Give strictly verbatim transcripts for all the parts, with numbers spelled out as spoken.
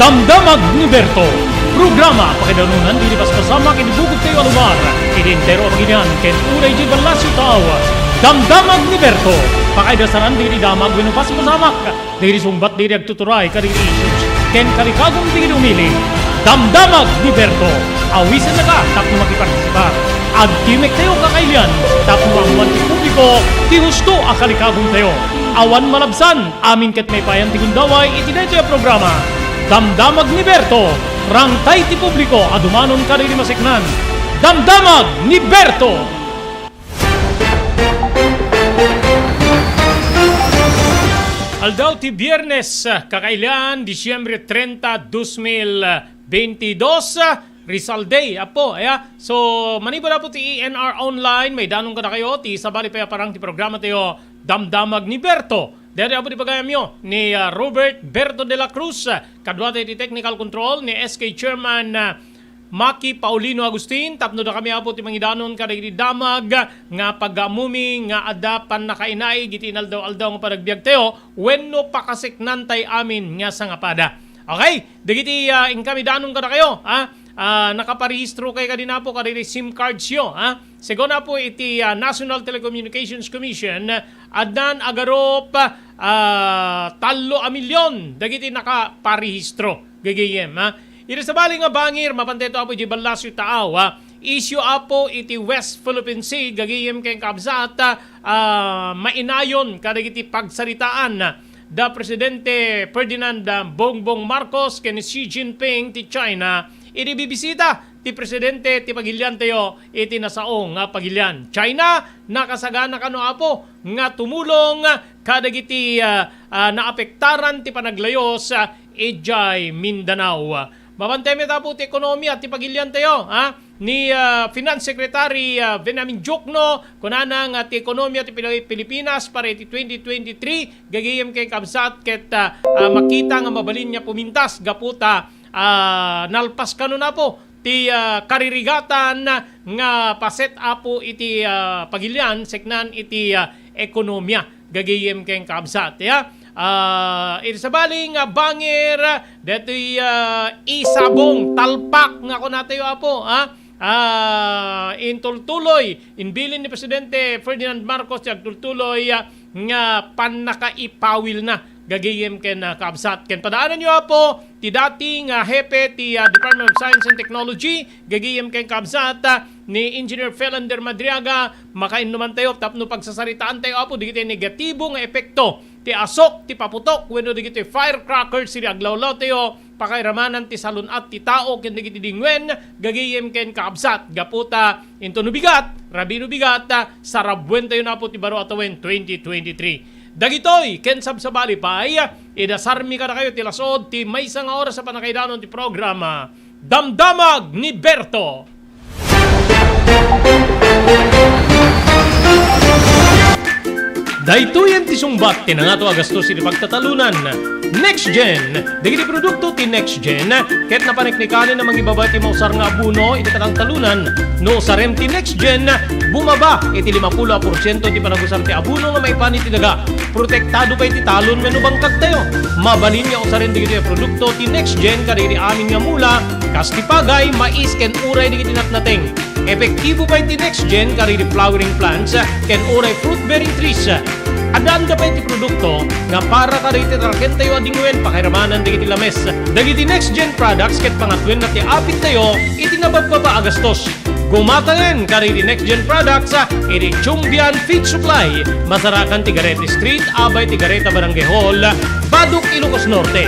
Damdamag ni Berto, programa pakaidanunan dagiti paspasamak iti bukod tayo a lugar, iti entero a pagilian ken unay iti ballasyo tao. Damdamag ni Berto, pakaidasaran dagiti damag wenno paspasamak, dagiti sungbat dagiti agtuturay kadagiti issues, ken kalikagum dagiti umili. Damdamag ni Berto, awisennaka tapno makipartisipar. Agtimek tayo kakailian tapno maammoan ti publiko ti husto a kalikagum tayo. Awan malabsan, amin ket maipayan ti gundaway iti daytoy a programa. Damdamag ni Berto, rangtay ti publiko a dumanon kadagiti maseknan. Damdamag ni Berto! Aldaw ti Biernes, kakailian, Disyembre trenta, dos mil beintidos, Rizal Day, apo, aya. So, manipud apo ti E N R Online, maidanon kadakayo ti sabali pay a parang ti programa tayo, Damdamag ni Berto. Daytoy apo ti pagayamyo ni, ah, Robert Berto de la Cruz, kaduata iti technical control ni S K Chairman, ah, Maki Paulino Agustin, tapno dakami apo ti mangidanon kadagiti damag nga pagammumi nga adda pannakainaig iti inaldaw-aldaw nga panagbiag tayo wenno pakaseknantay amin nga sangapada. Okay? Dagiti, ah, inkami danon kadakayo, ah, ah, nakaparehistro kay kadi napo kadagiti sim cards yo, ah. Segun apo iti, ah, National Telecommunications Commission, addan agarup, ah, tallo a milyon dagiti nakaparehistro, gagayem, ah. Iti sabali nga bangir, mapantayo apo iti ballasyo taaw, ah. Isyu apo iti West Philippine Sea, gagayem ken kabsat, ah, mainayon kadagiti pagsaritaan da Presidente Ferdinand, ah, Bongbong Marcos ken Xi Jinping ti China idi bibisita ti Presidente ti pagiliantayo iti nasao nga pagilian. China, nakasagana kano apo nga tumulong kadagiti, ah, ah, naapektaran ti panaglayos, ah, idiay Mindanao. Mapantayo met apo ti ekonomiya ti pagiliantayo, ha? Ni, ah, Finance Secretary, ah, Benjamin Diokno, kunana nga ti ekonomiya ti Pili-, Pilipinas para iti twenty twenty-three, gagayem ken kabsat ket, ah, ah, makita nga mabalin nga pumintas gapu ta, ah, nalpas kano napo ti, ah, karirigatan nga paset apo iti, ah, pagilian seknan iti, ah, ekonomiya. Gagayem ken kabsat, ya. Ah, iti sabali nga bangir, detoy, ah, isabong, talpak nga kunatayo, apo, ha? Ah, intultuloy, inbilin ni Presidente Ferdinand Marcos ti agtultuloy, ah, nga pannakaipawilna, gagayem ken, ah, kabsat. Ken padaananyo, apo, ti dati nga hepe ti, ah, Department of Science and Technology, gagayem ken kabsat, ah, ni Engineer Felander Madriaga, makainnumantayo tapno pagsasaritaantayo, apo, dagiti negatibo nga epekto ti asok, ti paputok, wenno dagiti firecrackers idi aglawlawtayo, pakairamanan ti salun-at ti tao ken dagiti dingwen, gagayem ken kabsat, gapu ta intono bigat, rabino bigat, sarabuentayo napo ti baro a tawen twenty twenty-three. Dagitoy ken sabsabali pay, idasarmi kadakayo ti lasod ti maysa nga oras a pannakaidanon ti programa, Damdamag ni Berto. Daytoyen ti sungbat ti nangato a gastos iti pagtatalunan. NextGen, dagiti produkto ti NextGen ket napaneknekanen a mangibaba iti mausar nga abono iti katangtalunan. No usarem ti NextGen, bumaba iti limapulo a porsiento ti panagusar ti abono nga maipan iti daga. Protektado pay ti talon wenno bangkagtayo. Mabalin nga usaren dagitoy a produkto ti NextGen kadagiti amin nga mula, kas ti pagay, mais, ken uray dagiti natnateng. Epektibo pay ti NextGen kadagiti flowering plants ken uray fruit-bearing trees. Addaanda pay ti produkto nga para kadagiti tarkentayo a dingwen pakairamanan dagiti lames. Dagiti NextGen products ket pangatwenna ti apittayo iti nababbaba a gastos. Gumatangen kadagiti NextGen products, ah, iti Chumbian Feed Supply, masarakan ti Garete Street, abay ti Gareta Barangay Hall, Badoc, Ilocos Norte.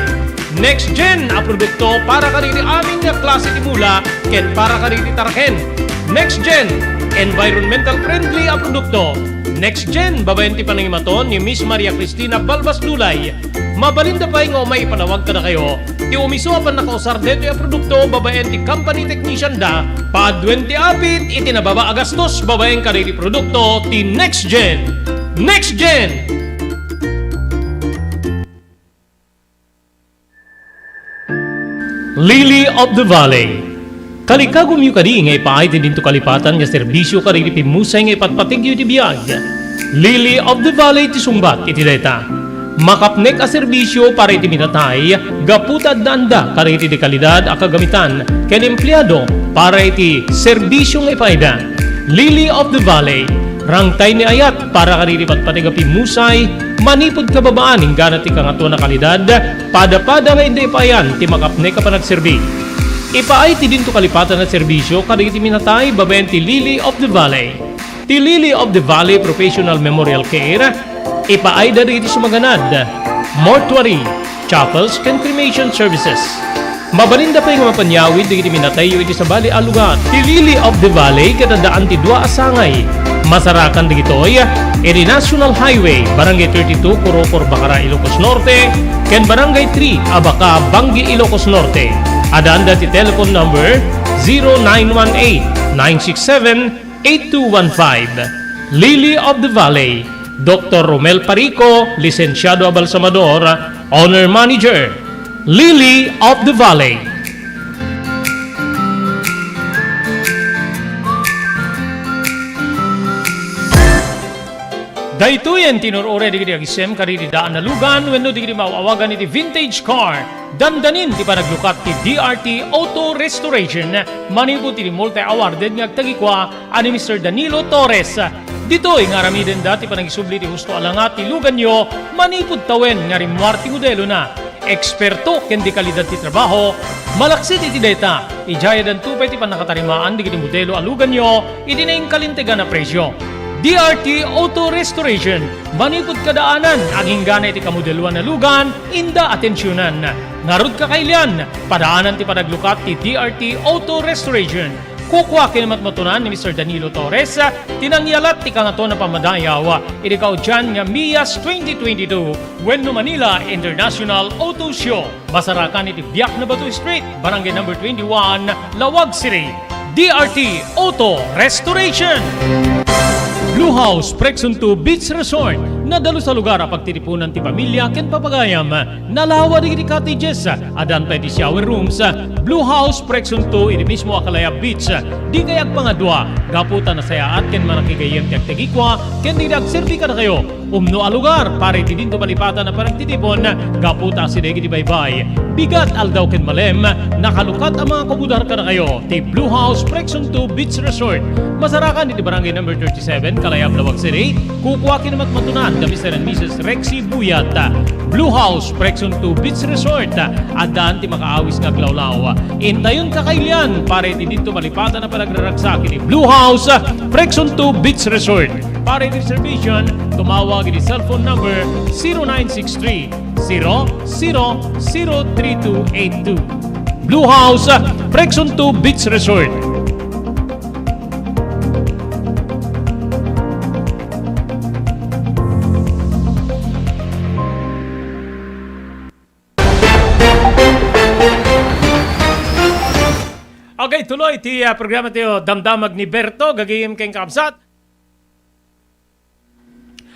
NextGen a produkto para kadagiti amin nga klase ti mula ken para kadagiti tarken. NextGen, environmental friendly a produkto. NextGen, babaen ti panangimaton ni Miss Maria Cristina Balbas Dulay. Mabalinda pay nga umay ipanawag kadakayo ti umiso a pannakausar daytoy a produkto babaen ti company technician da. Paaduen ti apit iti nababa a gastos babaen kadagiti produkto ti NextGen. NextGen! Lily of the Valley. Kalikagumyo kadi nga ipaay ti dinto kalipatan nga serbisyo kadagiti pimmusay nga ipatpategyo iti biag? Lily of the Valley ti sungbat iti dayta. Makapnek a serbisyo para iti minatay, gapu ta addaanda kadagiti dekalidad a kagamitan ken empleado para iti serbisyo nga ipaayda. Lily of the Valley, rangtay ni ayat para kadagiti patpateg a pimmusay, manipud kababaan inggana ti kangatoan a kalidad, pada-pada nga inda ipaayan ti makapnek a panagserbi. Ipaay ti dinto kalipatan a serbisyo kadagiti minatay babaen ti Lily of the Valley. Ti Lily of the Valley Professional Memorial Care, ipaayda dagiti sumaganad, mortuary, chapels, ken cremation services. Mabalinda pay nga mapanyawid dagiti minatayyo iti sabali a lugar. Ti Lily of the Valley ket addaan ti dua a sangay. Masarakan dagitoy iti National Highway, Barangay thirty-two, Kurokor, Bacara, Ilocos Norte, ken Barangay three, Abaca, Bangui, Ilocos Norte. Addaanda ti telephone number zero nine one eight, nine six seven, eight two one five. Lily of the Valley, Doktor Romel Parico, Lisensiado a Balsamador, Owner Manager, Lily of the Valley. Daytoyen ti nur-uray dagiti agisem kadagiti daan a lugan wenno dagiti maaw-awagan iti vintage car. Dandanin ti panaglukat ti D R T Auto Restoration manipud iti multi-awarded nga agtagikua a ni Mister Danilo Torres. Ditoy nga aramidenda ti panangisubli ti husto a langa ti luganyo manipud tawen nga rimmuar ti modelona. Eksperto ken dekalidad ti trabaho, malaksid iti dayta, idiay addanto pay ti pannakatarimaan dagiti modelo a luganyo iti naingkalintegan a presio. D R T Auto Restoration, manipud kadaanan, aginggana iti kamodeloan a lugan, inda atensionan. Ngarud, kakailian, padaanan ti panaglukat ti D R T Auto Restoration. Kukua ken matmatunan ni Mister Danilo Torres ti nangyalat ti kangatoan a pammadayaw iti kaudian nga Mias twenty twenty-two wenno Manila International Auto Show. Masarakan iti Biak na Bato Street, Barangay Number twenty-one, Laoag City. D R T Auto Restoration. Blue House Prexon two Beach Resort. Nadalus a lugar a pagtitipunan ti pamilya ken papagayam. Nalawa dagiti cottages. Addan pay ti shower rooms. Blue House Prexon two iti mismo a Kalayab Beach. Dikay agpangadua gapu ta nasayaat ken manakigayyem ti agtagikua ken dagiti agserbi kadakayo. Umno a lugar para iti dinto malipatan a panagtitipon gapu ta asideg iti baybay. Bigat, aldaw ken malem, nakalukat a mga kumudar kadakayo ti Blue House Prexon two Beach Resort. Masarakan iti Barangay Number thirty-seven, Kalayab, Laoag City. Kukua ken matmatunan da Mister and Missus Rexy Buyat. Blue House Prexon two Beach Resort. Addaan ti makaawis nga aglawlaw. Intayon, kakailian para iti dinto malipatan a panagraragsak iti Blue House Prexon two Beach Resort. Para iti reservation, tumawag iti cellphone number zero nine six three, zero zero zero three two eight two. Blue House, Prexon two Beach Resort. Okay, tuloy ti, ah, programa tayo, Damdamag ni Berto, gagayem ken kakabsat.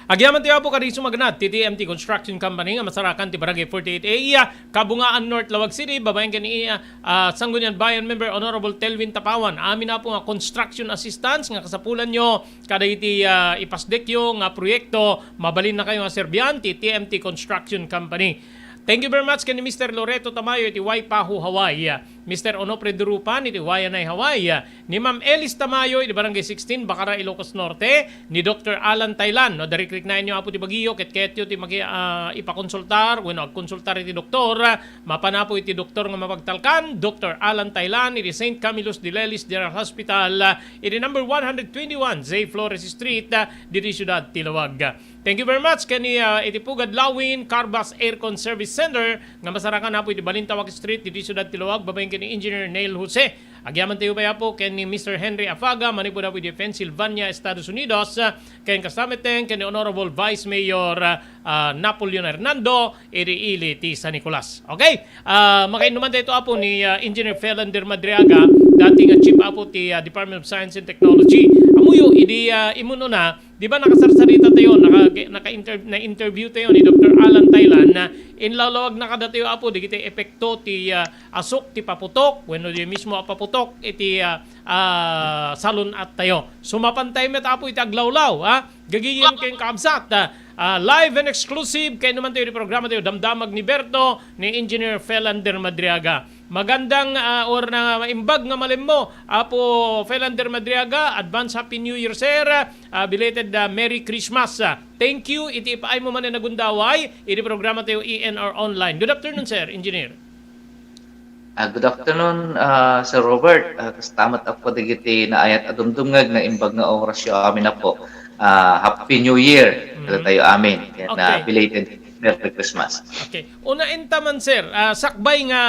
Agyaman tayo, Apo, kadagiti sumaganad ti T M T Construction Company nga masarakan ti Barangay forty-eight A, Kabungaan North, Laoag City, babaen ken ni, ah, Sangguniang Bayan member Honorable Telvin Tapawan. Amin, Apo, nga construction assistance nga kasapulanyo kadagiti, ah, ipasdekyo nga proyekto, mabalinna kayo nga serbian ti T M T Construction Company. Thank you very much ken ni Mister Loreto Tamayo iti Waipahu, Hawaii. Mister Onofre Durupan iti Waianae, Hawaii. Ni Ma'am Elis Tamayo iti Barangay sixteen, Bacara, Ilocos Norte. Ni Doktor Alan Tailan, no, darikriknaenyo, Apo, ti bagiyo, ket kayatyo ti maki-, ah, ipakonsultar wenno agkonsultar iti doktor, mapan, Apo, iti doktor nga mapagtalkan, Doktor Alan Tailan, iti Saint Camillus de Lelis General Hospital, iti number one hundred twenty-one Zay Flores Street, ah, ditoy siudad ti Laoag. Thank you very much ken ni, ah, iti Pugad Lawin Carbas Aircon Service Center nga masarakan, Apo, iti Balintawak Street, ditoy siudad ti Laoag, babaen ken ni Engineer Neil Jose. Agyaman tayo pay, Apo, ken ni Mister Henry Afaga, manipud, Apo, iti Pennsylvania, Estados Unidos, ah, ken kasta met ken ni Honorable Vice Mayor, ah, ah, Napoleon Hernando, iti ili ti San Nicolas. Okay? Ah, makainnuman tayo, Apo, ni, ah, Engineer Felander Madriaga, dati nga Chief, Apo, ti, ah, Department of Science and Technology. Amuyo, idi, ah, imununa, di ba nakasarsarita tayo, naka-, naka-inter-, na-interview tayo ni Doktor Alan Tailan na inlawlawag na kadatayo, Apo, dagiti epekto ti, ah, asuk ti paputok, wenno di mismo a paputok iti, ah, ah, salun-at tayo. Sumapan tayo met, Apo, iti aglawlaw, ha? Gagayem ken kaabsat, ah, Ah, live and exclusive, kay naman tayo di programa tayo, Damdamag ni Berto, ni Engineer Felander Madriaga. Magandang, ah, or na imbag nga malimmo, Apo Felander Madriaga, advance Happy New Year, sir. Ah, belated, ah, Merry Christmas. Ah, thank you, iti ipaay mo man nga nagundaway, iti programa tayo E N R Online. Good afternoon, sir, Engineer. Ah, good afternoon, ah, Sir Robert. Ah, kasta met, Apo, dagiti naayat a dumdumngeg nga imbag nga orasyo amin, Apo. Ah, Happy New Year kadatayo amin. Ken, ah, Okay. belated Merry Christmas. Okay. Una inta man, sir, ah, sakbay nga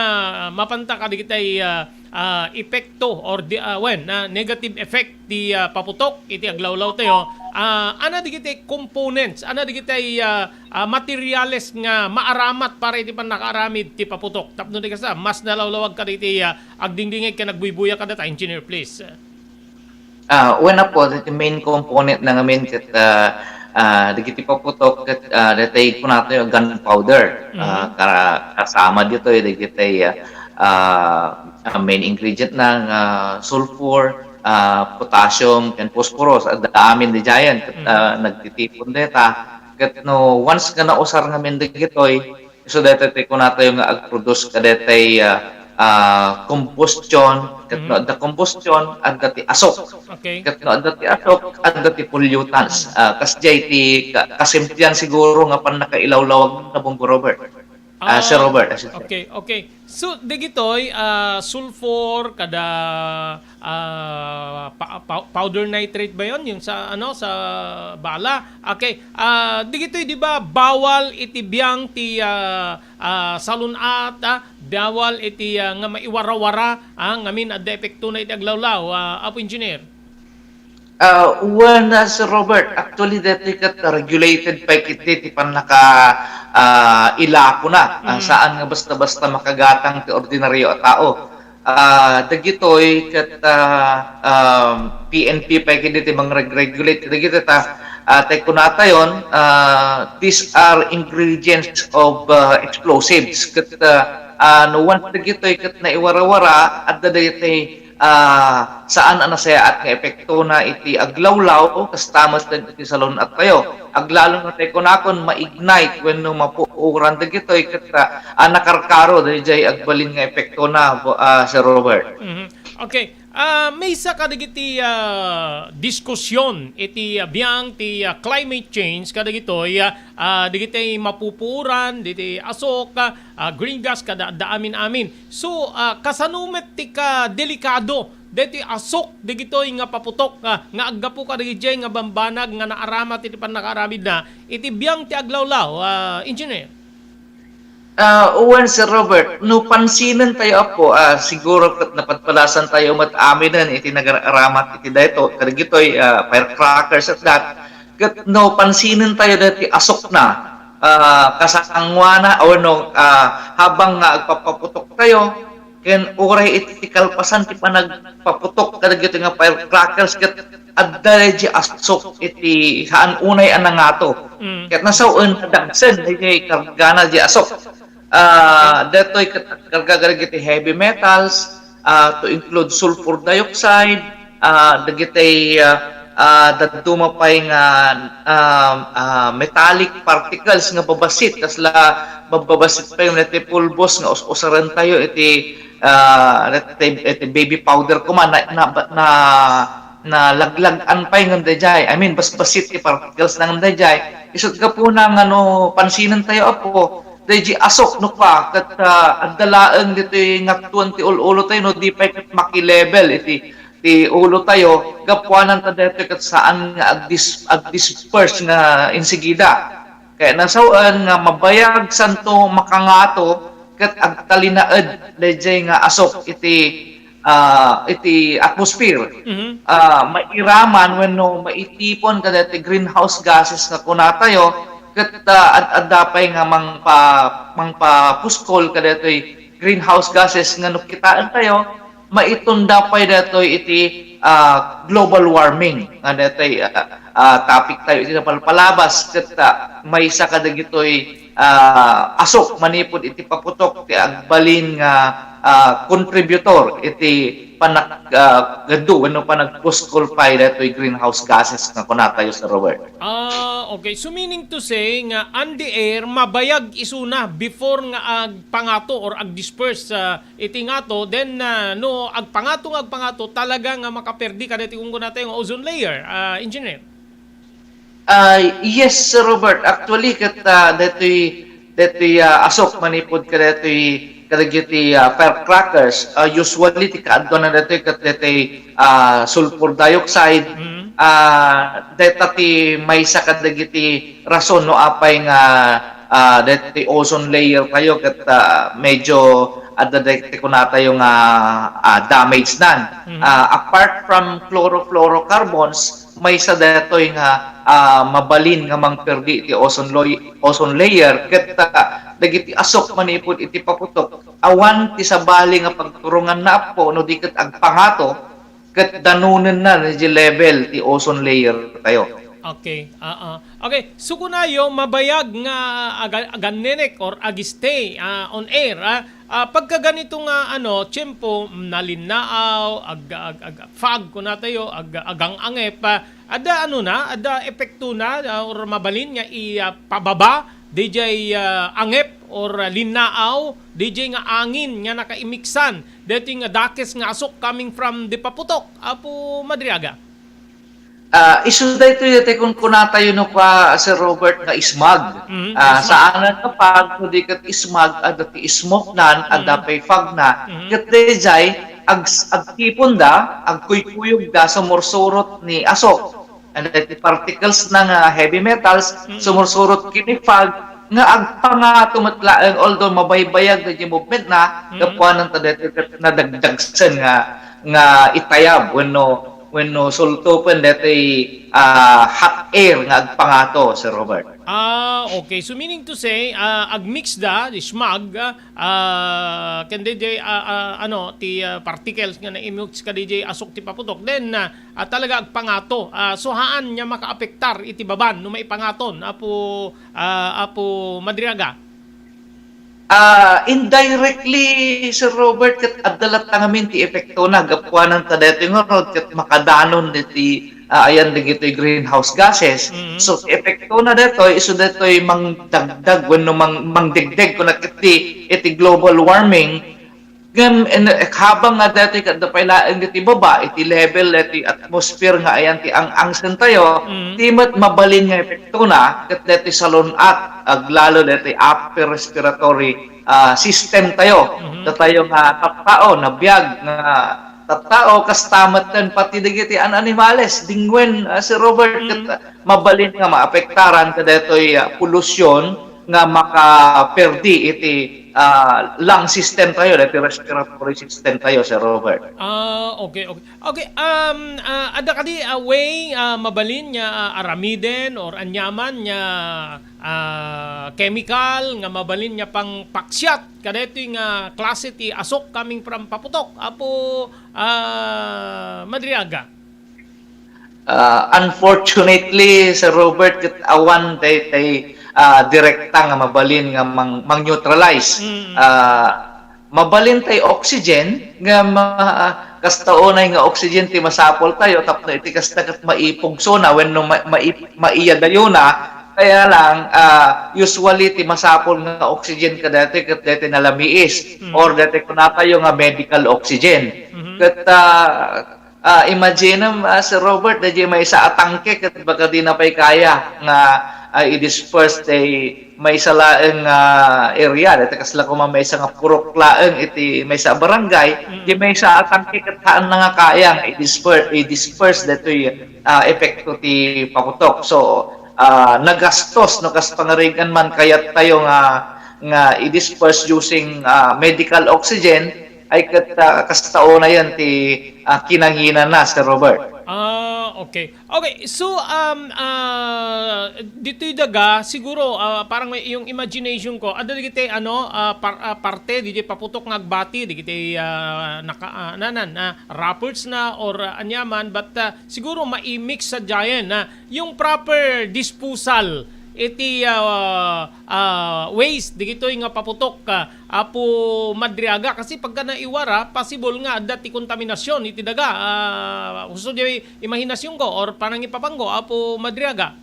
mapanta kadagitay, ah, ah, epekto or di, ah, wen, ah, negative effect ti, ah, paputok iti aglawlaw tayo. Ah, ana dagitay components, ana dagitay, ah, ah, materials nga maaramat para iti pannakaaramid ti paputok. Tapno di kasta, mas nalawlawag kadagiti, ah, agdingdingeg ken agbuybuya kadata, Engineer, please. Ah, wen, Apo, dagiti main component na ngamin ket, ah, ah, dagiti paputok ket, ah, dagiti kunatayo gunpowder. Mhm. Ah, ka-, kasama ditoy dagiti, ah, ah, ah, main ingredient na nga sulfur, ah, potassium, ken phosphorus. Adda amin didiayen ket, Mhm. ah, nagtitipon dayta. Ket no once nga nausar ngamin dagitoy, isu daytoy ti kunatayo nga agproduce kadaytoy, ah, ah, combustion, ket no Mhm. adda combustion, adda ti asok. Okay. Ket no adda ti asok, adda ti pollutants. Ah, kasdiay ti ka-, kasimplian siguro nga pannakailawlawag na, Bombo Robert. Ah, Sir Robert, I should say. Okay, okay. So, dagitoy, ah, sulfur, kada, ah, pa-, pa-, powder nitrate ba yon? Yung sa, ano, sa bala? Okay. Ah, dagitoy, di ba, bawal iti biang ti, ah, ah, salun-at, ah, bawal iti, ah, nga maiwarawara, ah, ngamin adda epekto na iti aglawlaw, ah, Apo Engineer? Ah, wen, ah, Sir Robert, actually, daytoy ket regulated pay ketdi ti pannaka, ah, ilakona. Ah, Mm. saan nga basta-basta makagatang ti ordinaryo a tao. Ah, dagitoy ket, ah, um, P N P pay ketdi ti mangreg-regulate. Dagitoy ta, ah, tay kunatayon, ah, these are ingredients of, ah, explosives. Ket, ah, ah, no once dagitoy ket naiwarawara, adda dagitoy ah, saan a nasayaat nga epektona iti aglawlaw, kasta met ken iti salun-attayo. Aglalo na tay kunakon ma-ignite wenno mapuoran dagitoy ket, ah, a nakarkaro daydiay agbalin nga epektona, bo-, ah, Sir Robert. Mhm. Okay. Ah, maysa kadagiti, ah, diskusion iti, ah, biang ti, ah, climate change kadagitoy, ah, ah, dagiti mapupuoran, diti asok, ah, ah, green gas, kada adda amin-amin. So, ah, kasano met ti kadelikado daytoy asok dagitoy nga paputok, ah, nga aggapu kadagijay nga bambanag nga naaramat iti pannakaaramidna iti biang ti aglawlaw, ah, Engineer? Ah, wen, Sir Robert, no pansinen tayo, Apo, ah, siguro ket napadpadasan tayo met aminen iti nagaramat iti dayto, kadagitoy, ah, firecrackers at that. Ket no pansinen tayo daytoy asokna, ah, kasanguana, wenno, ah, habang nga agpapaputok tayo, ken uray iti kalpasan ti panagpaputok kadagitoy nga firecrackers ket adda daydiay asok iti saan unay a nangato. Mm. Ket nasawen a dagsen daydiay kargana daydiay asok. Ah, daytoy ket karga kadagiti heavy metals, ah, to include sulfur dioxide, ah, dagiti, ah, ah, dadduma pay nga, ah, ah, metallic particles nga babassit, kasla mababassit pay nga ti pulbos nga us-usaren tayo iti, ah, iti, iti baby powder koma na, na, na, nalaglag-an pay ngem daydiay. I mean, basbassit ti particles na ngem daydiay. Isut gapuna nga no pansinen tayo, Apo, daydiay asok no pa, ket, ah, adda laeng ditoy ngattuan ti ul-ulo tayo, no di pay ket makilevel iti, ti ulo tayo, gapuanan ta daytoy ket saan nga agdis-, agdisperse nga insigida. Kaya nasawen nga mabayag santo makangato ket agtalinaed daydiay nga asok iti, ah, iti atmosphere. Mhm. Ah, mairaman wenno maitipon kadaytoy greenhouse gases nga kunatayo, ket, ah, ad-, adda pay nga mangpa-, mangpapuskol kadaytoy greenhouse gases nga no kitaen tayo, maitunda pay daytoy iti, ah, global warming nga daytoy, ah, ah, topic tayo iti napalpalabas ket, ah, maysa kadagitoy, ah, asok manipud iti paputok ti agbalin nga, ah, contributor iti, panak-, ah, gadu wenno panagpuskol pay daytoy greenhouse gases nga kunatayo, Sir Robert. Ah, okay. So, meaning to say nga on the air, mabayag isuna before nga agpangato or ag-disperse, ah, iti ngato, then, ah, no agpangato nga agpangato, talaga nga makaperdi kadaytoy kunkunatayo nga ozone layer, ah, Engineer? Ah, yes, Sir Robert. Actually, ket, ah, daytoy, daytoy, ah, asok manipud kadaytoy, kadagiti, ah, firecrackers, ah, usually ti kaadduanna daytoy ket daytoy, ah, sulfur dioxide. Mm. Ah, dayta ti maysa kadagiti rason no apay nga, ah, daytoy ozone layer tayo ket, ah, medyo adda daytoy kunatayo nga, ah, damage nan. Mm. Ah, apart from chlorofluorocarbons, maysa daytoy nga, ah, mabalin nga mangperdi iti ozone loy-, ozone layer ket, ah, dagiti asok manipud iti paputok, awan ti sabali nga pagturonganna, Apo, no di ket agpangato ket danonenna iti level ti ozone layer tayo. Okay, oo. Okay, so kunayo, mabayag nga aga-, agannenek or agistay, ah, on air, ah, Ah, pagka ganito nga, ano, tiempo, nalinnaaw, ag-, ag-, ag-, fog, kunatayo, ag-, agang-angep, ah, adda, ano na, adda epekto na, ah, or mabalin nga i-, ah, pababa, D J, ah, angep, or, ah, linnaaw, D J nga angin nga nakaimiksan, daytoy nga dakes nga asok coming from the paputok, Apo Madriaga. Ah, isu daytoy ti kunkunatayo no pa, Sir Robert, nga smog. Mm, ah, smog. Saanen nga fog, no di ket smog, adda ti smoke nan, adda pay fog na. Mm. Ket dayjay, ag-, agtiponda, agkuykuyogda, sumursurot ni asok. And then, ti particles na nga heavy metals, sumursurot ken ni fog, nga agpangato met laeng, although mabaybayag dayjay movement na, gapuanan ta daytoy ket nadagdagsen nga, nga itayab wenno wenno sultupen daytoy, ah, hot air nga agpangato, Sir Robert. Ah, okay. So, meaning to say, ah, agmix da, di smog, ah, ah, ken dayjay, ah, ah, ano, ti, ah, particles nga naimix ka dayjay asok ti paputok. Then, ah, ah, talaga agpangato. Ah, so, haan nga makaapektar iti baban no maipangaton, Apo, ah, Apo Madriaga. Ah, indirectly, Sir Robert, ket adda latta ngamin ti epektona gapuanan ta daytoy ngarud ket makadanon diti, ah, ayan dagitoy greenhouse gases. Mm. So, ti epektona daytoy, isu daytoy mangdagdag wenno mang-, mangdegdeg kuna ket ti, iti global warming. Ngem, en-, habang nga daytoy ket adda pay laeng diti baba, iti level daytoy atmosphere nga ayan ti ang-angsen tayo, mm, ti met mabalin nga epektona ket daytoy salun-at, aglalo daytoy upper respiratory, ah, system tayo. Mhm. Datayo nga tattao, nabiag nga tattao, kasta metten pati dagiti an-, animales, dingwen, ah, Sir Robert, ket, mm, ah, mabalin nga maapektaran kadaytoy, ah, polusyon nga makaperdi iti, ah, lung system tayo, iti respiratory system tayo, Sir Robert. Ah, okay, okay. Okay, um, ah, adda kadi a way, ah, mabalin nga, ah, aramiden or aniaman nga, ah, chemical nga mabalin nga pangpaksiat kadaytoy nga klase ti asok coming from paputok, Apo, ah, Madriaga? Ah, unfortunately, Sir Robert, ket awan daytay, ah, direkta nga mabalin nga mang-, mang-neutralize. Mm. Ah, mabalin tay oxygen nga ma-, kasta unay nga oxygen ti masapul tayo tapno iti kasta ket maipugsona wenno ma-, mai-, maiyadayona. Kaya lang, ah, usually ti masapul nga oxygen kadaytoy ket daytoy nalamiis, mm, or daytoy kunatayo nga medical oxygen. Mhm. Ket, ah, Ah, imaginem, ah, Sir Robert, dayjay maysa a tangke ket baka dina pay kaya nga, ah, i-disperse day maysa laeng nga area, dayta kasla koma maysa nga purok laeng iti maysa a barangay, mm, di maysa a tangke ket haanna nga kaya nga i-disper-, i-disperse daytoy, ah, epekto ti paputok. So, ah, nagastos no kas pangarigan man kayat tayo nga, nga i-disperse using, ah, medical oxygen, ay ket, ah, kasta unayen ti, ah, kinanginana, Sir Robert. Ah, okay. Okay, so, um, ah, ditoy daga, siguro, ah, parang may iyong imagination ko, adda dagiti, ano, ah, par-, ah, parte, dagiti paputok nga agbati, dagiti, ah, naka-, ah, nanan, ah, wrappers na or, ah, aniaman, but, ah, siguro mai-mix sa giant na yung proper disposal iti, ah, ah, waste dagitoy nga paputok, ah, Apo Madriaga, kasi pagka naiwar, ah, possible nga adda ti kontaminasyon iti daga. Ah, husto di imahinasyonko or panangipapangko, Apo Madriaga?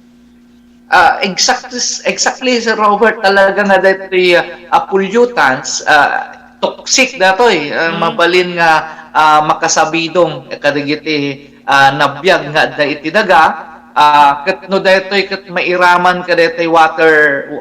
Ah, exact-, exactly, Sir Robert, talaga nga daytoy, ah, pollutants, ah, toxic datoy, ah, Mm. mabalin nga, ah, makasabidong kadagiti, ah, nabiag nga adda iti daga, ah, ket no daytoy ket mairaman kadaytoy water,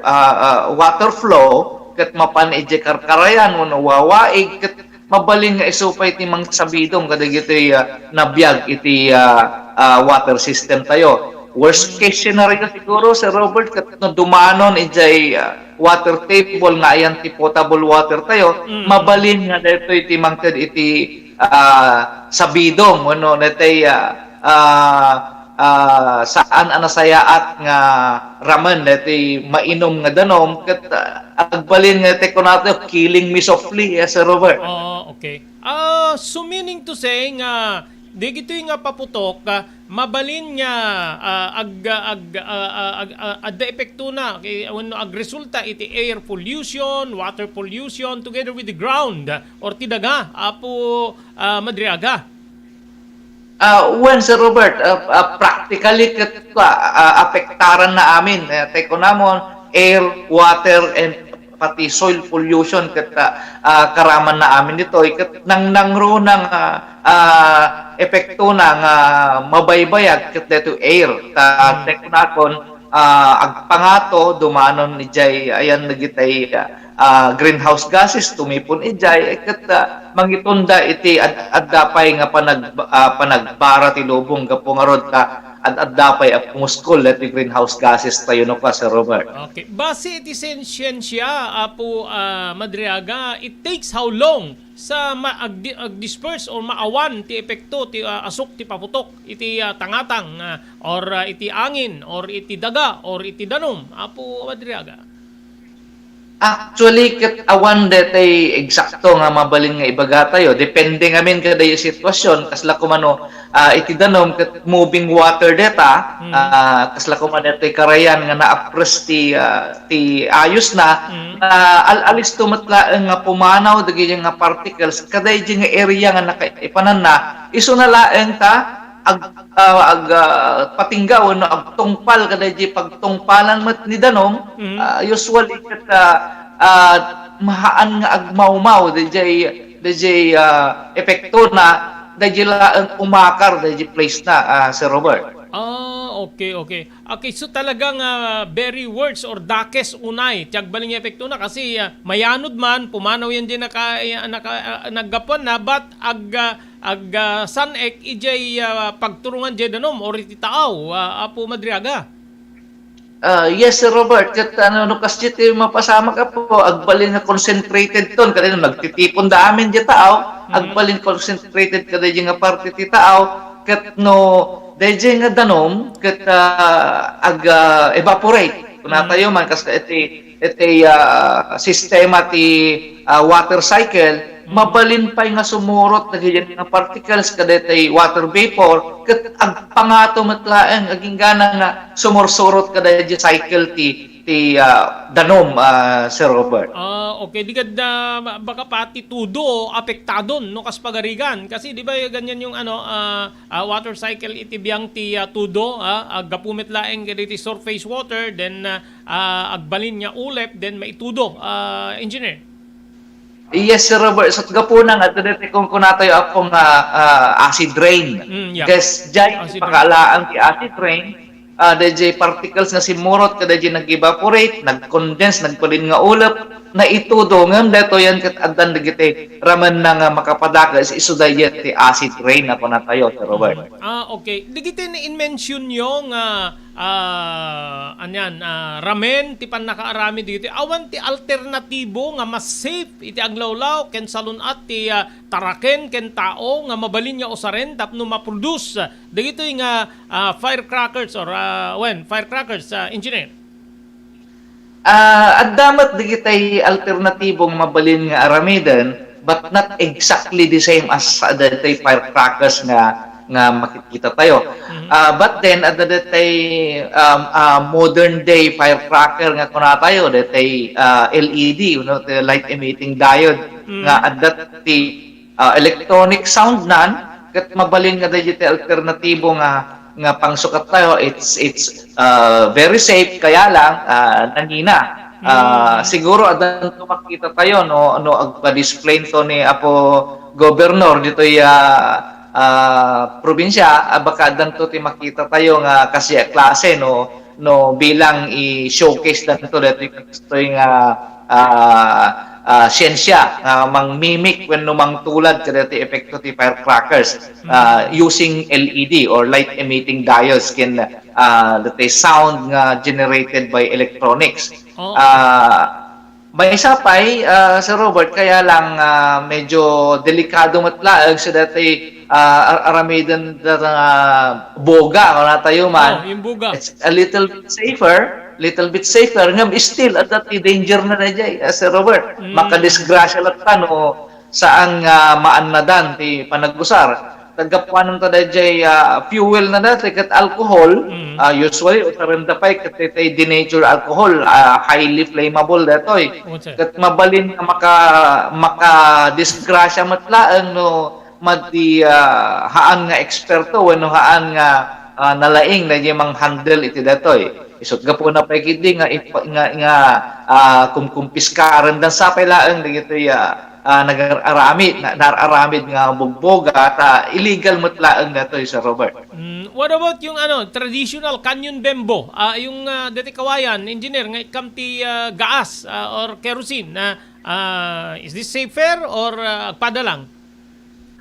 ah, ah, water flow, ket mapan idiay karkarayan wenno wawaig, ket mabalin nga isu pay ti mangsabidong kadagitoy, ah, nabiag iti, ah, ah, water system tayo. Worst case scenario siguro, Sir Robert, ket no dumanon idiay, ah, water table nga ayan ti potable water tayo, Mm. mabalin nga daytoy ti mangted iti, ah, sabidong wenno daytoy, ah, ah, ah, saan a nasayaat nga ramen daytoy mainom nga danum ket, ah, agbalin nga ti kunatayo, "Killing me softly," eh, Sir Robert. Oo, okay. Ah, so meaning to say nga dagitoy nga paputok, ah, mabalin nga, ah, ag-, ag-, ah, ah, ag-, ah, adda epektona, okay, wenno agresulta iti air pollution, water pollution, together with the ground, or ti daga, Apo, ah, Madriaga? Ah, wen, Sir Robert, ah, ah, practically ket, ah, ah, apektaran na amin. Eh, tay kunamon, air, water, and pati soil pollution ket, ah, ah, karaman na amin ditoy. Ket nang, nangruna nga, ah, epektona nga mabaybayag ket daytoy air. Ta, Mm. tay kunakon, ah, agpangato, dumanon idiay, ayan, dagitay, ah, greenhouse gases, tumipon idiay, eh, ket, ah, mangitunda iti ad-, adda pay nga panag-, ah, panagbara ti lubong gapu ngarud ta ad-adda pay a pumuskol daytoy greenhouse gases tayo no ka, Sir Robert. Okay. Base iti sen-, siensia, Apo, ah, Madriaga, it takes how long sa ma-, agdi-, agdisperse or maawan ti epekto ti, ah, asuk ti paputok iti, ah, tangatang, ah, or, ah, iti angin or iti daga or iti danum, Apo Madriaga? Actually, ket awan detay eksakto nga mabalin nga ibaga tayo. Depende ngamin kadaydi sitwasyon, kasla kumano, ah, iti danum ket moving water deta, Mm. ah, kasla kumano detoy karayan nga naapres ti, ah, ti ayos na, Mm. ah, al-alisto met laeng nga pumanaw dagiti nga particles kadaydi nga area nga nakaipananna, isuna laeng ta ag-, ah, ag-, ah, patingga wenno agtungpal kadaydi pagtungpalan met ni danum, Mm. ah, usually ket, ah, ah, mahaan nga agmawmaw daydiay, daydiay, ah, epektona, daydiay laeng umakar daydiay place na, ah, Sir Robert. Ah, okay, okay. Okay, so talagang, ah, very worst or dakes unay ti agbalin nga epektona kasi, ah, mayanod man, pumanaw yan di naka-, ah, naka-, ah, naggapuan na, but ag-, ah, ag-, ah, san-ek idiay, ah, pagturungan diay danum or iti taaw, ah, Apo Madriaga? Ah, yes, Sir Robert. Ket ano, no, kas diay ti mapasamak, Apo, agbalin nga concentrated ton. Kadaydi no, nagtitipon da amin diay taaw, Mm. agbalin concentrated kadaydi nga parte ti taaw. Ket no, daydiay nga danum, ket, ah, ag-, ah, evaporate. Kunatayo Mm. man, kas iti, iti, ah, sistema ti, ah, water cycle, Mm. mabalin pay nga sumurot dagiti nga particles kadaydi water vapor, ket agpangato met laeng, aginggana nga sumursurot kadaydi cycle ti, ti, ah, danum, ah, Sir Robert. Ah, okay. Di kad, ah, baka pati tudo apektadon, no, kas pagarigan. Kasi, di ba, ganyan yung, ano, ah, ah, water cycle iti biang ti, ah, tudo, ah, ah, gapu met laeng kadaydi surface water, then, ah, ah, agbalin nga ulep, then maitudo, ah, engineer. Yes, Sir Robert. So, gapuna nga, ito dito kung kunatayo akong, ah, ah, acid rain. Mm, yeah. Des, jay, Acid rain. Pakaalaan ti acid rain, ah, dayjay particles nga simmurot, kadayjay nag-evaporate, nag-condense, nagbalin nga ulep, naitudo, ngem daytoy yan ket addan dagiti ramen na nga makapadakes, isu dayjay ti acid rain a kunatayo, Sir Robert. Mm. Ah, okay. Dagiti ni-mention nyo nga, ah, anian, ah, ramen ti pannakaaramid dagiti. Awan ti alternatibo nga mas safe iti aglawlaw ken salun-at ti, ah, taraken ken tao nga mabalin nga usaren tapno ma-produce dagitoy nga, ah, firecrackers or, ah, wen, firecrackers, ah, engineer? Ah, adda met dagitay alternatibo nga mabalin nga aramiden, but not exactly the same as, ah, daytoy firecrackers nga, nga makikita tayo. Mhm. Ah, but then, adda detay, um, ah, modern day firecracker nga kuna tayo, detay, ah, L E D, you know, the light emitting diode, Mm. nga adda ti, ah, electronic sound nan, ket mabalin nga dagiti alternatibo nga, nga pangsukat tayo, it's, it's, ah, very safe, kaya lang, ah, nangina. Ah, Mm. siguro addanto makita tayo, no, no, agpa-display to ni Apo Gobernador ditoy, ah, ah, probinsya, ah, baka addanto ti makita tayo nga kasi a klase, no, no, bilang i-showcase danto ditoy, ditoy nga, ah, ah, siyensya nga mangmimic wenno mangtulad kadagiti epekto ti firecrackers, ah, Mm. using L E D or light emitting diodes ken, ah, let's say, sound nga generated by electronics. Oo. Ah, maysa pay, ah, Sir Robert, kaya lang, ah, medyo delikado met laeng sa dati, ah, ar-, aramiden da, ah, boga, kuna tayo man. Oh, yung boga. It's a little bit safer, little bit safer, ngem still, adda ti danger na dayjay, ah, Sir Robert. Mm. Makadisgrasya latta no saan nga maannadan ti panagusar. Gapuanan ta dayjay, ah, fuel na dati ket alcohol, Mm. ah, usually, usarenda pay ket itay denatured alcohol, ah, highly flammable datoy. Oh, sir. Ket mabalin nga maka-, makadisgrasya met laeng no madi, ah, haan nga eksperto wenno haan nga, ah, nalaing dayjay mang-handle iti datoy. Isut' gapuna pay ketdi nga ip-, nga, nga, ah, kumkumpiskaren dansa pay laeng dagitoy, ah, ah, nagar-aramid, na-, nar-aramid nga bugboga, ta illegal met laeng datoy, Sir Robert. Mm, what about yung ano, traditional canyon bembo? Ah, yung, ah, dati kawayan, engineer, nga ikkan ti, ah, gaas, ah, or kerosene, na, ah, is this safer or, ah, agpada lang?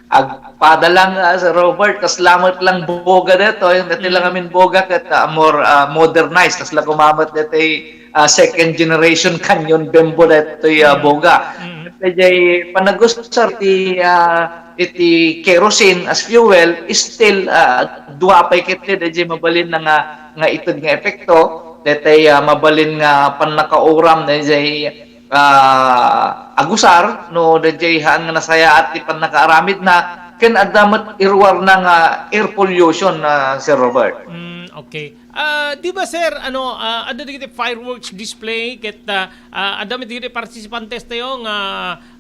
Agpada lang, ah, Sir Robert, kasla met lang boga detoy, dati lang Mm. amin boga ket, ah, more, ah, modernized, kasla koma met detoy, ah, second generation canyon bembo detoy, ah, Mm. boga. Mm. Dayjay panagusar ti, ah, iti kerosene as fuel, still, ah, dua pay ketdi dayjay mabalin na nga, nga ited nga epekto, daytay, ah, mabalin nga pannakauram dayjay, ah, agusar no dayjay haan nga nasayaat ti pannakaaramidna, ken adda met iruarna nga air pollution, ah, Sir Robert. Mm, okay. Ah, di ba, sir, ano, ah, adda dagiti fireworks display ket, ah, ah, adda met dagiti participantes tayo nga,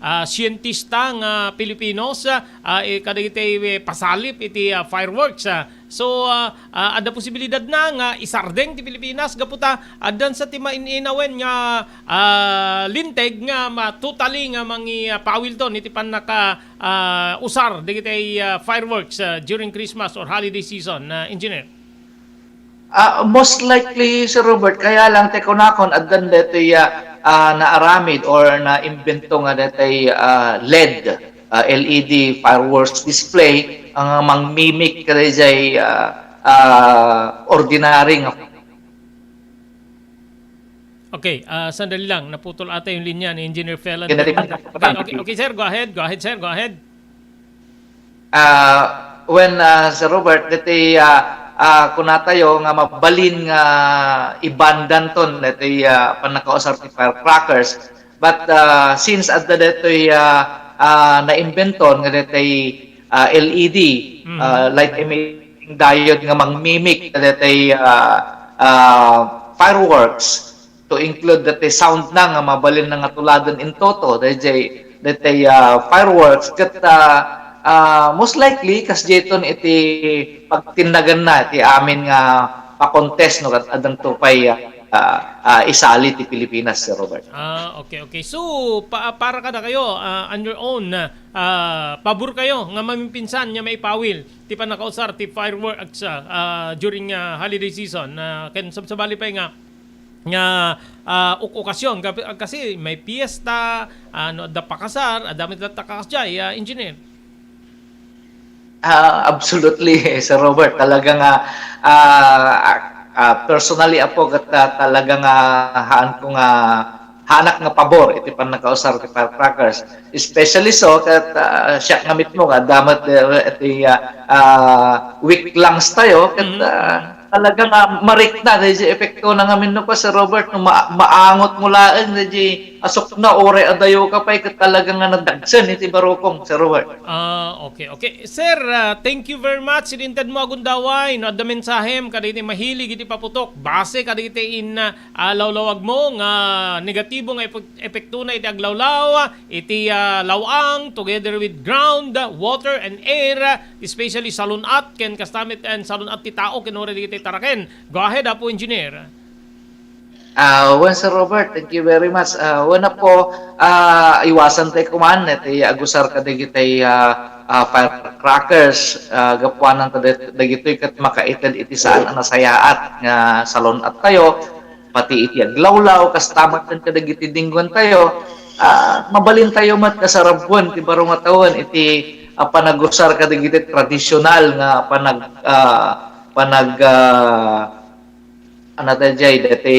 ah, sientista nga Pilipinos, ah, ah, eh, kadagiti, eh, pasalip iti, ah, fireworks, ah. So, ah, ah, adda posibilidad na nga isardeng ti Pilipinas gapu ta addan sa ti main-inawen nga, ah, linteg nga ma-, totally nga mangi-, ah, pawilton iti pannaka, ah, usar dagiti, ah, fireworks, ah, during Christmas or holiday season, ah, engineer? Ah, most likely, Sir Robert, kaya lang ti kunakon, addan detoy, ah, ah, naaramid or naimbento nga detoy, ah, led, ah, L E D fireworks display, ang mangmimic kadayjay, ah, ah, ordinary nga Okay, ah, sandali lang. Naputol ata yung linya ni Engineer Felan. Kinalikan Pero, okay, okay, okay, sir, go ahead. Go ahead, sir, go ahead. Ah, when, ah, Sir Robert, deti, ah, ah, kuna tayo nga mabalin nga ibandan ton deti, ah, pannakausar ti firecrackers. But, ah, since adda detoy, ah, ah, naimbenton nga detoy, ah, L E D, Mm. ah, light emitting diode nga mangmimic detoy, ah, ah, fireworks, to include detoy sound na nga mabalin na nga tuladen in toto, detoy, detoy, ah, fireworks, ket, ah, ah, most likely, kasdiay ton iti pagtinnagan na ti amin nga pa-contest, no, ket addanto pay, ah, ah, ah, isali ti Pilipinas, Sir Robert. Ah, okay, okay. So, pa-, para kada kayo, ah, on your own, ah, pabor kayo nga mamimpinsan nga maipawil ti pannakausar ti fireworks, ah, ah, during, ah, holiday season. Ah, ken sabsabali pay nga, nga, ah, uk-, okasyon, gab-, kasi may piyesta, ano, adda pakasar, adda met latta kakasdiay, ah, engineer. Ah, absolutely, Sir Robert. Talaga nga, ah, ah, personally, apo, ket, ah, talaga nga haan ko nga, haanak nga pabor iti pannakausar ti firecrackers. Especially so, ket, ah, siak nga mitmo nga adda met, eh, iti, ah, ah, weak lungs tayo, ket, Mhm. ah, talaga nga marikna daydi epekto na ngamin no pa, Sir Robert, no ma-, maangot mo laeng daydi asukna, uray adayo ka pay ket talaga nga nadagsen iti barukong, Sir Robert. Ah, okay, okay. Sir, ah, thank you very much. Iti inted mo a gundaway, no adda mensahem kadagiti mahilig iti paputok, base kadagiti in, ah, lawlawag mo nga negatibo nga epek-, epektona iti aglawlaw, iti, ah, law-ang, together with ground, water, and air, especially salun-at, ken kasta met, and salun-at ti tao, ken uray dagiti taraken. Go ahead, Apo Engineer. Ah, wen, Sir Robert, thank you very much. Ah, wen, Apo, ah, iwasan tay kuman, iti agusar kadagitay, ah, ah, firecrackers, ah, gapuanan ta dat-, dagitoy ket makaited iti saan a nasayaat nga salun-at tayo, pati iti aglawlaw, kasta met ken kadagiti dingguan tayo, ah, mabalin tayo met kasarabuen ti baro nga tawen iti, ah, panagusar kadagiti tradisyonal nga panag-, ah, panag-, ah, ano tayo jay, dati,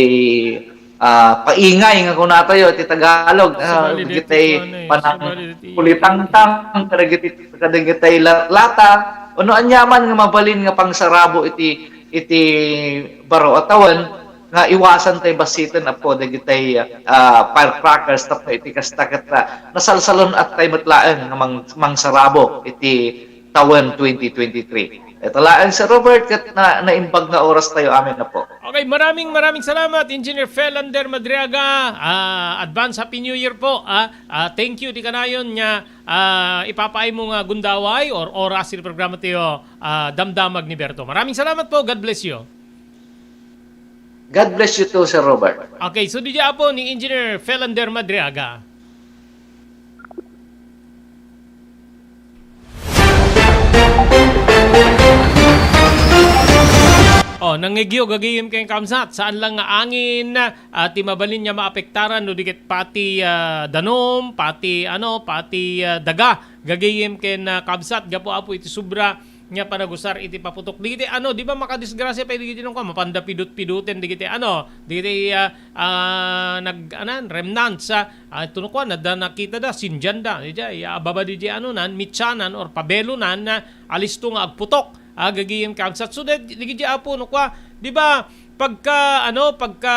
ah, paingay nga kuna tayo iti Tagalog, ah, Subalit iti dagiti kuwan eh, panang subalit iti kulitangtang, kadagiti, kadagiti latlata, o no aniaman nga mabalin nga pangsarabo iti, iti baro a tawen, nga iwasan tay basiten, Apo, dagitay, ah, firecrackers tapno iti kasta ket, ah, nasalsalun-at tay met laeng nga mang-, mangsarabo iti tawen twenty twenty-three. Ita laeng, Sir Robert, ket na-, naimbag nga oras tayo amin, Apo. Okay, maraming, maraming salamat, Engineer Felander Madriaga. Ah, advance Happy New Year po, ah. Ah, thank you, di kanayon nga, ah, ipapaay mo nga gundaway or oras iti programa tayo, ah, Damdamag ni Berto. Maraming salamat po. God bless you. God bless you too, Sir Robert. Okay, so di dya po ni Engineer Felander Madriaga. Oh, nangngegyo gagayem ken kaamsat, saan lang nga angin, ah, ti mabalin nga maapektaran no di ket pati, ah, danum, pati, ano, pati, ah, daga, gagayem ken, ah, kaamsat, gapu apo iti sobra nga panagusar iti paputok. Dagiti, ano, di ba makadisgrasya pay dagiti nung mapanda pidut-piduten dagiti, ano, dagiti, ah, ah, nag-, anan, remnants, ah, ah, ito no kwan, adda nakita da, sindian da, di jay, ah, baba di jay, ano, nan, mitsanan or pabelonan, ah, alisto nga agputok, ah, gagayem kaamsat. So, da-, dagiti apo, no kwa, di ba, pagka, ano, pagka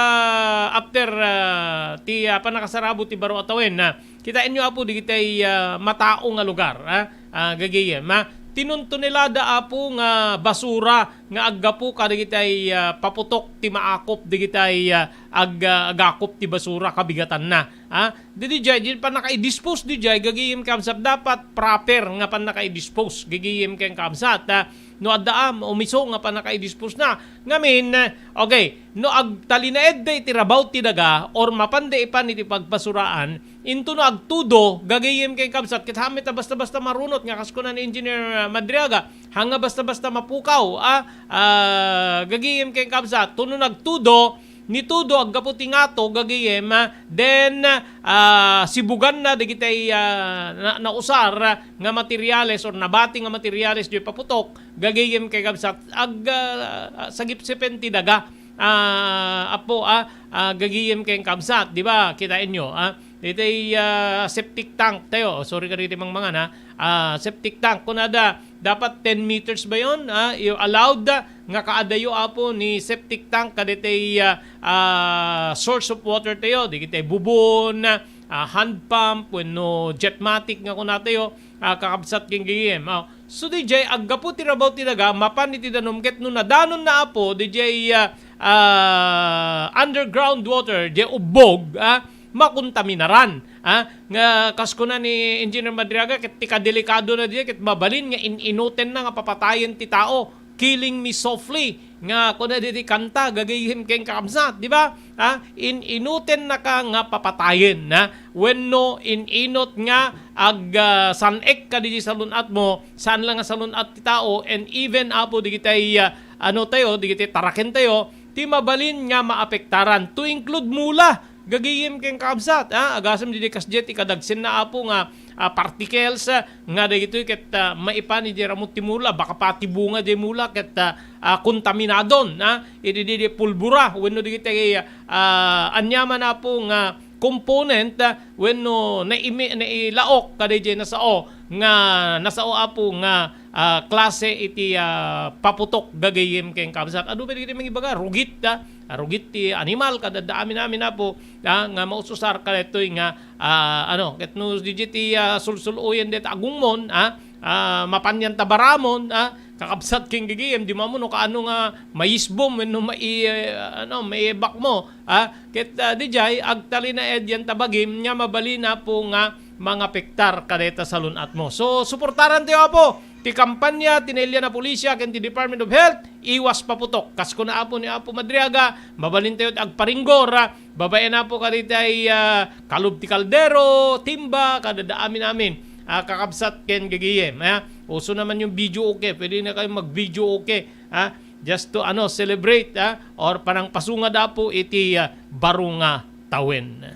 after, ah, ti, ah, panakasarabo ti baro a tawen, ah, kitaenyo, apo, dagitay, ah, matao nga lugar, ah, ah, gagayem, ah, tinuntonelada, apo, nga basura nga aggapu kadagitay, ah, paputok ti maakop dagitay, ah, ag-, ah, agakop ti basura kabigatanna. Ah, didi jay, di pannaka-i-dispose di jay, gagayem kaamsat, dapat proper nga pannaka-i-dispose, gagayem ken kaamsat, ah, no adda am, umiso nga pannaka-i-dispose na. Ngamin, okay, no agtalinaedda iti rabaw ti daga, or mapanda ipan iti pagbasuraan, into no agtudo, gagayem ken kaamsat, ket hamet a basta-basta marunot nga kas kuna ni Engineer, ah, Madriaga, hanga basta-basta mapukaw, ah, ah, gagayem ken kaamsat, tuno nagtudo, nitudo aggapu ti ngato, gagayem, ah, then, ah, sibuganna dagitay, ah, na-, nausar nga materials or nabati nga materials diay paputok, gagayem ken kaamsat, ag-, ah, sagipsipen ti daga, ah, apo, ah, ah, gagayem ken kaamsat, di ba? Kitaenyo, ah, itay, ah, septic tank tayo. Sorry kadagiti mangmangan, ha. Ah, septic tank, kunada, dapat ten meters ba yon? Ah, you allowed, ah, nga kaadayo, apo, ni septic tank kaditay, ah, ah, source of water tayo, dagitay bubon, ah, hand pump, wenno jetmatic nga kuna tayo, ah, kakabsat ken gagayem. Ah, so, di jay, aggapu ti rabaw ti daga, mapan iti danum, ket no nadanonna, apo, di jay, ah, ah, underground water, di ubbog, ah, makontaminaran, ah, nga kas kuna ni Engineer Madriaga, ket ti kadelikado na di, ket mabalin nga in-inuten na nga papatayen ti tao, Killing Me Softly, nga kuna diti kanta, gagayem ken kaamsat, di ba? Ah, in-inuten naka nga papatayen, na? Wenno in-inot nga ag, ah, san-ek kaditi salun-at mo, saan lang nga salun-at ti tao, and even, apo, digitay, ah, ano tayo, digitay taraken tayo, ti mabalin nga maapektaran, to include mula, gagayem ken kaabsat, ah, agasem didi kasdiay ti kadagsenna, apo, nga, ah, particles, ah, nga dagitoy ket, ah, maipan idi ramut ti mula, baka pati bunga di mula ket, ah, ah, kontaminadon, ah, idi didi pulbura wenno dagitoy, ah, aniaman, apo, nga component, ah, wenno naimi-, nailaok kadaydiay nasao nga, nasao, apo, nga, ah, klase iti, ah, paputok gagayyem ken kabsat. Adu pay dagiti mangibaga, rugit, ah, ah, rugit ti animal, kadada amin-amin, Apo, ah, nga maususar kadaytoy nga, ah, ano, ket no diay ti, ah, sulsul-oyen dayta agungmon, ah, ah, mapanyan ta baramon, ah, kakabsat ken gagayyem, di maammo no kaano nga mayisbom wenno mai-, ah, ano, maiebakmo, ah, ket, ah, diay agtalinaed dayta bagim nga mabalin, Apo, nga mangapektar kadayta salun-atmo. So, suportarantayo, Apo, ti kampanya ti nailian a pulisia ken ti Department of Health, iwas paputok. Kas kuna, Apo, ni Apo Madriaga, mabalintayo ti agparinggor, ah, babaen, Apo, kaditay, ah, kalub ti kaldero, timba, kadada amin-amin. Ah, kakabsat ken gagayyem, ah. Uso naman yung videoke, pwede na kayo mag-videoke, ah, just to, ano, celebrate, ah, or panangpasungad, Apo, iti, ah, baro nga tawen.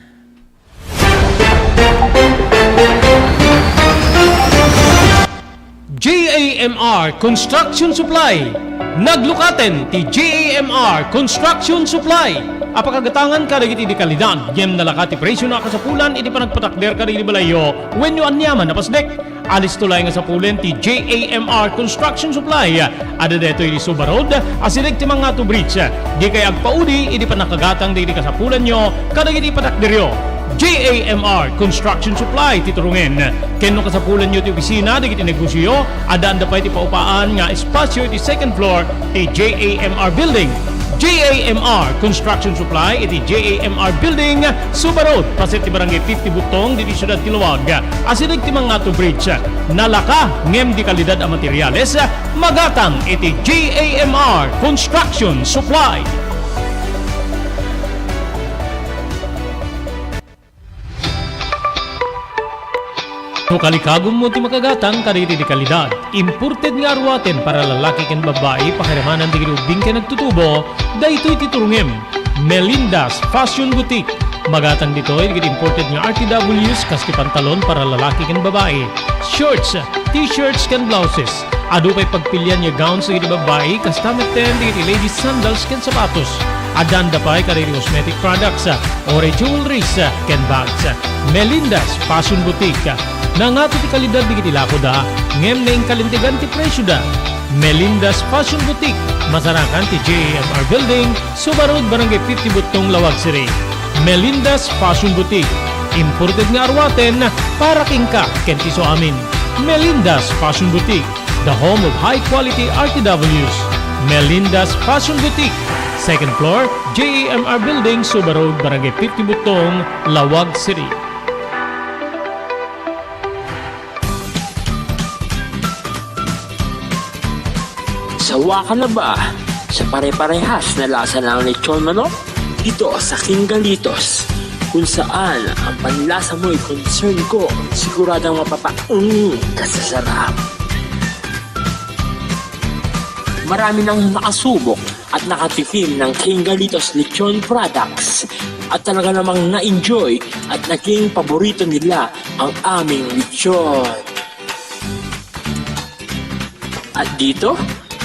J A M R Construction Supply. Naglukaten ti J A M R Construction Supply a pakagatangan kadagiti dekalidad ngem nalaka ti presio a kasapulan iti panagpatakder kadagiti balayyo wenno aniaman a pasdek. Alisto laeng a sapulen ti J A M R Construction Supply. Adda daytoy iti Suba Road, asideg ti Mangato Bridge. Dikay agpaudi idi pannakagatang dagiti kasapulanyo kadagiti patakderyo. J A M R Construction Supply ti turungen. Ken no kasapulanyo ti opisina dagiti negosioyo, addaanda pay ti paupaan nga espasio iti second floor ti J A M R Building. J A M R Construction Supply iti J A M R Building, Suba Road, paset ti Barangay fifty Butong, ditoy siudad ti Laoag, asideg ti Mangato Bridge. Nalaka ngem dekalidad a materiales, magatang iti J A M R Construction Supply. No kalikagummo ti makagatang kadagiti dekalidad, imported nga aruaten para lalaki ken babbai, pakiramanan dagiti ubbing ken agtutubo, daytoy ti turungem. Melinda's Fashion Boutique. Magatang ditoy dagiti imported nga R T Ws kas ti pantalon para lalaki ken babbai, shorts, t-shirts ken blouses. Adu pay pagpilian nga gowns dagiti babbai, kasta metten dagiti ladies sandals ken sapatos. Addaanda pay kadagiti cosmetic products, or jewelries, ken bags. Melinda's Fashion Boutique. Nangato ti kalidad dagiti lakoda, ngem naingkalintegan ti presioda. Melinda's Fashion Boutique, masarakan ti J A M R Building, Suba Road, Barangay fifty Butong, Laoag City. Melinda's Fashion Boutique, imported nga aruaten para kenka ken ti isuamin. Melinda's Fashion Boutique, the home of high-quality R T Ws. Melinda's Fashion Boutique, second floor, J A M R Building, Suba Road, Barangay fifty Butong, Laoag City. Sawa ka na ba sa pare-parehas na lasa ng lechon manok? Dito sa King Galitos, kung saan ang panlasa mo'y concern ko, siguradong mapapaung ka sa sarap. Marami nang nakasubok at nakatikim ng King Galitos Lechon Products at talaga namang na-enjoy at naging paborito nila ang aming lechon. At dito,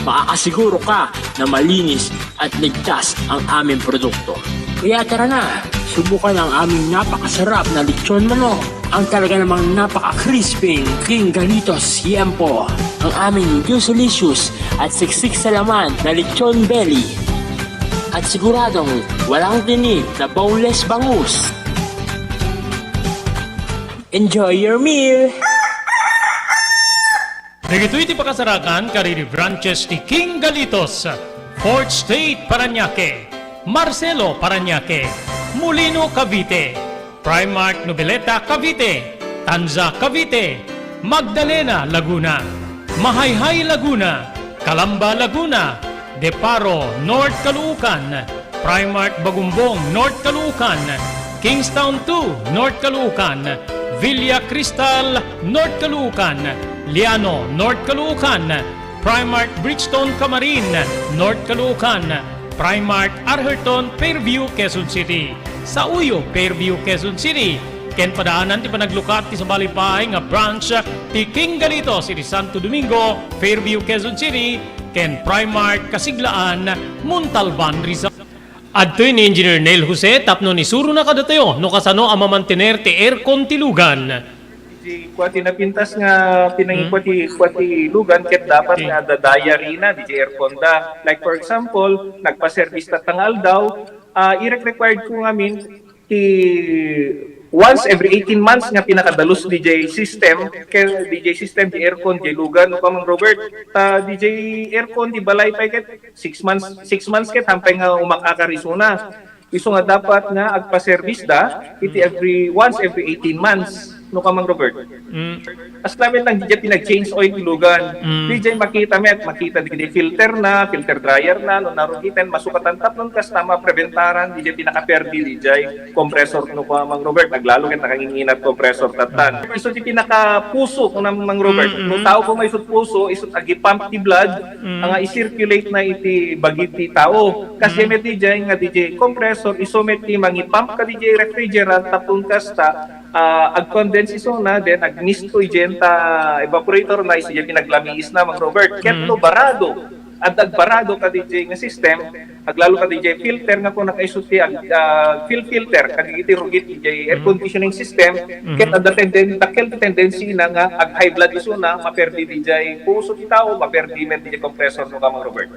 makakasiguro ka na malinis at ligtas ang aming produkto. Kaya tara na, subukan ang aming napakasarap na lechon manok, ang talaga namang napaka-crispy King Galitos Yempo, ang aming juicy-licious at siksik sa laman na lechon belly. At siguradong walang tinik na boneless bangus. Enjoy your meal! Dagitoy ti pakasarakan kadagiti branches ti King Galitos, Fourth Street, Parañaque, Marcelo, Parañaque, Molino, Cavite, Primark, Noveleta, Cavite, Tanza, Cavite, Magdalena, Laguna, Mahayhay, Laguna, Calamba, Laguna, Deparo, North Caloocan, Primark Bagumbong, North Caloocan, Kingstown two, North Caloocan, Villa Cristal, North Caloocan, Liano, North Caloocan, Primark Bridgestone Camarin, North Caloocan, Primark Arherton, Fairview, Quezon City, Sauyo, Fairview, Quezon City, ken padaanan ti panaglukat ti sabali pay nga branch ti King Galitos iti Santo Domingo, Fairview, Quezon City, ken Primark Kasiglaan, Montalban, Rizal. Adtoy ni Engineer Neil Jose tapno isurona kadatayo no kasano a mamantener ti aircon ti lugan. Kua ti napintas nga pinangikua ti, kua ti lugan ket dapat nga adda diary na, diay aircon da. Like for example, nagpa-service tatta nga aldaw, ah, irek-required ko ngamin ti once every eighteen months nga pinakadalus diay system, ket diay system, diay aircon, diay lugan, no, Kamang Robert, ta diay aircon, diay balay pay ket six months, six months ket hampay nga umakakar isuna. Isu nga dapat nga agpa-service da iti every, once every eighteen months, no, Kamang Robert. Mm. As lamet lang, diay pinag-change oil ti lugan. Mm. Diay makita met, makita diay filter na, filter dryer na, no, narugiten, masukatan tapno kasta mapreventaran diay pinakaperdi diay compressor, no, Kamang Robert. Aglalo ket nakanginginat compressor tattan. Isu ti pinakapuso, no, Mang Robert. Mm, mm. No tao ko may isut puso, isut agi-pump ti blood, mm, nga i-circulate na iti bagi ti tao. Kas, mm, met diay nga diay compressor, isu met ti mangi-pump kadiay refrigerant, tapno kasta, ah, ag-condense isuna, then agmisto idiay ta evaporator na, isu diay pinaglamiis na, Mang Robert. Ket, mm, no barado, adda agbarado kadiay nga system, aglalo kadiay filter nga kuna kaisu ti ag-, ah, fil-, filter, kadagiti rugit diay air, mm, conditioning system, mm, ket adda tenden-, dakkel ti tendency na nga ag-high blood isuna, maperdi diay puso ti tao, maperdi met diay compressor, no, Kamang Robert.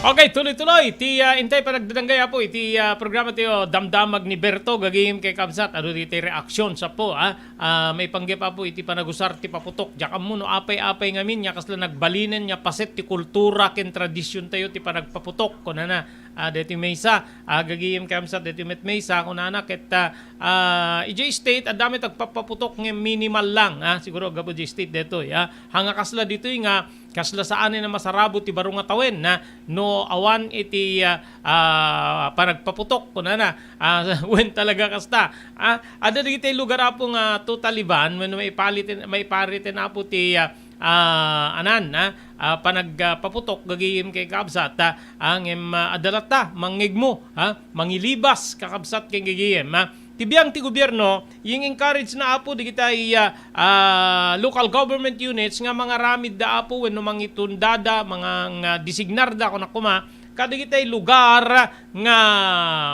Okay, tuloy-tuloy. Ti, ah, intay panagdadanggay, Apo, iti, ah, programa ti, oh, Damdamag ni Berto, gagayem ken kabsat. Adu ditoy reaksyon, sapo, ah? Ah, maipanggep, Apo, iti panagusar ti paputok. Diak ammo no apay-apay ngamin, nia kasla nagbalinen, nia paset ti kultura ken tradisyontayo ti panagpaputok, kunana. Ah, deti maysa, ah, gagayem ken kabsat, deti met maysa, kunana, ket, ah, ah, idiay state, adda met agpapaputok nga minimal lang, ah, siguro gapu idiay state detoy, ah. Haan nga kasla ditoy nga, kasla saanen a masarabo ti baro nga tawen, ah, no awan iti, ah, ah, panagpaputok, kunana, ah, wen talaga kasta. Ah, adda dagiti lugar, Apo, nga totally ban, wenno maipalit-, maipariten, Apo, ti, ah, ah, anan, ah, ah, panag-, ah, paputok gagayem ken kabsat, ah, ah, ngem, ah, adda latta, mangngegmo, ah, mangilibas, kakabsat ken gagayem, ah. Ti biang ti gobierno, ing-encourage na, Apo, digitay, ah, ah, local government units nga mangaramid da, Apo, wenno mangitundada, manga-, nga designarda, kunak koma, kadagitay lugar nga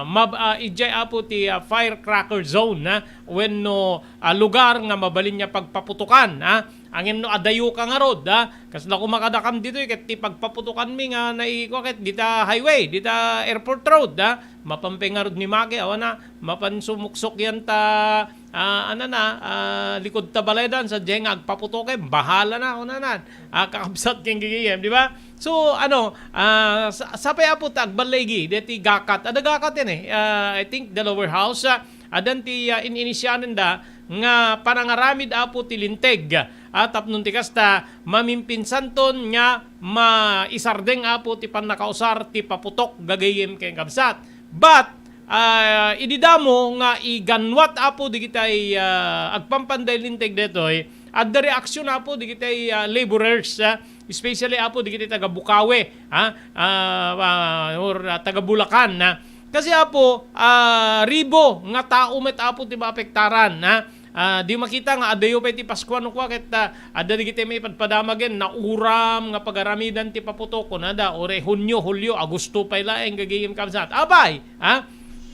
mab-, ah, idiay, Apo, ti, ah, firecracker zone, ah, wenno, ah, lugar nga mabalin nga pagpaputokan, ah. Ngem no adayoka ngarud, ah, kasla koma kadakam ditoy, ket ti pagpaputokanmi nga naikua ket dita highway, dita airport road, ah. Mapan pay ngarud ni Maki, awan a, mapan sumuksok yan ta, ah, ano na, ah, likod ta baledan, sadiay nga agpaputokem, bahala na, kunanan. Ah, kakabsat ken gigigim, di ba? So, ano, ah, sa-, sapay, Apo, ta agbaligi, deti gakat. Ada gakat yan eh. Ah, I think the lower house, ah, adan ti, ah, in-initianan da nga panangaramid, Apo, ti linteg. Ah, tapno ti kasta, mamimpinsanton nga maisardeng, Apo, ti pannakausar ti paputok gagayem ken kabsat. But, ah, idi damo nga iganwat, Apo, digitay, ah, agpampanday linteg detoy, adda reaksyon, Apo, digitay, ah, laborers, ah, especially, Apo, digitay taga Bukawi, ah, ah, ah, or, ah, taga Bulacan, ah. Kasi, Apo, ah, ribo nga tao met, Apo, ti maapektaran, ah. Ah, di makita nga adayo pay ti Paskua no kua ket, ah, adda digiti maipadpadamag ken nauram nga pagaramidan ti paputok, kunada, uray Hunio, Hulio, Agosto pay laeng gagayem kabsat. Apay, ha?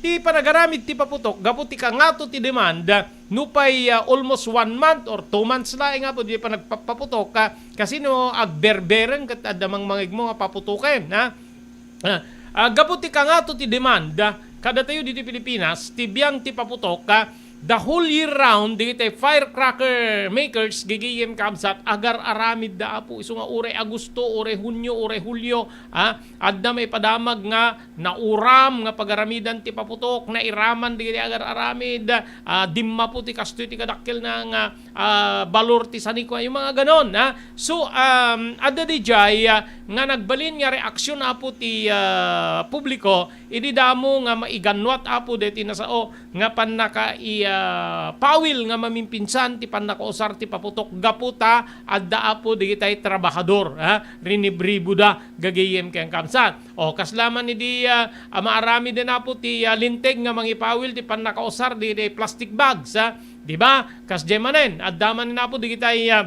Ti panagaramid ti paputok gapu ti kangato ti demand, nupay, ah, almost one month or two months laeng, Apo, di pa nagpapaputok, ah, kasino agberbereng ket adda mangmangegmo nga paputoken, ha? Ah, ah, gapu ti kangato ti demand, ah, kadatayo ditoy Pilipinas, ti biang ti paputok, ah, the whole year round, dagiti firecracker makers, gigiyem kabsat, agar-aramidda, Apo, isu nga uray Agosto, uray Hunio, uray Hulio, ah, adda maipadamag nga nauram nga pagaramidan ti paputok, nairaman dagiti agar-aramid, ah, dimmapo ti kastoy ti kadakkelna nga, ah, balor ti sanikua, yung mga ganon, ha? So, um, adda dijay, ah, nga nagbalin nga reaksyon, Apo, ti, ah, publiko, idi damo nga maigannuat, Apo, deti nasao nga pannaka-, i-, ah, pawil nga mamimpinsan ti pannakausar ti paputok gapu ta adda, Apo, digitay trabahador, ha? Rinibribuda, gagayem ken kabsat. O, kasla man idi, ah, a maaramiden, Apo, ti, ah, linteg nga mangipawil ti pannakausar dagiti plastic bags, ha? Di ba? Kasdiay manen, adda manen, Apo, digitay, ah,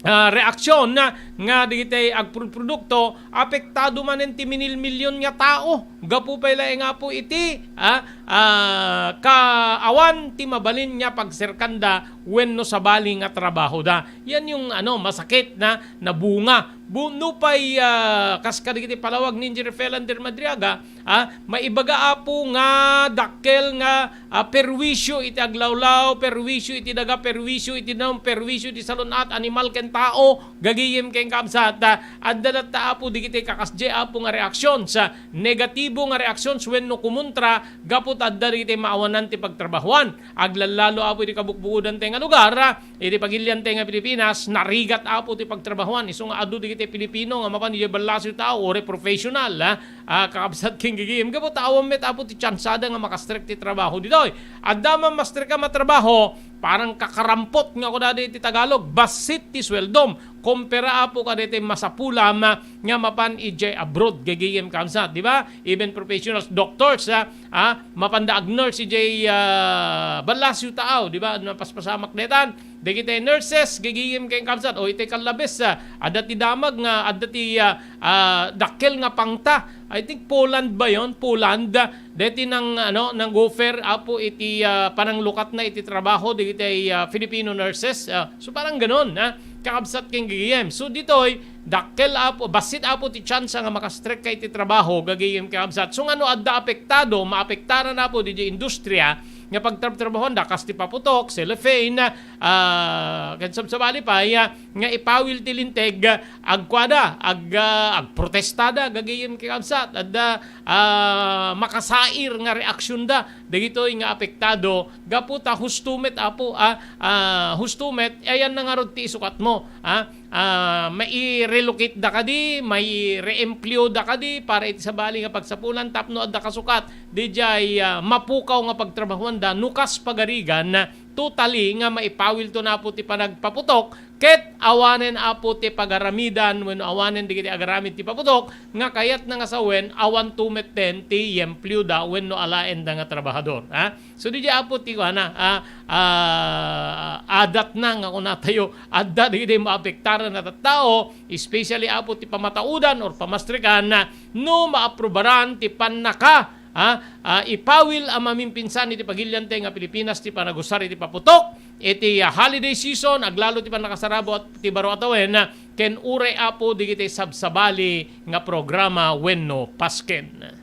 ah, reaksyon na nga dagiti agprodprodukto, apektado manen ti minilmilion nga tao. Gapu pay laeng, Apo, iti, ah, ah, kaawan ti mabalin nga pagserkanda wenno sabali nga trabahoda. Yan yung, ano, masakit na, na bunga. Bu-, nupay, ah, kas kadagiti palawag ni Engineer Phil Ander Madriaga, ah, maibaga, Apo, nga dakkel nga, ah, perwisyo iti aglawlaw, perwisyo iti daga, perwisyo iti danum, perwisyo iti salun-at, animal ken tao, gagayem ken kabsat, ah, adda latta, Apo, dagiti kakasdiay, Apo, nga reactions, ah, negatibo nga reactions wenno kumontra gapu ta adda dagiti maawanan ti pagtrabahoan. Aglallalo, Apo, iti kabukbukodan tayo nga lugar, ah, iti pagilian tayo nga Pilipinas, narigat, Apo, ti pagtrabahoan. Isu nga adu dagiti Pilipino nga mapan idiay ballasiw tao, uray professional, ah, ah, kakabsat ken gigim. Gapu ta awan met, Apo, ti tsansada nga makastrek ti trabaho ditoy. Adda man mastrek a matrabaho, parang kakarampot nga kunada iti Tagalog, bassit ti sueldom. Kumpara, Apo, kadaytoy masapulam nga mapan idiay abroad, gagayem kabsat, di ba? Even professionals, doctors, ah, ah, mapanda ag-nurse idiay, ah, ballasiw tao, di ba? Napaspasamak detan. Dagiti nurses, gagayem ken kabsat, o iti kallabes, ah, adda ti damag nga, adda ti, ah, ah, dakkel nga pangta. I think Poland ba yon? Poland, deti nang, ano, nang-offer, Apo, iti, ah, pananglukatna iti trabaho, dagiti, ah, Filipino nurses. Ah, so parang ganon, ah, kakabsat ken gagayem. So ditoy, dakkel, Apo, bassit, Apo, ti tsansa nga makastrek ka iti trabaho, gagayem, kakabsat. So nga no adda apektado, maapektaran, Apo, didi industriya, nga pagtrabtrabahoanda, kas ti paputok, cellophane, ah, ken sabsabali pay, ah, nga ipawil ti linteg, agkuada, ag-, ah, agprotestada, gagayem kakabsat, adda, ah, makasair nga reaksionda, dagitoy nga apektado, gapu ta husto met, Apo, ah, ah, husto met, ayanna ngarud ti isukatmo, ah, ah, mai-relocate da kadi, mai-reempleo da kadi para iti sabali nga pagsapulan tapno adda kasukat, didiay, ah, mapukaw nga pagtrabahoanda, no kas pagarigan, totally nga maipawilto na, Apo, ti panagpaputok, ket awanen, Apo, ti pagaramidan wenno awanen dagiti agaramid ti paputok nga kayatna nga sawen, awanto metten ti yempleoda wenno alaenda nga trabahador, ha? So, didiay, Apo, ti kuana, ah, ah, adatna nga kunatayo, adda dagiti maapektaran a tattao, especially, Apo, ti pamataudan or pamastrekan, no maaprubaran ti pannaka, ah, ah, ipawil a mamimpinsan iti pagilian tayo nga Pilipinas ti panagusar iti paputok iti, ah, holiday season, aglalo ti pannakasarabo ti baro a tawen, ah, ken uray, Apo, dagiti sabsabali nga programa wenno pasken.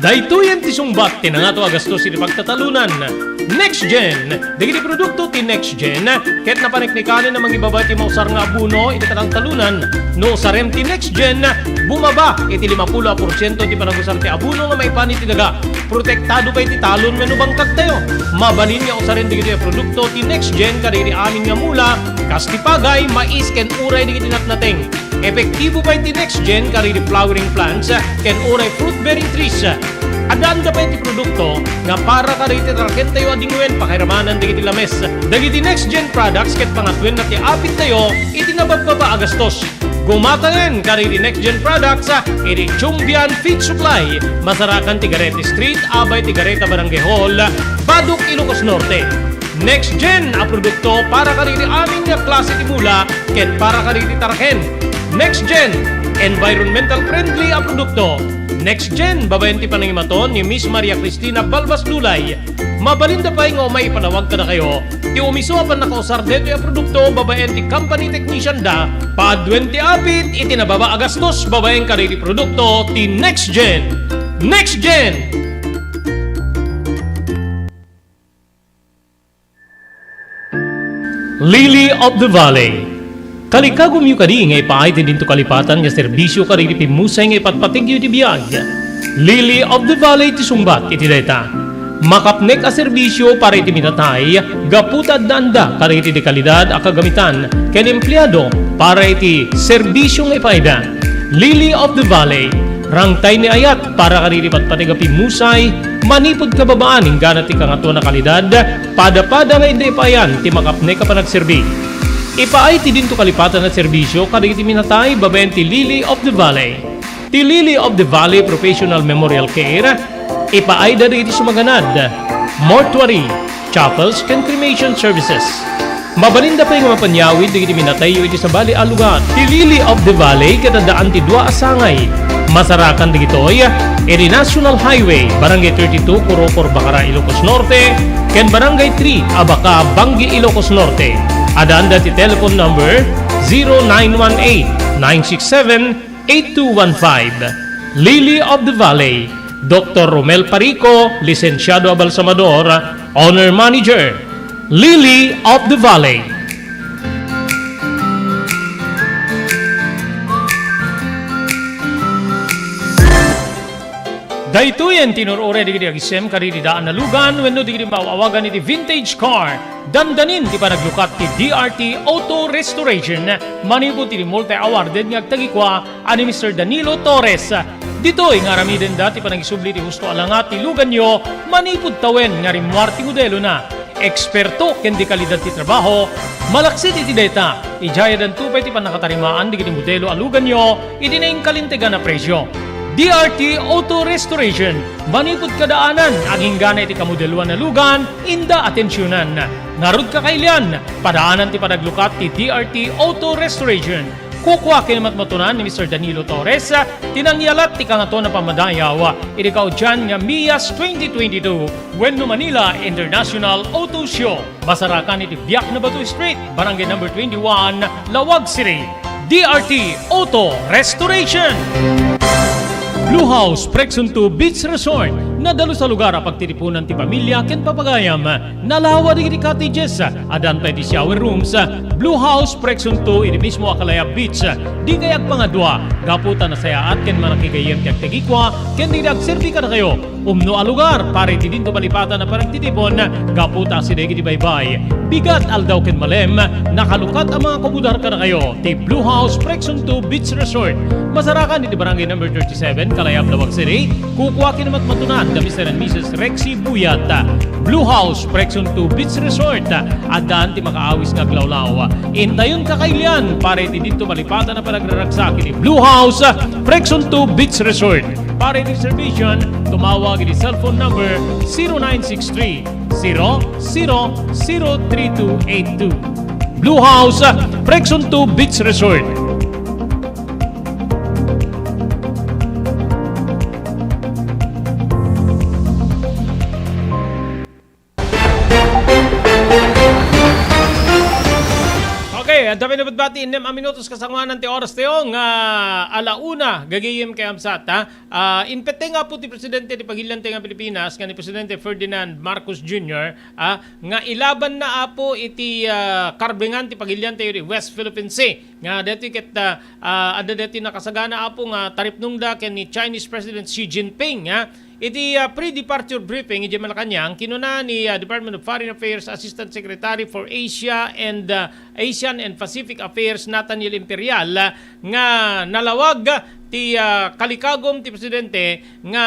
Daytoyen ti sungbat ti nangato a gastos iti pagtatalonan. Next Gen. Dagiti produkto ti Next Gen ket napaneknekanen a mangibaba ti mausar nga abono iti kataltalonan. No usarem ti Next Gen, bumaba iti limapulo a porsiento ti panagusar ti abono nga maipan iti daga. Protektado pay ti talon wenno bangkagtayo. Mabalin nga usaren dagitoy a produkto ti Next Gen kadagiti amin nga mula, kas ti pagay, mais, ken uray dagiti natnateng. Epektibo pay ti Next Gen kadagiti flowering plants ken uray fruit-bearing trees. Addaanda pay ti produkto nga para kadagiti tarakentayo a dingwen pakairamanan dagiti lames. Dagiti Next Gen products ket pangatwenna ti apittayo iti nababbaba a gastos. Gumatayen kadagiti Next Gen products iti Chumbian Feed Supply, masarakan ti Garete Street, abay ti Gareta Barangay Hall, Badoc, Ilocos Norte. Next Gen a produkto para kadagiti amin nga klase ti mula ken para kadagiti taraken. Next Gen, environmental friendly a produkto. Next Gen, babaen ti panangimaton ni Miss Maria Cristina Balbas Lulay. Mabalinda pay nga umay ipanawag kadakayo ti umiso a pannakausar daytoy a produkto babaen ti company technician da. Paduen ti apit iti nababa a gastos babaen kadagiti produkto ti Next Gen. Next Gen! Lily of the Valley. Kalikagumyo kadi nga ipaay ti dinto kalipatan nga serbisyo kadagiti pimmusay nga ipatpategyo iti biag? Lily of the Valley ti sungbat iti dayta. Makapnek a serbisyo para iti minatay gapu ta addaanda kadagiti de kalidad a kagamitan ken empleado para iti serbisyo nga ipaayda. Lily of the Valley, rangtay ni ayat para kadagiti patpateg a pimmusay, manipud kababaan inggana ti Kangatoan a Kalidad, padapada nga inda ipaayan ti makapnek a panagserbi. Ipaay ti dinto kalipatan a serbisyo kadagiti minatay babaen ti Lily of the Valley. Ti Lily of the Valley Professional Memorial Care, Ipaayda dagiti sumaganad, mortuary, chapels, ken cremation services. Mabalinda pay nga mapanyawid dagiti minatayyo iti sabali a lugar. Ti Lily of the Valley ket addaan ti dua a sangay. Masarakan dagitoy iti National Highway, Barangay thirty-two, Kurokor, Bacara, Ilocos Norte, ken Barangay three, Abaca, Bangui, Ilocos Norte. Addaanda ti telephone number zero nine one eight, nine six seven, eight two one five. Lily of the Valley, Doctor Romel Parico, lisensiado a balsamador, owner manager. Lily of the Valley. Daytoyen ti nur-uray dagiti agisem kadagiti daan a lugan wenno dagiti maaw-awagan iti vintage car. Dandanin ti panaglukat ti D R T Auto Restoration manipud ti multi-awarded nga agtagikua a ni Mister Danilo Torres. Ditoy nga aramidenda ti panagisubli ti husto a langa ti luganyo manipud tawen nga rimmuar ti modelona. Eksperto ken di kalidad ti trabaho, malaksid iti dayta, idiay addanto pay ti pannakatarimaan dagiti modelo a luganyo iti naingkalintegan a presio. D R T Auto Restoration, manipud kadaanan, agingga iti kamodeloan a lugan, inda atensionan. Ngarud, kakailian, padaanan ti panaglukat ti D R T Auto Restoration. Kukua ken matmatunan ni Mister Danilo Torres ti nangyalat ti Kangatoan a Pammadayaw iti kaudian nga MIAS twenty twenty-two wenno Manila International Auto Show. Masarakan iti Biak na Bato Street, Barangay Number twenty-one, Laoag City. D R T Auto Restoration. Blue House Prexon two Beach Resort. Nadalus a lugar a pagtitipunan ti pamilya ken papagayam. Nalawa dagiti cottages. Addan pay ti shower rooms. Blue House Prexon two iti mismo a Kalayab Beach. Dikay agpangadua gapu ta nasayaat ken manakigayyem ti agtagikua ken dagiti agserbi kadakayo. Umno a lugar para iti dinto malipatan a panagtitipon gapu ta asideg iti baybay. Bigat, aldaw ken malem, nakalukat a mga kumudar kadakayo ti Blue House Prexon two Beach Resort. Masarakan iti Barangay Number thirty-seven, Kalayab, Laoag City. Kukua ken matmatunan da Mister and Missus Rexy Buyat. Blue House Prexon two Beach Resort. Addan ti makaawis nga aglawlaw. Intayon, kakailian para iti dinto malipatan a panagraragsak iti Blue House Prexon two Beach Resort. Para iti reservation, tumawag iti cellphone number zero nine six three, zero zero zero three two eight two. Blue House, Prexon two Beach Resort. Okay, adda pay nabutbati, innem a minutos kasangoanan ti oras tayo nga ala una, gagayem ken kabsat, ha? Ah, impetteng nga po ti presidente ti pagilian tayo nga Pilipinas, nga ni Presidente Ferdinand Marcos Junior, ah, nga ilabanna, apo, iti, ah, karbengan ti pagilian tayo di West Philippine Sea. Nga dati ket, ah, ah, adda dati nakasagana, apo, nga taripnongda ken ni Chinese President Xi Jinping, ha? Iti, ah, pre-departure briefing idiay Malacañang, kinuna ni, ah, Department of Foreign Affairs Assistant Secretary for Asia and, ah, Asian and Pacific Affairs, Nathaniel Imperial, ah, nga nalawag ti, ah, kalikagum ti presidente nga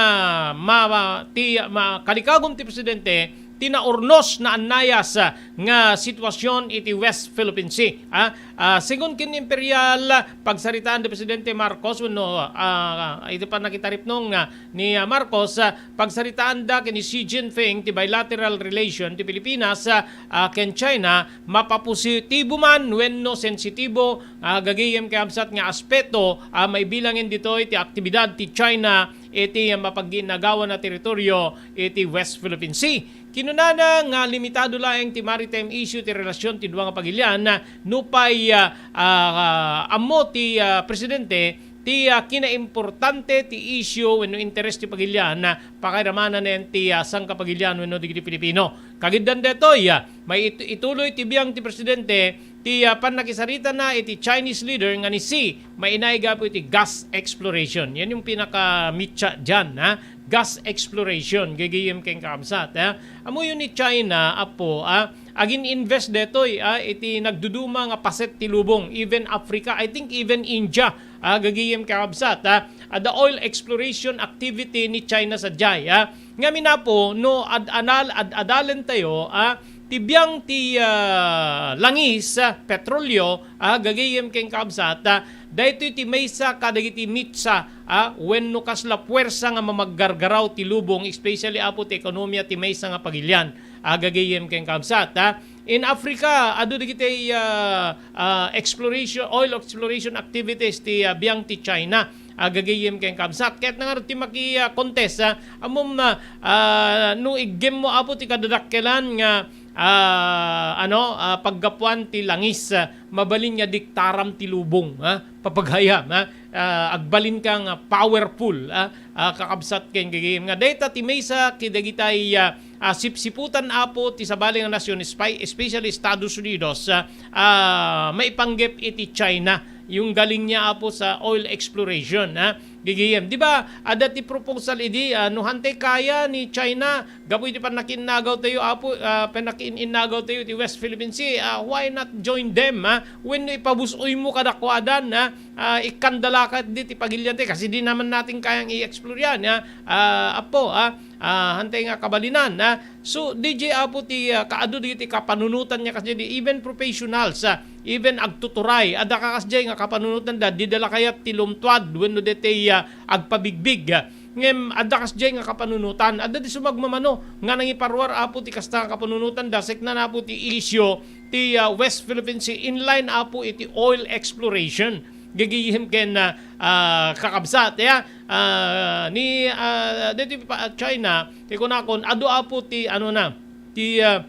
ma-, ti, ma-, kalikagum ti presidente ti naurnos, naannayas, ah, nga sitwasyon iti West Philippine Sea, ah. Ah, segun ken ni Imperial, pagsaritaan da Presidente Marcos wenno, ah, iti pannakitaripnong, ah, ni, ah, Marcos, ah, pagsaritaanda ken ni Xi Jinping ti bilateral relation ti Pilipinas, ah, ah, ken China, mapapositibo man wenno sensitibo, ah, gagayem ken kabsat nga aspeto, ah, maibilangen ditoy ti aktibidad ti China iti mapagginagawa a teritorio iti West Philippine Sea. Kinunana nga limitado laeng ti maritime issue ti relasyon ti dua nga pagilian, nupay, ah, ah, ammo ti, ah, presidente ti, ah, kinaimportante ti issue wenno interes ti pagilian, ah, pakairamanen ti, ah, sangkapagilian wenno dagiti Pilipino. Kagiddan daytoy, ah, mait-, ituloy ti biang ti presidente ti, ah, pannakisaritana iti Chinese leader nga ni Xi, mainaig gapu iti gas exploration. Yan yung pinakamitsa diyan, ha? Gas exploration, gagayem ken kabsat, ha? Ammoyo ni China, apo, ah, agin-invest detoy, ah, iti nagduduma nga paset ti lubong, even Africa, I think even India, ah, gagayem ken kabsat, ah, adda oil exploration activity ni China sadiay, ah. Ngamin, apo, no ad-, anal-, ad-, adalen tayo, ah, ti biang ti, ah, langis, ah, petrolyo, ah, gagayem ken kabsat, ah, Daytoy ti maysa kadagiti mitsa, ah, wenno kasla puwersa nga mamaggargaraw ti lubong, especially, Apo, ti ekonomiya ti maysa nga pagilian, ah, gagayem ken kabsat, ah. In Africa, adu dagiti, ah, ah, exploration, oil exploration activities ti, ah, biang ti China, ah, gagayem ken kabsat. Ket nangarud ti maki, ah, contest, ah, ammom, ah, ah, no iggemmo, Apo, ti kadadakkelan nga, ah, ano, ah, paggapuan ti langis, ah, mabalin nga diktaram ti lubong, ha? Papagayam, ha? Ah, agbalinka nga powerful, ha? Ah, kakabsat ken gagayem nga dayta ti maysa kadagitay, ah, ah, sipsiputan, Apo, ti sabali nga nasyon, espe-, especially Estados Unidos, ah, ah, maipanggep iti China, yung galing niya, Apo, sa oil exploration, ha? Gagayem. Di ba, adda ti proposal idi, ah, no hantay kaya ni China, gapu iti pannakiinnagaw tayo, Apo, ah, pannakiinnagaw tayo ti West Philippine Sea, ah, why not join them, ha? Wenno ipabus-oymo kadakuadan, ha? Ah, ikkandalaka di ti pagilian tayo, kasi di naman natin kayang i-explore yan, ha? Ah, Apo, ha? Ah, hantay nga kabalinan, ha? So, D J, Apo, ti, ah, kaadu dagiti kapanunotan niya kasi di even professionals, ah, even agtuturay, adda ka kasdiay nga kapanunotan da, di da la kayat ti lumtuad wenno deti, ah, agpabigbig, ah. Ngem adda kasdiay nga kapanunotan, adda di sumagmamano nga nangiparuar, Apo, ti kasta nga kapanunotan da, seknan, Apo, ti isyu ti, ah, West Philippine Sea in line, Apo, iti oil exploration. Gagayem ken, ah, ah, kakabsat, ya, ah, ni, ah, deti pa, China, ti kunakon, adu, Apo, ti, ano na, ti, ah,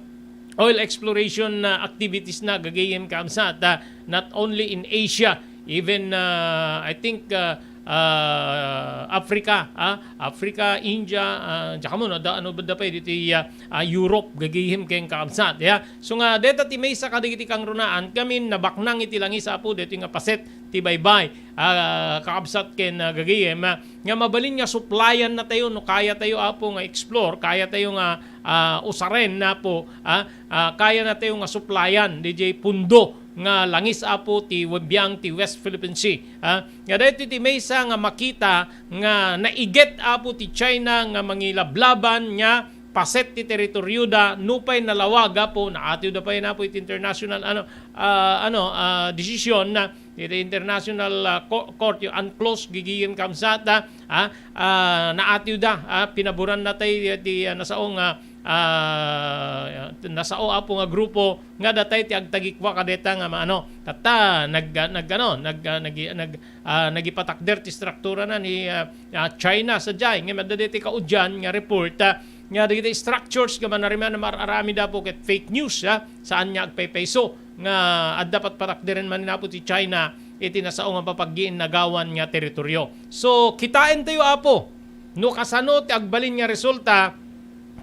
oil exploration, ah, activities na gagayem kabsat, ah, not only in Asia, even, ah, I think, ah, ah, Africa, ah, Africa, India, ah, diak ammo, no, da, ano, da pay diti, ah, ah, Europe, gagayem ken kakabsat, ya. So nga, deta ti maysa kadagiti kangrunaan, gamin nabaknang iti langis, Apo, deti nga paset ti baybay, ah, kakabsat ken, ah, gagayem, ah, nga mabalin nga supplyan na tayo, no, kaya tayo, Apo, nga explore, kaya tayo nga, ah, usaren, Apo, ah, ah, kaya na tayo nga supplyan, D J, pundo nga langis, Apo, ti biang ti West Philippine Sea, ah. Nga daytoy ti maysa nga makita nga naiget, Apo, ti China nga mangilablaban nga paset ti teritoryoda, nupay nalawag, Apo, naatiwda pay, Apo, iti international, ano, ah, ano, ah, desisyon na iti international, ah, co-, court, yung UNCLOS, gagayem kabsat, ah, ah, ah, naatiwda, ah, pinaboran na tay ti, ah, nasao nga, ah, nasao, Apo, nga grupo nga datay ti agtagikua kadeta nga maano, tatta nag-, nag-, ano, nag-, ah, nag-, nag-, ah, nagipatakder ti struktura na ni, ah, ah, China sadiay, ngem adda deti kaudian nga report, ah, nga dagiti structures nga manariman a mar-aramid, Apo, ket fake news, ah, saan nga agpaypayso nga adda patpatakderen manen, Apo, ti China iti nasao nga papaggiinnagawan nga teritoryo. So, kitaentayo, Apo, no kasano ti agbalin nga resulta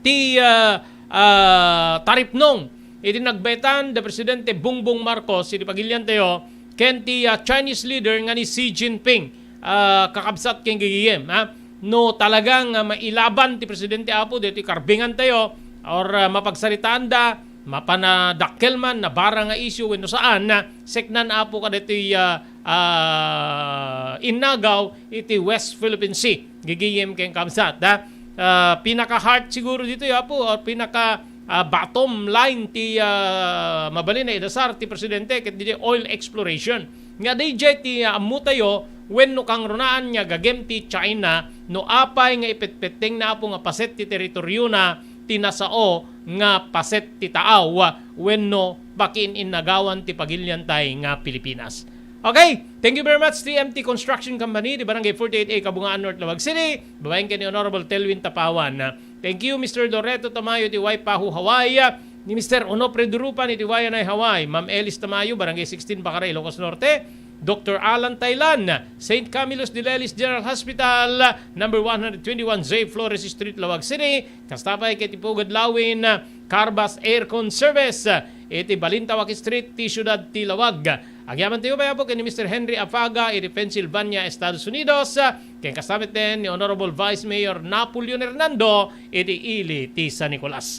ti, ah, ah, taripnong iti nagbaetan da Presidente Bongbong Marcos iti pagiliantayo ken ti, ah, Chinese leader nga ni Xi Jinping, ah, kakabsat ken gagayem, ha? No talagang, ah, mailaban ti Presidente, Apo, ditoy karbingantayo or, ah, mapagsaritaanda, mapanadakkel man, nabara nga isyu wenno saan, ah, seknan, Apo, kaditoy, ah, ah, innagaw iti West Philippine Sea. Gagayem ken kabsat, ha? Ah, pinaka-heart siguro ditoy, Apo, or pinaka, ah, bottom line ti, ah, mabalin a idasar ti Presidente ket ditoy oil exploration. Nga D J ti, ah, ammotayo wenno kangrunaan nga gagem ti China no apay nga ipetpettengna, Apo, nga paset ti teritoryona ti nasao nga paset ti taaw wenno pakiin-innagawan ti pagiliantay nga Pilipinas. Okay, thank you very much, T M T Construction Company, di Barangay forty-eight A, Kabungaan North, Laoag City, babaen ken ni Honorable Telwin Tapawan. Thank you, Mister Loreto Tamayo, ti Waipahu, Hawaii, ni Mister Onofre Durupan, iti Wayanay, Hawaii, Ma'am Elis Tamayo, Barangay sixteen, Bacara, Ilocos Norte, Doctor Alan Tailan, Saint Camillus de Lelis General Hospital, number one hundred twenty-one J Flores Street, Laoag City, kasta pay ket ti Pugad Lawin, Carbas Aircon Service, iti Balintawak Street, ti siudad ti Laoag. Agyamantayo pay, Apo, ken ni Mister Henry Afaga iti Pennsylvania, Estados Unidos, ken kasta met ni Honorable Vice Mayor Napoleon Hernando iti Ili ti San Nicolas.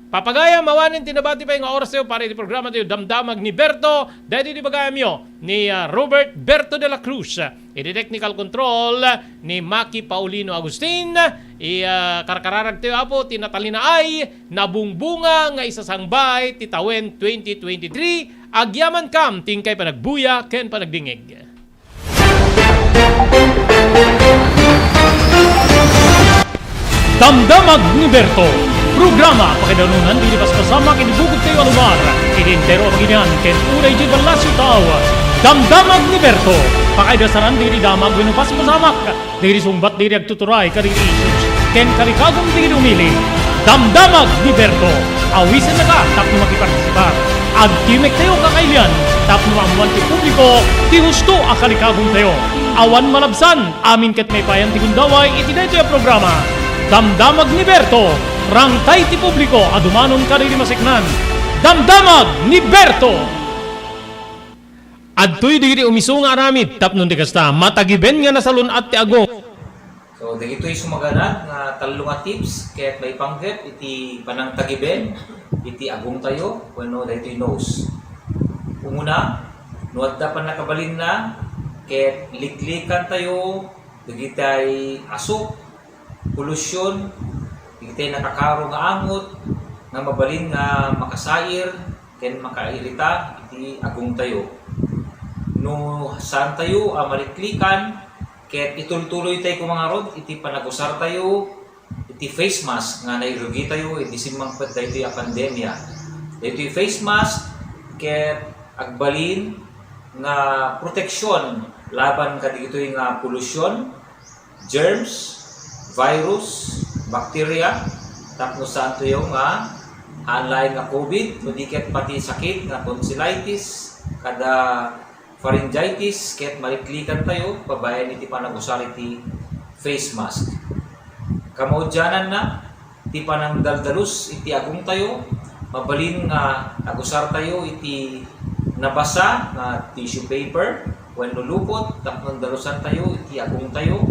Papagayam, awanen ti nabati pay nga orastayo para iti programa tayo, Damdamag ni Berto, daytoy ti bagayamyo ni, ah, Robert Berto de la Cruz. Iti technical control ni Maki Paulino Agustin. I, ah, karkararagtayo, Apo, ti natalinaay, nabungbunga nga isasangbay ti tawen twenty twenty-three. Agyamankam ti inkay panagbuya ken panagdingngeg. Damdamag ni Berto. Programa pakaidanunan ti paspasamak iti bugogtayo a lugar, iti entero a baginian, ken uray idiay ballasiw tao. Damdamag ni Berto. Pakaidasaran dagiti damag wenno paspasamak, dagiti sungbat dagiti agtuturay kadagiti issues, ken kalikagum dagiti umili. Damdamag ni Berto. Awisennaka tapno makipartisipar. Agtimektayo kakailian tapno maammoan ti publiko ti husto a kalikagumtayo. Awan malabsan, amin ket maipayan ti gundaway iti daytoy a programa. Damdamag ni Berto, rangtay ti publiko a dumanon kadagiti maseknan. Damdamag ni Berto! Adtoy dagiti umisu nga aramid tapno ti kasta, matagiben nga nasalun-at ti agong. So, dagitoy sumaganad nga tallo nga tips ket maipanggep iti panangtagiben iti agongtayo wenno daytoy nose. Umuna, no adda pannakabalinna ket liklikantayo dagitay asuk, polusyon, dagitay nakakaro nga angot nga mabalin nga makasair ken makairita iti agongtayo. No saantayo a maliklikan, ket itultuloytay koma ngarud iti panagusartayo iti face mask nga nairugitayo idi simmangpet daytoy a pandemia. Daytoy face mask ket agbalin nga proteksyon laban kadagitoy nga polusyon, germs, virus, bacteria, tapno saantayo nga haan laeng nga covid, no di ket pati sakit nga tonsillitis, kada pharyngitis, ket maliklikantayo babaen iti panagusar iti face mask. Kamaudiananna, ti panangdaldalus iti agongtayo, mabalin nga agusartayo iti nabasa nga tissue paper wenno lupot tapno dalusantayo iti agongtayo,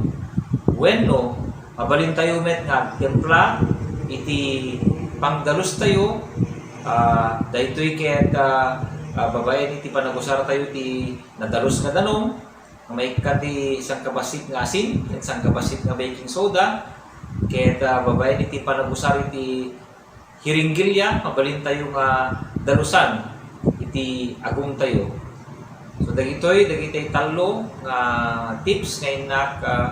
wenno mabalintayo met nga agtimpla iti pangdalustayo. Ah, daytoy ket, ah, ah, babaen iti panagusartayo ti nadalus nga danum, nga maikkat ti sangkabassit nga asin, ken sangkabassit nga baking soda, ket, ah, babaen iti panagusar iti hiringgilya, mabalintayo nga dalusan iti agongtayo. So, dagitoy, dagitoy tallo nga tips nga innak, ah,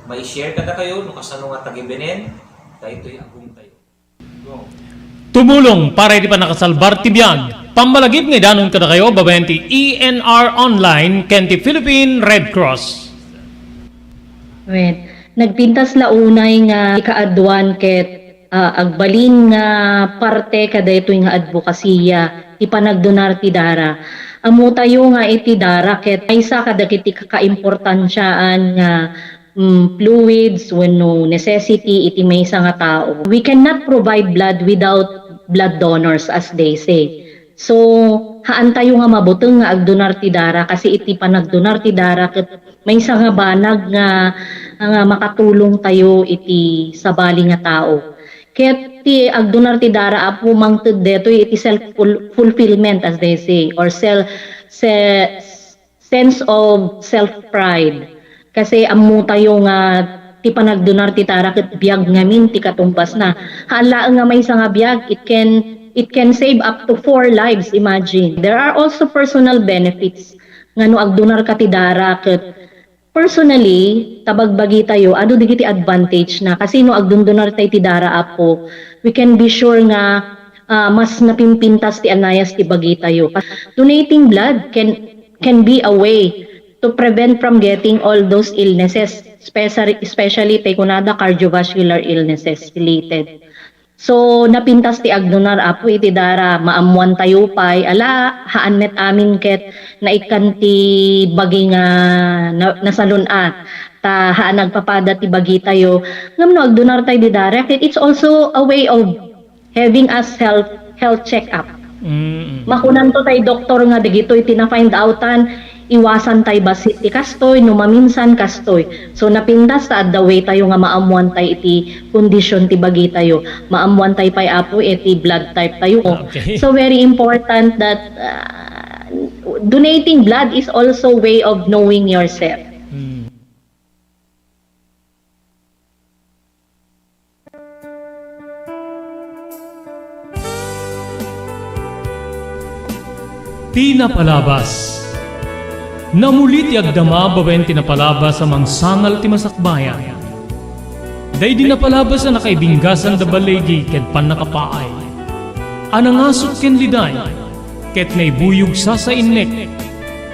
mai-share kadakayo no kasano nga tagibenen daytoy agongtayo. Tumulong para iti pannakasalbar ti biag. Pammalagip nga idanon kadakayo babaen ti E N R Online ken ti Philippine Red Cross. Wen, nagpintas la unay nga ikaaduan ket, ah, agbalin nga parte kadaytoy nga adbokasiya ti panagdonar ti dara. Ammotayo nga iti dara ket maysa kadagiti kakaimportansiaan nga mm, fluids wenno necessity iti maysa nga tao. We cannot provide blood without blood donors, as they say. So, haantayo nga mabuteng nga agdonar ti dara kasi iti panagdonar ti dara ket maysa nga banag nga, nga makatulongtayo iti sabali nga tao. Ket ti agdonar ti dara, Apo, mangted detoy iti self-ful-, fulfillment, as they say, or sel-, se-, sense of self-pride. Kasi ammotayo nga ti panagdonar ti dara ket biag ngamin ti katumbasna. Haan laeng nga maysa nga biag, it can, it can save up to four lives, imagine. There are also personal benefits nga no agdonarka ti dara ket personally, ta bagbagitayo, adu dagiti advantage na. Kasi no agdondonartay ti dara, Apo, we can be sure nga, ah, mas napimpintas ti anayas ti bagitayo. Donating blood can can be a way to prevent from getting all those illnesses, especially, especially tay kunada cardiovascular illnesses related. So, napintas ti agdonar, Apo, iti dara, maammoantayo pay, ala, haan met amin ket naikkan ti bagi nga na-, nasalun-at, ta haan agpapada ti bagitayo. Ngem no agdonartay di dara, ket it's also a way of having us health, health check-up. Mm. Makunanto tay doktor nga dagitoy ti na-find outan, iwasan tay bassit ti kastoy, no maminsan kastoy. So, napintas ta adda way tayo nga maammuan tay iti kondisyon ti bagitayo. Maammuan tay pay, Apo, iti blood type tayo. Okay. So, very important that, uh, donating blood is also way of knowing yourself. Mm. Ti napalabas. Namuli ti agdama babaen ti napalabas a mangsangal ti masakbayan. Daydi napalabas a nakaibinggasan da baligi ken pannakapaay, a nangasut ken liday, ket naibuyog sasainnek,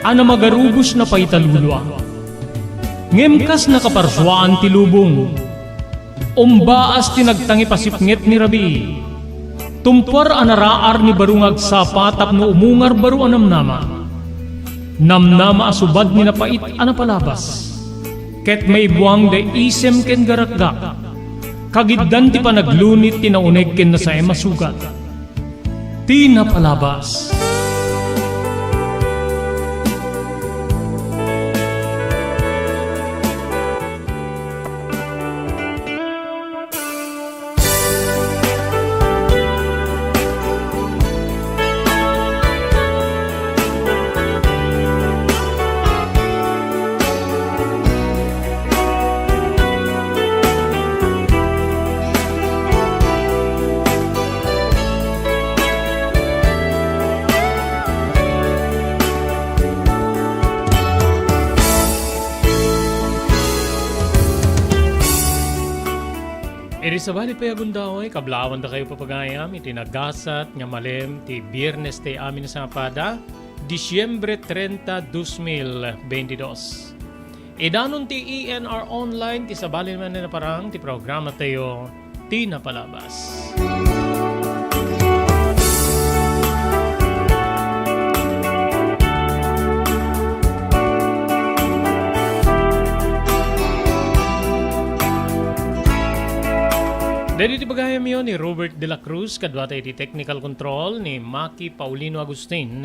a namagarubos napaita lulua. Ngem kas nakaparsuaan ti lubong, umbaas ti nagtangipasipnget ni rabii. Tumpuar a naraar ni baro nga agsapa tapno umungar baro a namnama. Namnama a subad ni napait a napalabas. Ket maibuang da isem ken garakgak. Kagiddan ti panaglunit ti nauneg ken nasaem a sugat. Ti napalabas. Iti sabali pay a gundaway, kablaawan dakayo papagayam iti nagasat nga malem ti Biernes ti amin a sangapada, Disyembre trenta, dos mil beintidos. Idanon ti E N R Online ti sabali manen a parang ti programa tayo, Ti Napalabas. Daydi ti bagayamyo ni Robert de la Cruz, kaduata iti technical control ni Maki Paulino Agustin.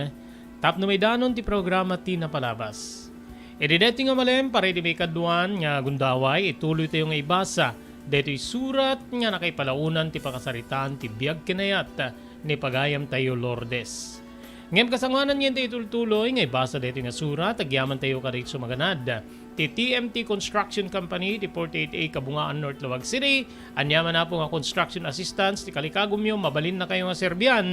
Tapno maidanon ti programa Ti Napalabas. Idi daytoy nga malem, para iti maikaduan nga gundaway, ituloytayo nga ibasa daytoy surat nga nakaipalaonan ti pakasaritaan ti biag ken ayat ni pagayamtayo Lourdes. Ngem kasangoanan nga intay itultuloy nga ibasa daytoy nga surat, agyamantayo kadagiti sumaganad. Ti T M T Construction Company iti forty-eight A Kabungaan, North Laoag City. Ania man apo nga construction assistance ti kalikagumyo, mabalinnakayo nga serbian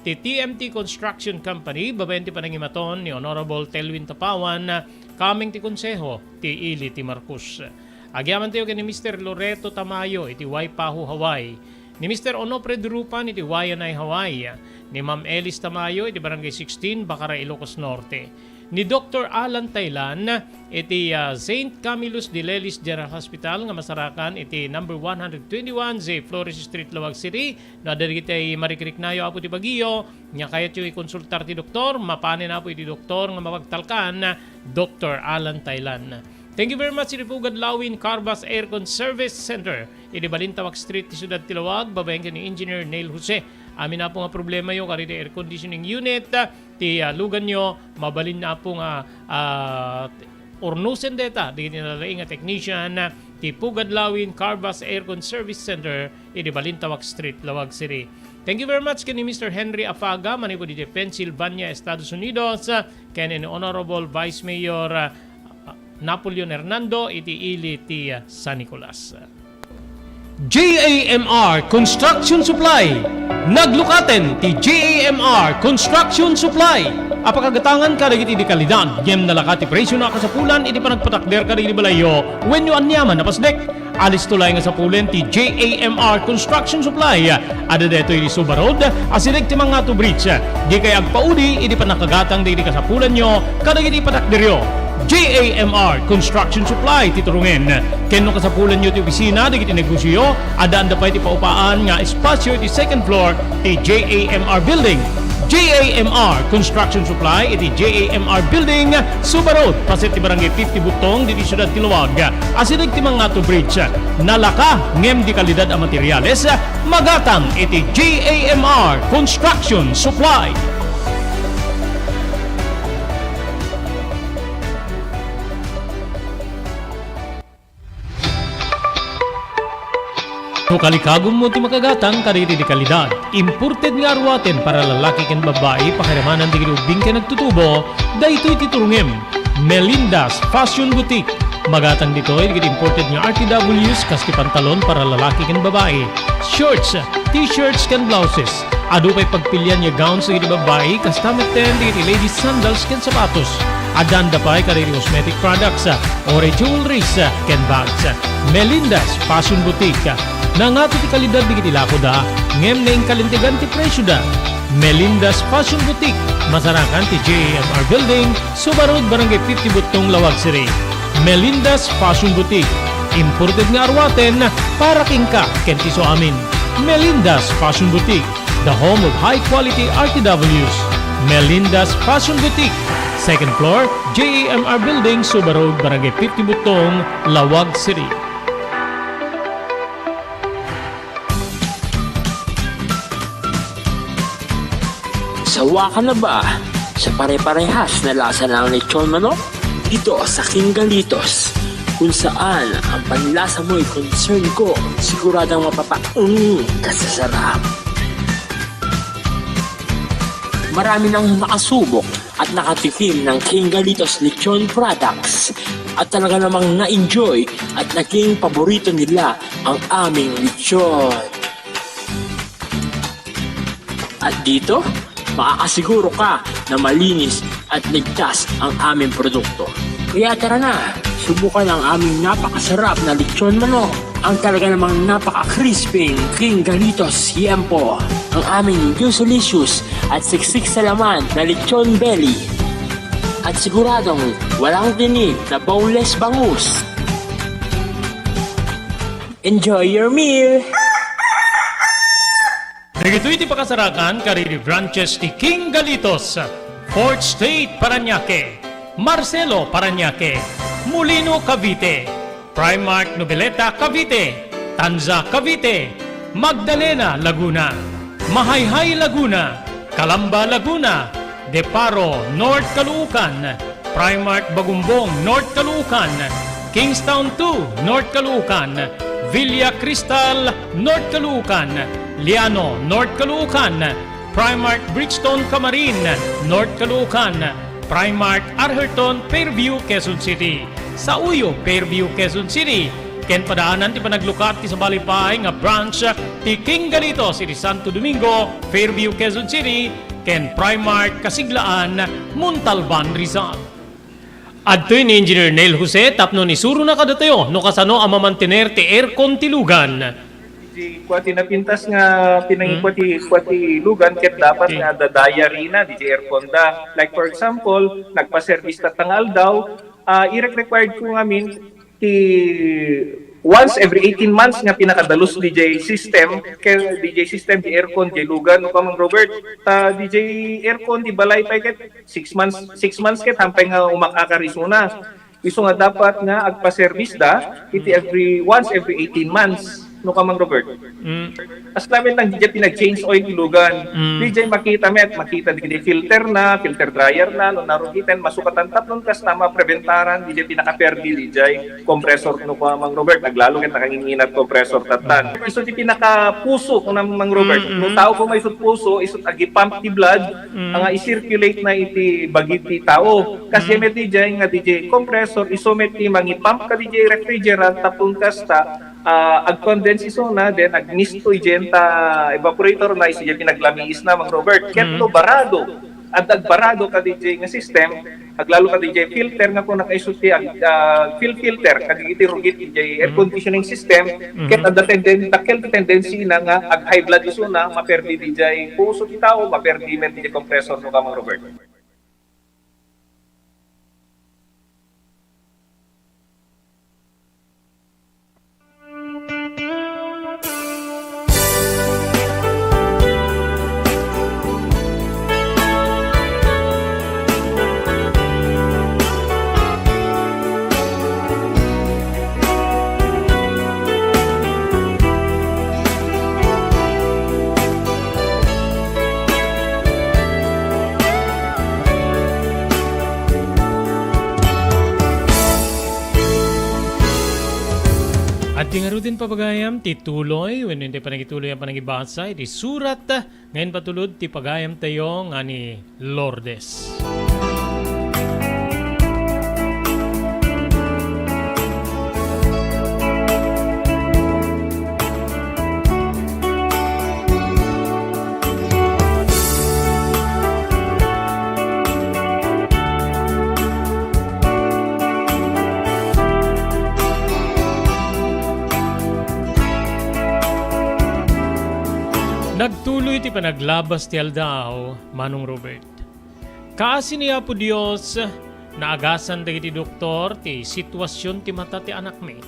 ti T M T Construction Company babaen ti panangimaton ni Honorable Telwin Tapawan, kameng ti Konseho ti Ili ti Marcos. Agyamantayo ken ni Mister Loreto Tamayo iti Waipahu, Hawaii. Ni Mister Onofre Durupan iti Waianae, Hawaii. Ni Ma'am Elis Tamayo iti Barangay sixteen, Bacara, Ilocos Norte. Ni Doktor Alan Taylan iti, ah, Saint Camillus de Lelis General Hospital nga masarakan iti number one hundred twenty-one J Flores Street, Laoag City. No adda dagiti marikriknayo, Apo, ti bagiyo nga kayatyo ikonsultar ti doktor, mapanen, Apo, iti doktor nga mapagtalkan, Doktor Alan Taylan. Thank you very much iti Pugad Lawin Carvas Aircon Service Center iti Balintawak Street ti Siudad ti Laoag, babaen ken ni Engineer Neil Jose. Amin, Apo, nga problemayo kadagiti air conditioning unit ti, ah, luganyo, mabalin, Apo, nga, ah, urnosen dayta dagiti nalaing a technician ti Pugad Lawin Carvas Aircon Service Center iti Balintawak Street, Laoag City. Thank you very much ken ni Mister Henry Afaga, manipud iti Pennsylvania, Estados Unidos, ken ni Honorable Vice Mayor, ah, Napoleon Hernando iti ili ti San Nicolas. J A M R Construction Supply. Naglukaten ti J A M R Construction Supply a pakagatangan kadagiti di kalidad ngem nalaka ti presio a kasapulan iti panagpatakder kadagiti balayyo wenno aniaman a pasdek. Alisto laeng a sapulen ti J A M R Construction Supply. Adda daytoy iti Suba Road, asideg ti Mangato Bridge. Dikay agpaudi iti pannakagatang dagiti kasapulanyo kadagiti patakderyo. J A M R Construction Supply ti turongen. Ken no kasapulanyo ti opisina dagiti negosioyo, addaanda pay ti paupaan nga espasio iti second floor ti J A M R Building. J A M R Construction Supply iti J A M R Building, Suba Road, paset ti Barangay fifty Butong, ditoy siudad ti Laoag. Asideg ti Mangato Bridge. Nalaka ngem di kalidad a materials, magatang iti J A M R Construction Supply. No kalikagummo ti makagatang kadagiti di kalidad, imported nga aruaten para lalaki ken babbai, pakiramanan dagiti ubbing ken agtutubo, daytoy ti turongem. Melinda's Fashion Boutique. Magatang ditoy dagiti imported nga R T Ws kas ti pantalon para lalaki ken babbai, shorts, t-shirts ken blouses. Adu pay pagpilian nga gowns dagiti babbai, kasta metten dagiti ladies sandals ken sapatos. Addanda pay kadagiti cosmetic products, ah, uray jewelries, ah, ken bags. Melinda's Fashion Boutique. Nangato ti kalidad dagiti lakoda, ngem naingkalintegan ti presioda. Melinda's Fashion Boutique, masarakan ti J A M R Building, Suba Road, Barangay fifty Buttong, Laoag City. Melinda's Fashion Boutique, imported nga aruaten para kenka ken ti isuamin. Melinda's Fashion Boutique, the home of high-quality R T Ws. Melinda's Fashion Boutique, second floor, J A M R Building, Suba Road, Barangay fifty Buttong, Laoag City. Sawa ka na ba sa pare-parehas na lasa ng lechon manok? Dito sa King Galitos, kung saan ang panlasa mo'y concern ko, siguradong mapapaunong ka sa sarap. Marami nang nakasubok at nakatikim ng King Galitos Lechon Products at talaga namang na-enjoy at naging paborito nila ang aming lechon. At dito, makakasiguro ka na malinis at ligtas ang aming produkto. Kaya tara na, subukan ang aming napakasarap na lechon manok, ang talaga namang napaka-crispy King Galitos Siempo, ang aming juicy-licious at siksik sa laman na lechon belly. At siguradong walang tinik na boneless bangus. Enjoy your meal! Dagitoy ti pakasarakan kadagiti branches ti King Galitos, Fourth Street, Parañaque, Marcelo, Parañaque, Molino, Cavite, Primark, Noveleta, Cavite, Tanza, Cavite, Magdalena, Laguna, Mahayhay, Laguna, Calamba, Laguna, De Paro, North Caloocan, Primark Bagumbong, North Caloocan, Kingstown two, North Caloocan, Villa Cristal, North Caloocan, Liano, North Caloocan, Primark Brixton, Camarin, North Caloocan, Primark Arherton, Fairview, Quezon City, Sauyo, Fairview, Quezon City, ken padaanan ti panaglukat ti sabali pay nga branch ti King Galitos iti Santo Domingo, Fairview, Quezon City, ken Primark Kasiglaan, Montalban, Rizal. Adtoy ni Engineer Neil Jose tapno isurona kadatayo no kasano a mamantener ti aircon ti lugan. Ti kua ti napintas nga pinangikua Hmm. ti, kua ti lugan ket dapat Okay. nga adda diary na, diay aircon da. Like for example, nagpa-service tatta nga aldaw, ah, irek-required ko ngamin ti once every eighteen months nga pinakadalus diay system, kay diay system, diay aircon, diay lugan, no, Kamang Robert? Ta diay aircon, diay balay pay ket six months, six months ket hampay nga umak-akar isuna. Isu nga dapat nga agpa-service da, iti Mm. every, once every eighteen months, no, Kamang Robert? Mm. As lamet lang diay pinag-change oil ti lugan. Mm. Diay makita met, makita diay filter na, filter dryer na, no, narugiten, masukatan tapno kasta mapreventaran diay pinakaperdi diay compressor, no, Kamang Robert, aglalo ket nakanginginat compressor tattan. Mm. Isu ti pinakapuso, no, Mang Robert, Mm, no, mm. Tao ko may isut puso, isut agipump ti blood, Mm. nga i-circulate na iti bagi ti tao. Kas Mm. met diay nga diay compressor, isu met ti mangipump kadiay refrigerant, tapno kasta, ah, ag-condense isuna, then agmisto idiay ta evaporator na, isu diay pinaglamiis na, Mang Robert. Ket Mm. no barado, adda agbarado kadiay nga system, aglalo kadiay filter nga kuna kaisu ti ag-, ah, fil-, filter, kadagiti rugit diay air Mm. conditioning system, Mm. ket adda tenden-, dakkel ti tendency na nga ag-high blood isuna, maperdi diay puso ti tao, maperdi met diay compressor, no, Kamang Robert. Adda ngaruden, pagayam, ti tuloy wenno ti panagituloy a panagibasa iti surat nga impatulod ti pagayamtayo nga ni Lourdes. Nagtuloy ti panaglabas ti aldaw, Manong Robert. Kaasi ni Apo Dios, naagasan dagiti doktor ti situasion ti mata ti anakmi.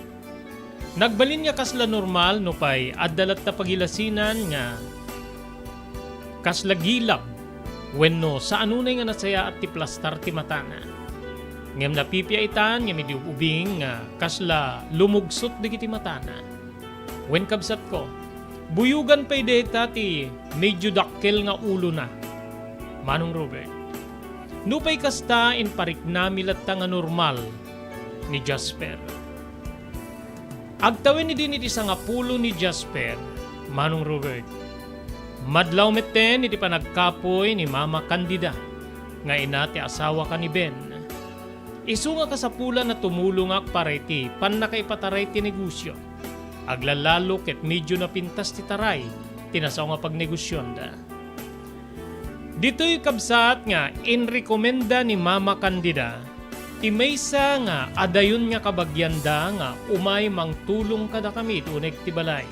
Nagbalin nga kasla normal no pay adda latta pagilasinan nga kasla gilab wenno saan unay nga nasayaat ti plastar ti matana. Ngem napipiaitan nga idi ub-ubing nga kasla lumugsot dagiti matana. Wen, kabsatko, buyogan pay dayta ti medio dakkel nga ulona, Manong Robert. Nupay kasta, impariknami latta nga normal ni Jasper. Agtawen idin iti sangapulo ni Jasper, Manong Robert. Madlaw metten iti panagkapuy ni Mama Candida nga ina ti asawa ken ni Ben. Isu nga kasapulan a tumulongak para iti pannakaipataray ti negosio. Aglalalo ket medio napintas ti taray ti nasao nga pagnegosionda. Ditoy, kabsat, nga inrekomenda ni Mama Candida ti maysa nga adayon nga kabagianda nga umay mangtulong kadakami iti uneg ti balay.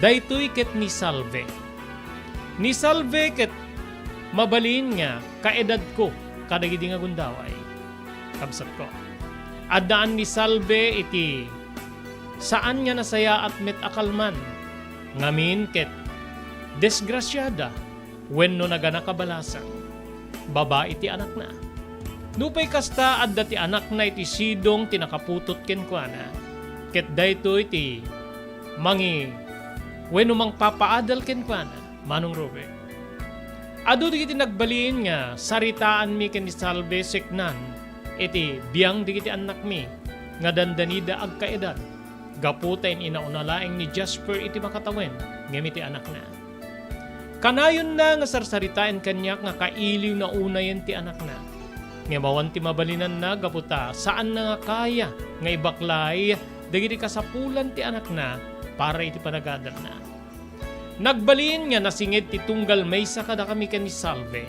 Daytoy ket ni Salve. Ni Salve ket mabalin nga kaedadko kadagidi nga gundaway. Kabsatko, addaan ni Salve iti saan nga nasayaat met a kalman, ngamin ket disgrasiada wenno nagana kabalasang. Babai ti anakna. Nupay kasta, adda ti anakna iti sidong ti nakaputot kenkuana, ket daytoy ti mangi-, wenno mangpapaadal kenkuana, Manong Robert. Adu dagiti nagbalin nga saritaanmi ken ni Salve seknan iti biang dagiti annakmi nga dandanida agkaedad, gapu ta in-inauna laeng ni Jasper iti makatawen ngem iti anakna. Kanayonna nga sarsaritaen kaniak nga kailiwna unayen ti anakna. Ngem awan ti mabalinanna gapu ta saanna nga kaya nga ibaklay dagiti kasapulan ti anakna para iti panagadalna. Nagbalin nga nasinged ti tunggal maysa kadakami ken ni Salve.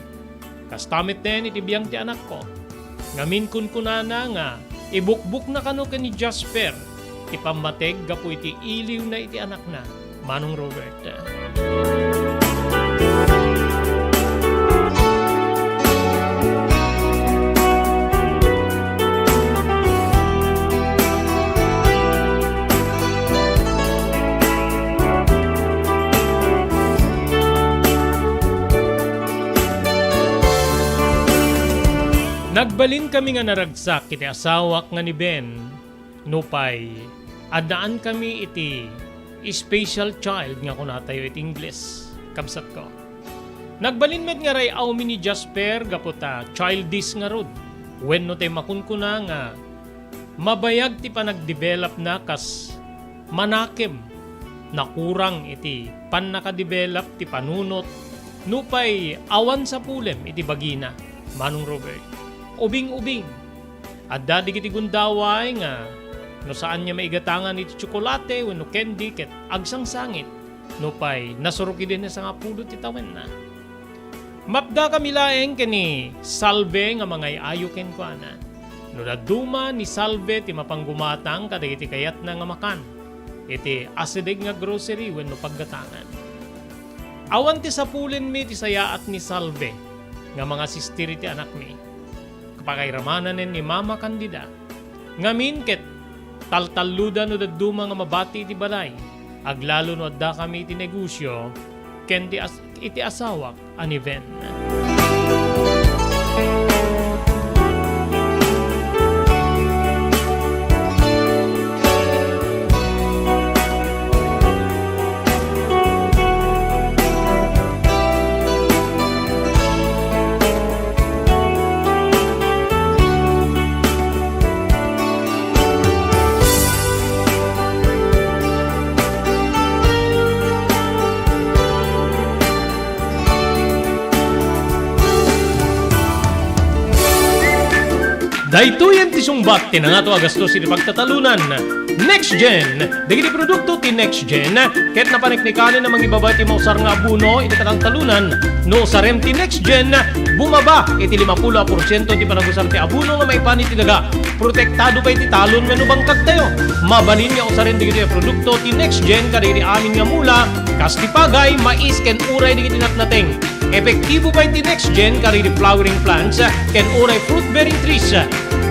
Kasta metten iti biang ti anakko. Ngamin kunkunana nga ibukbokna kano ken ni Jasper ti pammateg gapu iti iliwna iti anakna, Manong Robert. Nagbalin kami nga naragsak iti asawak nga ni Ben, nupay addaan kami iti special child nga kunatayo iti Ingles, kabsatko. Nagbalin met nga ray-awmi ni Jasper gapu ta childish ngarud, wenno tay makunkuna nga mabayag ti panagdevelopna kas manakem, nakurang iti pannakadevelop ti panunot, nupay awan sapulem iti bagina, Manong Robert. Ubing-ubing. Adda dagiti gundaway nga no saan nga maigatangan iti tsokolate wenno candy ket agsangsangit, nupay nasurok idi sangapulo ti tawenna. Mapdakami laeng ken ni Salve nga mangay-ayo kenkuana. No dadduma, ni Salve ti mapanggumatang kadagiti kayatna nga makan iti asideg nga grocery wenno paggatangan. Awan ti sapulenmi ti sayaat ni Salve nga mangasistir iti anakmi. Pakairamananen ni Mama Candida. Ngamin ket taltalluda no dadduma nga mabati iti balay, aglalo no addakami iti negosio ken ti as-, iti asawak a ni Ben. Daytoyen ti sungbat ti nangato a gastos iti pagtatalunan. Next Gen. Dagiti produkto ti Next Gen ket napaneknekanen a mangibaba iti mausar nga abono iti kataltalunan. No usarem ti Next Gen, bumaba iti limapulo a porsiento ti panagusar ti abono nga maipan iti daga. Protektado pay ti talon wenno bangkagtayo. Mabalin nga usaren dagitoy a produkto ti Next Gen kadagiti amin nga mula, kas ti pagay, mais, ken uray dagiti natnateng. Epektibo pay ti Next Gen kadagiti flowering plants ken uray fruit-bearing trees.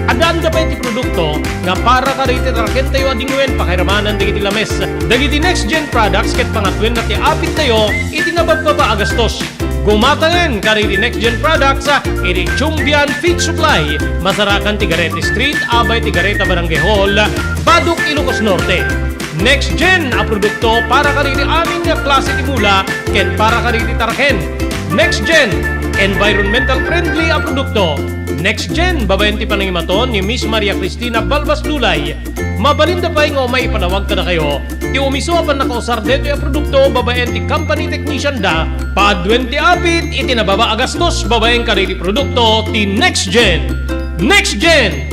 Addaanda pay ti produkto nga para kadagiti tarakentayo a dingwen pakairamanan dagiti lames. Dagiti Next Gen products ket pangatwenna ti apittayo iti nababbaba a gastos. Gumatangen kadagiti Next Gen products iti Chumbian Feed Supply, masarakan ti Garete Street, abay ti Gareta Barangay Hall, Badoc, Ilocos Norte. Next Gen a produkto para kadagiti amin nga klase ti mula ken para kadagiti taraken. Next Gen, environmental friendly a produkto. Next Gen, babaen ti panangimaton ni Miss Maria Cristina Balbas Lulay. Mabalinda pay nga umay ipanawag kadakayo ti umiso a pannakausar daytoy a produkto babaen ti company technician da. Paaduen ti apit iti nababa a gastos babaen kadagiti produkto ti Next Gen. Next Gen!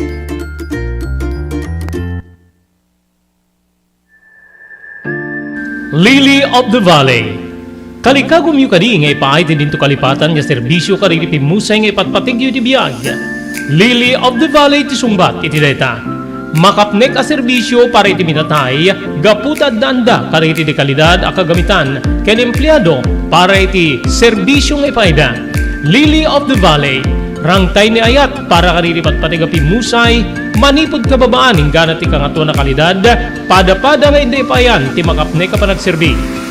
Lily of the Valley. Kalikagumyo kadi nga ipaay ti dinto kalipatan nga serbisio kadagiti pimmusay nga ipatpategyo iti biag. Lily of the Valley ti sungbat iti dayta. Makapnek a serbisio para iti minatay gapu ta addaanda kadagiti dekalidad a kagamitan ken empleado para iti serbisio nga ipaayda. Lily of the Valley, rangtay ni ayat para kadagiti patpateg a pimmusay, manipud kababaan inggana ti kangatoan a kalidad, pada-pada nga inda ipaayan ti makapnek a panagserbi.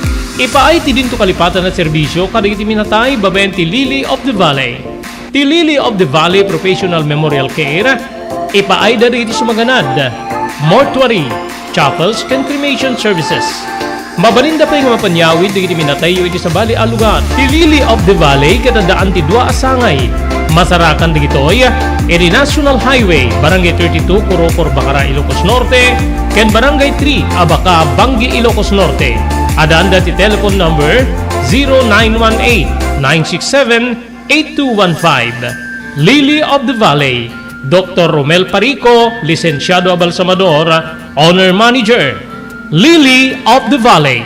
Ipaay ti dinto kalipatan a serbisio kadagiti minatay babaen ti Lily of the Valley. Ti Lily of the Valley Professional Memorial Care, ipaayda dagiti sumaganad, mortuary, chapels, ken cremation services. Mabalinda pay nga mapanyawid dagiti minatayyo iti sabali a lugar. Ti Lily of the Valley ket addaan ti dua a sangay. Masarakan dagitoy iti National Highway, Barangay thirty-two, Corocor, Bacara, Ilocos Norte, ken Barangay three, Abaca, Bangui, Ilocos Norte. Addaanda ti telephone number zero nine one eight, nine six seven, eight two one five. Lily of the Valley, Doktor Romel Parico, lisensiado a balsamador, owner manager. Lily of the Valley.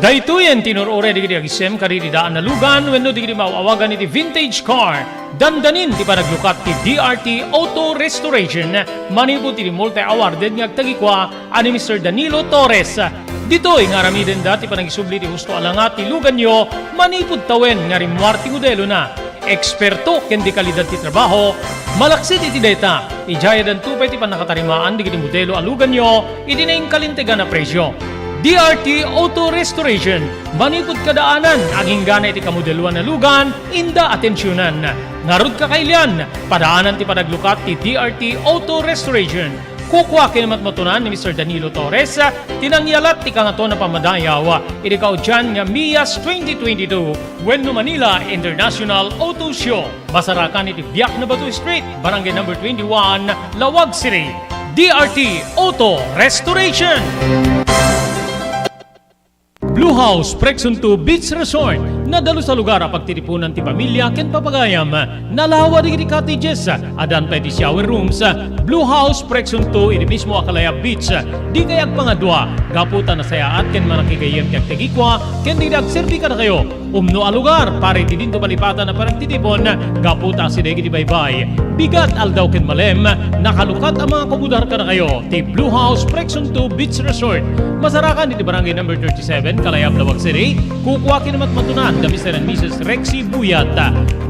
Daytoyen ti nur-uray dagiti agisem kadagiti daan a lugan wenno dagiti maaw-awagan iti vintage car. Dandanin ti panaglukat ti D R T Auto Restoration manipud iti multi-awarded nga agtagikua a ni Mister Danilo Torres. Ditoy nga aramidenda ti panagisubli ti husto a langa ti luganyo manipud tawen nga rimmuar ti modelona. Eksperto ken dekalidad ti trabaho, malaksid iti dayta, idiay addanto pay ti pannakatarimaan dagiti modelo a luganyo iti nainkalintegan a presio. D R T Auto Restoration, manipud kadaanan, aginggana iti kamodeloan a lugan, inda atensionan. Ngarud, kakailian, padaanan ti panaglukat ti D R T Auto Restoration. Kukua ken matmatunan ni Mister Danilo Torres ti nangyalat ti kangatoan a pammadayaw iti kaudian nga MIAS twenty twenty-two wenno Manila International Auto Show. Masarakan iti Biak na Bato Street, Barangay Number twenty-one, Laoag City. D R T Auto Restoration. Blue House Preksunto Beach Resort. Nadalus a lugar a pagtitipunan ti pamilia ken papagayam. Nalawa dagiti cottages. Addan pay ti shower rooms. Blue House Preksunto iti mismo a Kalayab Beach. Dikay agpangadua gapu ta nasayaat ken manakigayyem ti agtagikua ken dagiti agserbi kadakayo. Umno a lugar para iti dinto malipatan a panagtitipon gapu ta asideg iti baybay. Bigat, aldaw ken malem, nakalukat a mga komodar kadakayo ti Blue House Preksunto Beach Resort. Masarakan iti Barangay Number thirty-seven, Kalayab, Laoag City. Kukua ken matmatunan da Mister and Missus Rexy Buyat.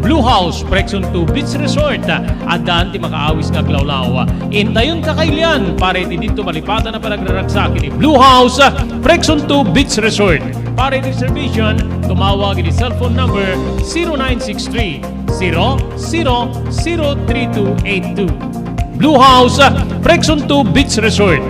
Blue House Preksunto Beach Resort. Addaan ti makaawis nga aglawlaw. Intayon, kakailian para iti dinto malipatan a panagraragsak iti Blue House Preksunto Beach Resort. Para iti reservation, tumawag iti cellphone number zero nine six three, zero zero zero three two eight two. Blue House, Preksunto Beach Resort.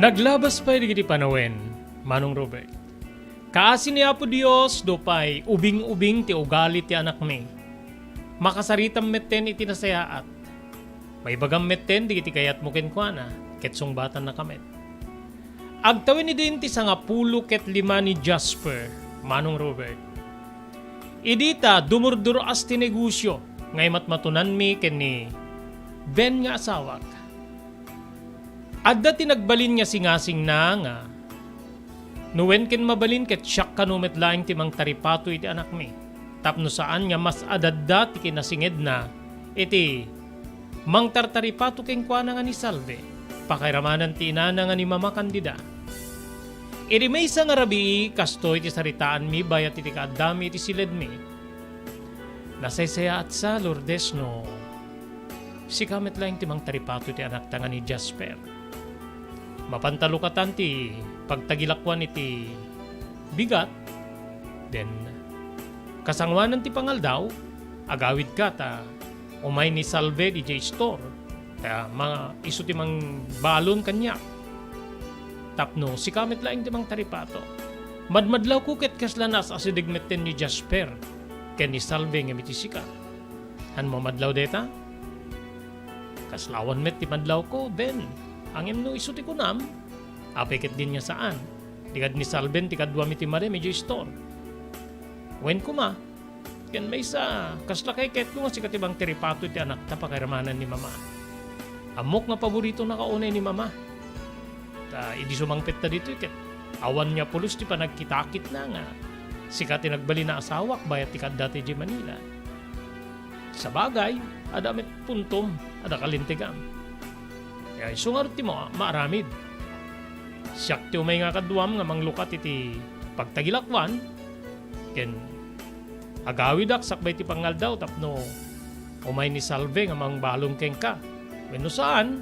Naglabas pay dagiti panawen, Manong Robert. Kaasi ni Apo Dios, do pay ubing-ubing ti ugali ti anakmi. Makasaritam metten iti nasayaat. Maibagam metten dagiti kayatmo kenkuana, ket sungbatannaka met. Agtawen idin ti sangapulo ket lima ni Jasper, Manong Robert. Idi ta dumurdur-as ti negosio nga imatmatonanmi ken ni Ben nga asawak. Adda ti nagbalin nga singasingna nga, no wen ken mabalin ket siak kano met laeng ti mangtaripato iti anakmi, tapno saan nga mas adadda ti kinasingedna iti mangtartaripato kenkuana nga ni Salve, pakairamanan ti inana nga ni Mama Candida. Iti maysa nga rabii, kastoy ti saritaanmi bayat iti kaaddami iti siledmi. Nasaysayaatsa, Lourdes, no sika met laeng ti mangtaripato iti anakta nga ni Jasper. Mapanta lukatan ti pagtagilakuan iti bigat, then kasangoanan ti pangaldaw, agawidka ta umay ni Salve idiay store, ta ma-, isu ti mangbalon kaniak. Tapno sika met laeng ti mangtaripato. Madmadlawko ket kasla naas-asideg metten ni Jasper ken ni Salve ngem iti sika. Haan mamadlaw dayta? Kasla awan met ti madlawko, Ben. Ngem no isu ti kunam, apay ket diak nga saan? Ti kad ni Salven ti kaduam iti madem idiay store. Wen koma, ken maysa, kasla kayatko nga sika ti mangtaripato iti anakta pakairamanan ni Mama. Ammok nga paboritonaka unay ni Mama. Ta idi sumangpetta ditoy ket awan nga pulos ti panagkitakitna nga sika ti nagbalin a asawak bayat ti kaadda idiay Manila. Sabagay, adda met puntom, adda kalintegam. Ya, isu ngarud ti ma-, maaramid. Siak ti umay nga kaduam nga manglukat iti pagtagilakuan, ken agawidak sakbay ti pangaldaw tapno umay ni Salve nga mangbalon kenka. Wenno saan,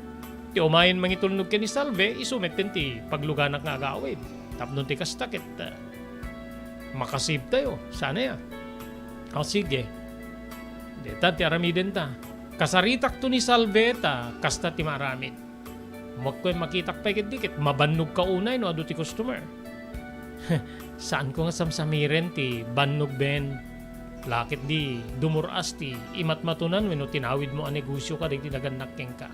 ti umayen mangitulnog ken ni Salve, isu metten ti pagluganak nga agawid. Tapno ti kasta ket, eh, makasibtayo. Sana ya. O, sige. Deta ti aramidenta. Kasaritakto ni Salve ta kasta ti maaramid. Makuen makitak pay ketdi ket mabannogka unay no adu ti customer. Saanko nga samsamiren ti bannog, Ben. Laketdi dumur-as ti imatmatonan wenno tinawidmo a negosio kadagiti nagannak kenka.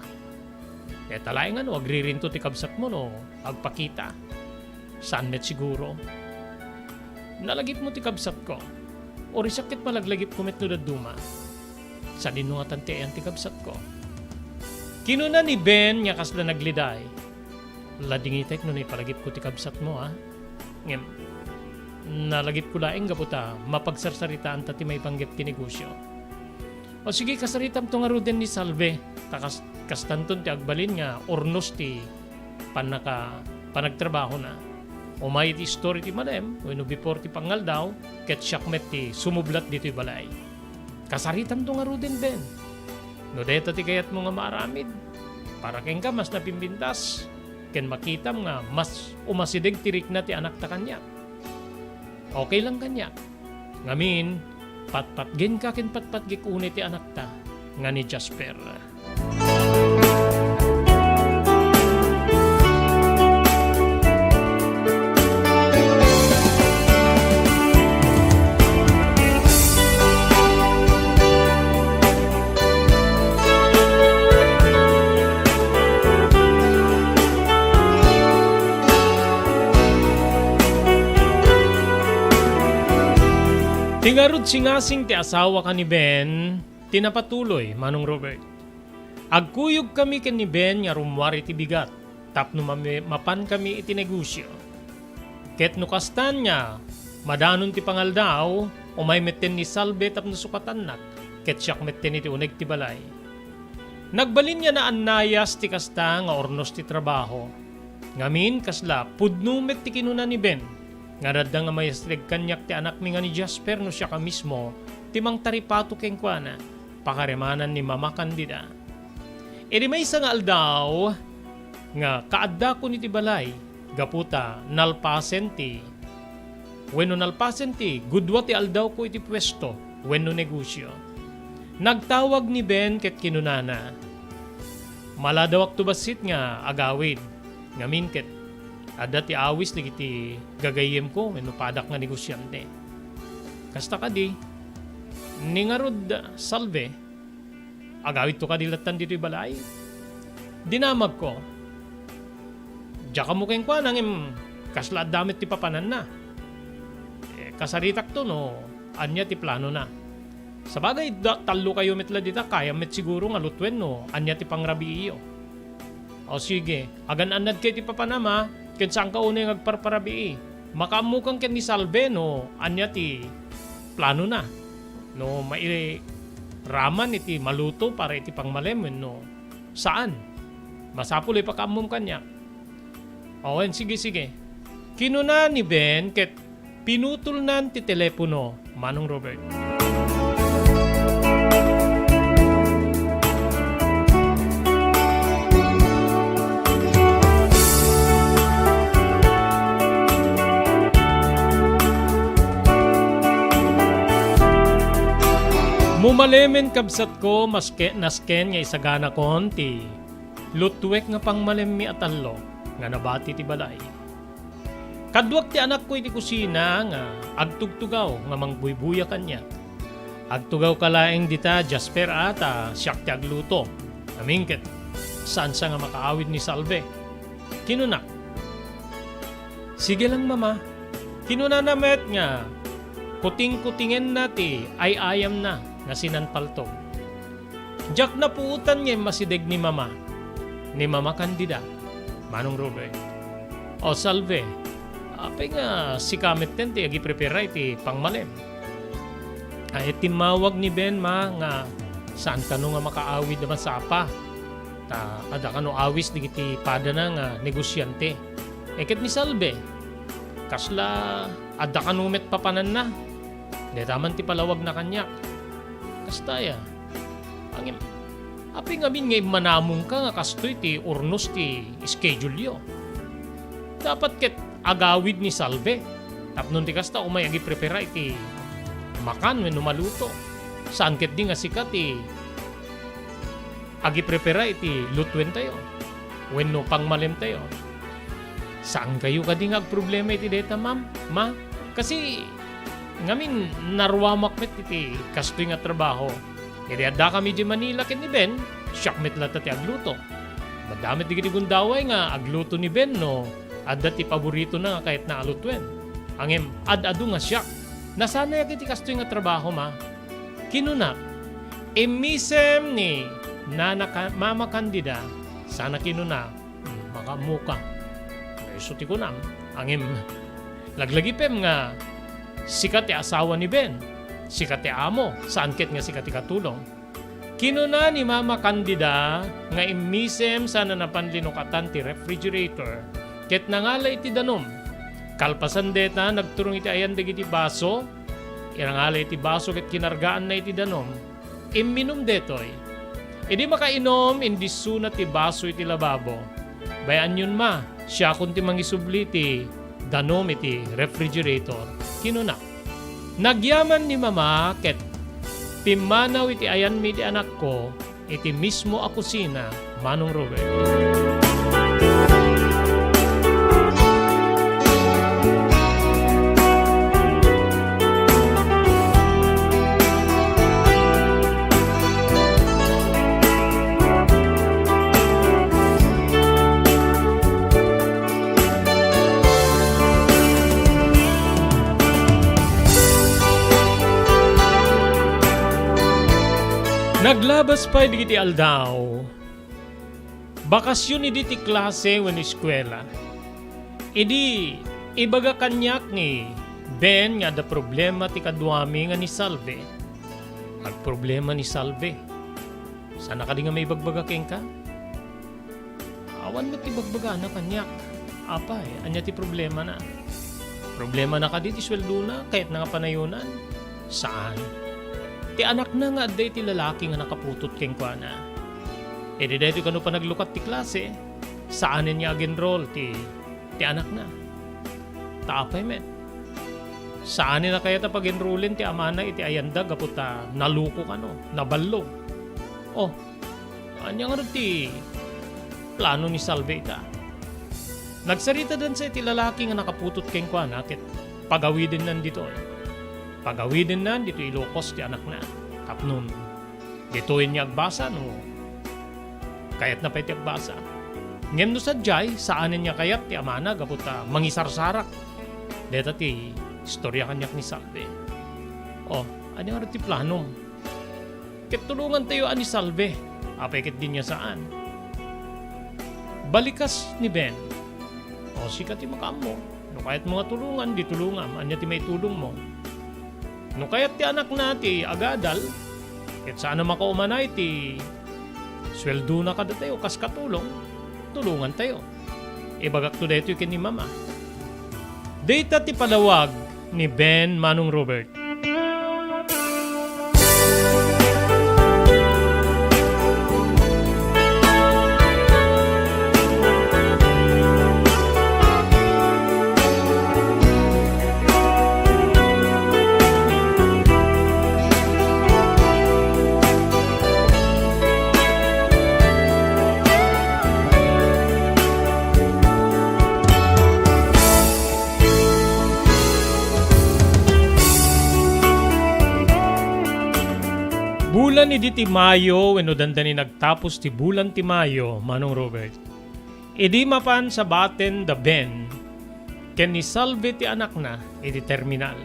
Deta laeng no agririnto ti kabsatmo no agpakita. Saan met siguro. Nalagipmo ti kabsatko. Uray siak ket malaglagipko met no dadduma. Sadino ngatan ti ayan ti kabsatko? Kinuna ni Ben nga kasla nagliday. Ladingitek no naipalagipko ti kabsatmo, a? Ngem, nalagipko laeng gapu ta mapagsarsaritaanta ti maipanggep ti negosio. O sige, kasaritamto ngaruden ni Salve, ta kas-, kastanton ti agbalin nga urnos ti pannaka-, panagtrabahona. Umay iti istor iti madem, wenno before ti pangaldaw, ket siak met ti sumublat ditoy balay. Kasaritamto ngaruden, Ben. No dayta ti kayatmo nga maaramid, para kenka, mas napimpintas, ken makitam nga mas umasideg ti rikna ti anakta kaniak. Okay lang kaniak. Ngamin, patpatgenka ken patpatgek unay ti anakta nga ni Jasper. Ti ngarud singasing ti asawaka ni Ben ti napatuloy, Manong Robert. Agkuyogkami ken ni Ben nga rummuar iti bigat tapno mami-, mapankami iti negosio. Ket no kastan nga madanon ti pangaldaw, umay metten ni Salve tapno sukatannak, ket siak metten iti uneg ti balay. Nagbalin nga naannayas ti kasta nga urnos ti trabaho. Ngamin, kasla pudno met ti kinuna ni Ben, nga adda nga maisideg kaniak ti anakmi nga ni Jasper no siak a mismo ti mangtaripato kenkuana, pakairamanan ni Mama Candida. Idi maysa nga aldaw nga kaaddakon iti balay, gapu ta nalpasen ti, wenno nalpasen ti gudua ti aldawko iti puesto wenno negosio. Nagtawag ni Ben ket kinunana, "Maladawakto bassit nga agawid, ngamin ket Adda ti awis dagiti gagayyemko wenno padak nga negosiante. Kasta kadi, ni ngarud, Salve, agawidto kadi lattan ditoy balay? Dinamagko. Diak ammo kenkuana ngem kasla adda met ti papananna. Eh, kasaritakto no ania ti planona. Sabagay, da-, tallokayo met la dita, kayam met siguro nga lutuen no ania ti pangrabiiyo. O sige, agan-annadkayo iti papanam, a, ken saanka unay nga agparparabii. Makaammokan ken ni Salve no ania ti planona. No mairaman iti maluto para iti pangmalem wenno saan. Masapul a ipakaammom kaniak. Awen, sige, sige. Kinuna ni Ben ket pinutolnan ti telepono, Manong Robert. Mumalemen, kabsatko, maske-, nasken nga isaganakon ti lutuek nga pangmalemmi a tallo nga nabati ti balay. Kaduak ti anakko iti kusina nga agtugtugaw nga mangbuybuya kaniak. "Agtugawka laeng dita, Jasper, a, ta siak ti agluto. Amin ket saansa nga makaawid ni Salve?" kinunak. "Sige lang, Mama." Kinunana met nga kutingkutingenna ti ay-ayamna nga sinanpaltog. Diak napuotan nga immasideg ni Mama, ni Mama Candida, Manong Robert. O Salve, apay nga sika metten ti agiprepara iti pangmalem? Ay, timmawag ni Ben, Ma, nga saan kano nga makaawid a masapa. Ta adda kano awis dagiti padana nga negosiante. E ket ni Salve, kasla adda kano met papananna? Dayta man ti palawagna kaniak. Kasta aya. Ngem, apay ngamin nga immanamonka nga kastoy ti urnos ti schedule-yo? Dapat ket agawid ni Salve. Tapno ti kasta, umay agiprepara iti makan wenno maluto. Saan ketdi nga sika ti agiprepara iti lutuentayo wenno pangmalemtayo. Saankayo kadi nga agproblema iti dayta, ma'am? Ma, kasi ngamin, naruamak met iti kastoy nga trabaho. Idi addakami idiay Manila ken ni Ben, siak met latta ti agluto. Madamit dagiti gundaway nga agluto ni Ben no adda ti paboritona nga kayatna a lutuen. Ngem ad-adu nga siak. Nasanayak iti kastoy nga trabaho, ma. Kinunak, "Immisem ni Nana Ka-, Mama Candida," sana kinuna, "Hmm, makaammoka. Isu ti kunam. Ngem, laglagipem nga sika ti asawa ni Ben, sika ti amo, saan ket nga sika ti katulong." Kinuna ni Mama Candida nga immisem sana napan linukatan ti refrigerator ket nangala iti danum. Kalpasan dayta, nagturong iti ayan dagiti baso, inangala iti baso ket kinargaanna iti danum. Imminum daytoy. Idi makainum, indissuna ti baso iti lababo. "Bay-anyon, ma, siakon ti mangisubli ti danum iti refrigerator," kinuna. Nagyaman ni Mama ket pimmanaw iti ayanmi ti anakko iti mismo a kusina, Manong Robert. Naglabas pay dagiti aldaw. Bakasion idi ti klase wenno eskuela. Idi ibaga kaniak ni Ben nga adda problema ti kaduami nga ni Salve. Agproblema ni Salve. Saanna kadi nga maibagbaga kenka? Awan met ti bagbagana kaniak. Apay, ania ti problemana? Problemana kadi ti sueldona, kayatna nga panayonan? Saan. Ti anakna nga adda iti lalaki nga nakaputot kenkuana. Idi daytoy kano panaglukat ti klase, saanen nga ag-enroll ti, ti anakna. Ta apay met? Saanen a kayat a pag-enrollen ti amana iti ayanda gapu ta naloko kano, naballog. Oh, ania ngarud ti plano ni Salve ita? Nagsaritadansa iti lalaki nga nakaputot kenkuana ket pagawidennan ditoy. Pagawidennan ditoy Ilocos ti anakna. Tapno ditoyen nga agbasa no kayatna pay ti agbasa. Ngem no sadiay, saanen nga kayat ti amana gapu ta mangisarsarak. Deta ti istorya kaniak ni Salve. O, ania ngarud ti planom? Ket tulongantayo a ni Salve. Apay ket diay saan? Balikas ni Ben. O, sika ti makaammo. No kayatmo nga tulongan, di tulongam. Ania ti maitulongmo? No kayat ti anakna ti agadal, ket saan a makaumanay ti sueldona kadatayo kas katulong, tulongantayo. Ibagakto daytoy ken ni Mama. Dayta ti palawag ni Ben, Manong Robert. Bulan idi ti Mayo wenno dandani nagtapos ti bulan ti Mayo, Manong Robert. Idi mapan sabaten da Ben ken ni Salve ti anakna iti terminal.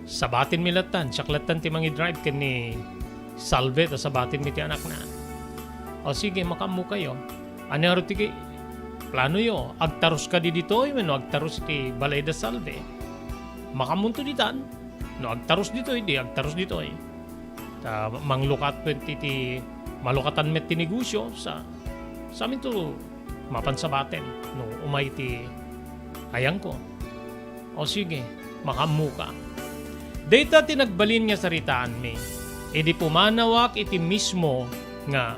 Sabatenmi lattan, siak lattan ti mangidrive ken ni Salve ta sabatenmi ti anakna. O sige, makaammokayo. Ania ngarud ti ki-, planoyo? Agtarus kadi ditoy wenno agtarus iti balay da Salve? Makaammonto ditan. No agtarus ditoy, di agtarus ditoy. Ta manglukat met iti, malukatan met ti negosio, sa, saminto mapan sabaten no umay ti ayangko. O sige, makaammoka. Dayta ti nagbalin nga saritaanmi. Idi pumanawak iti mismo nga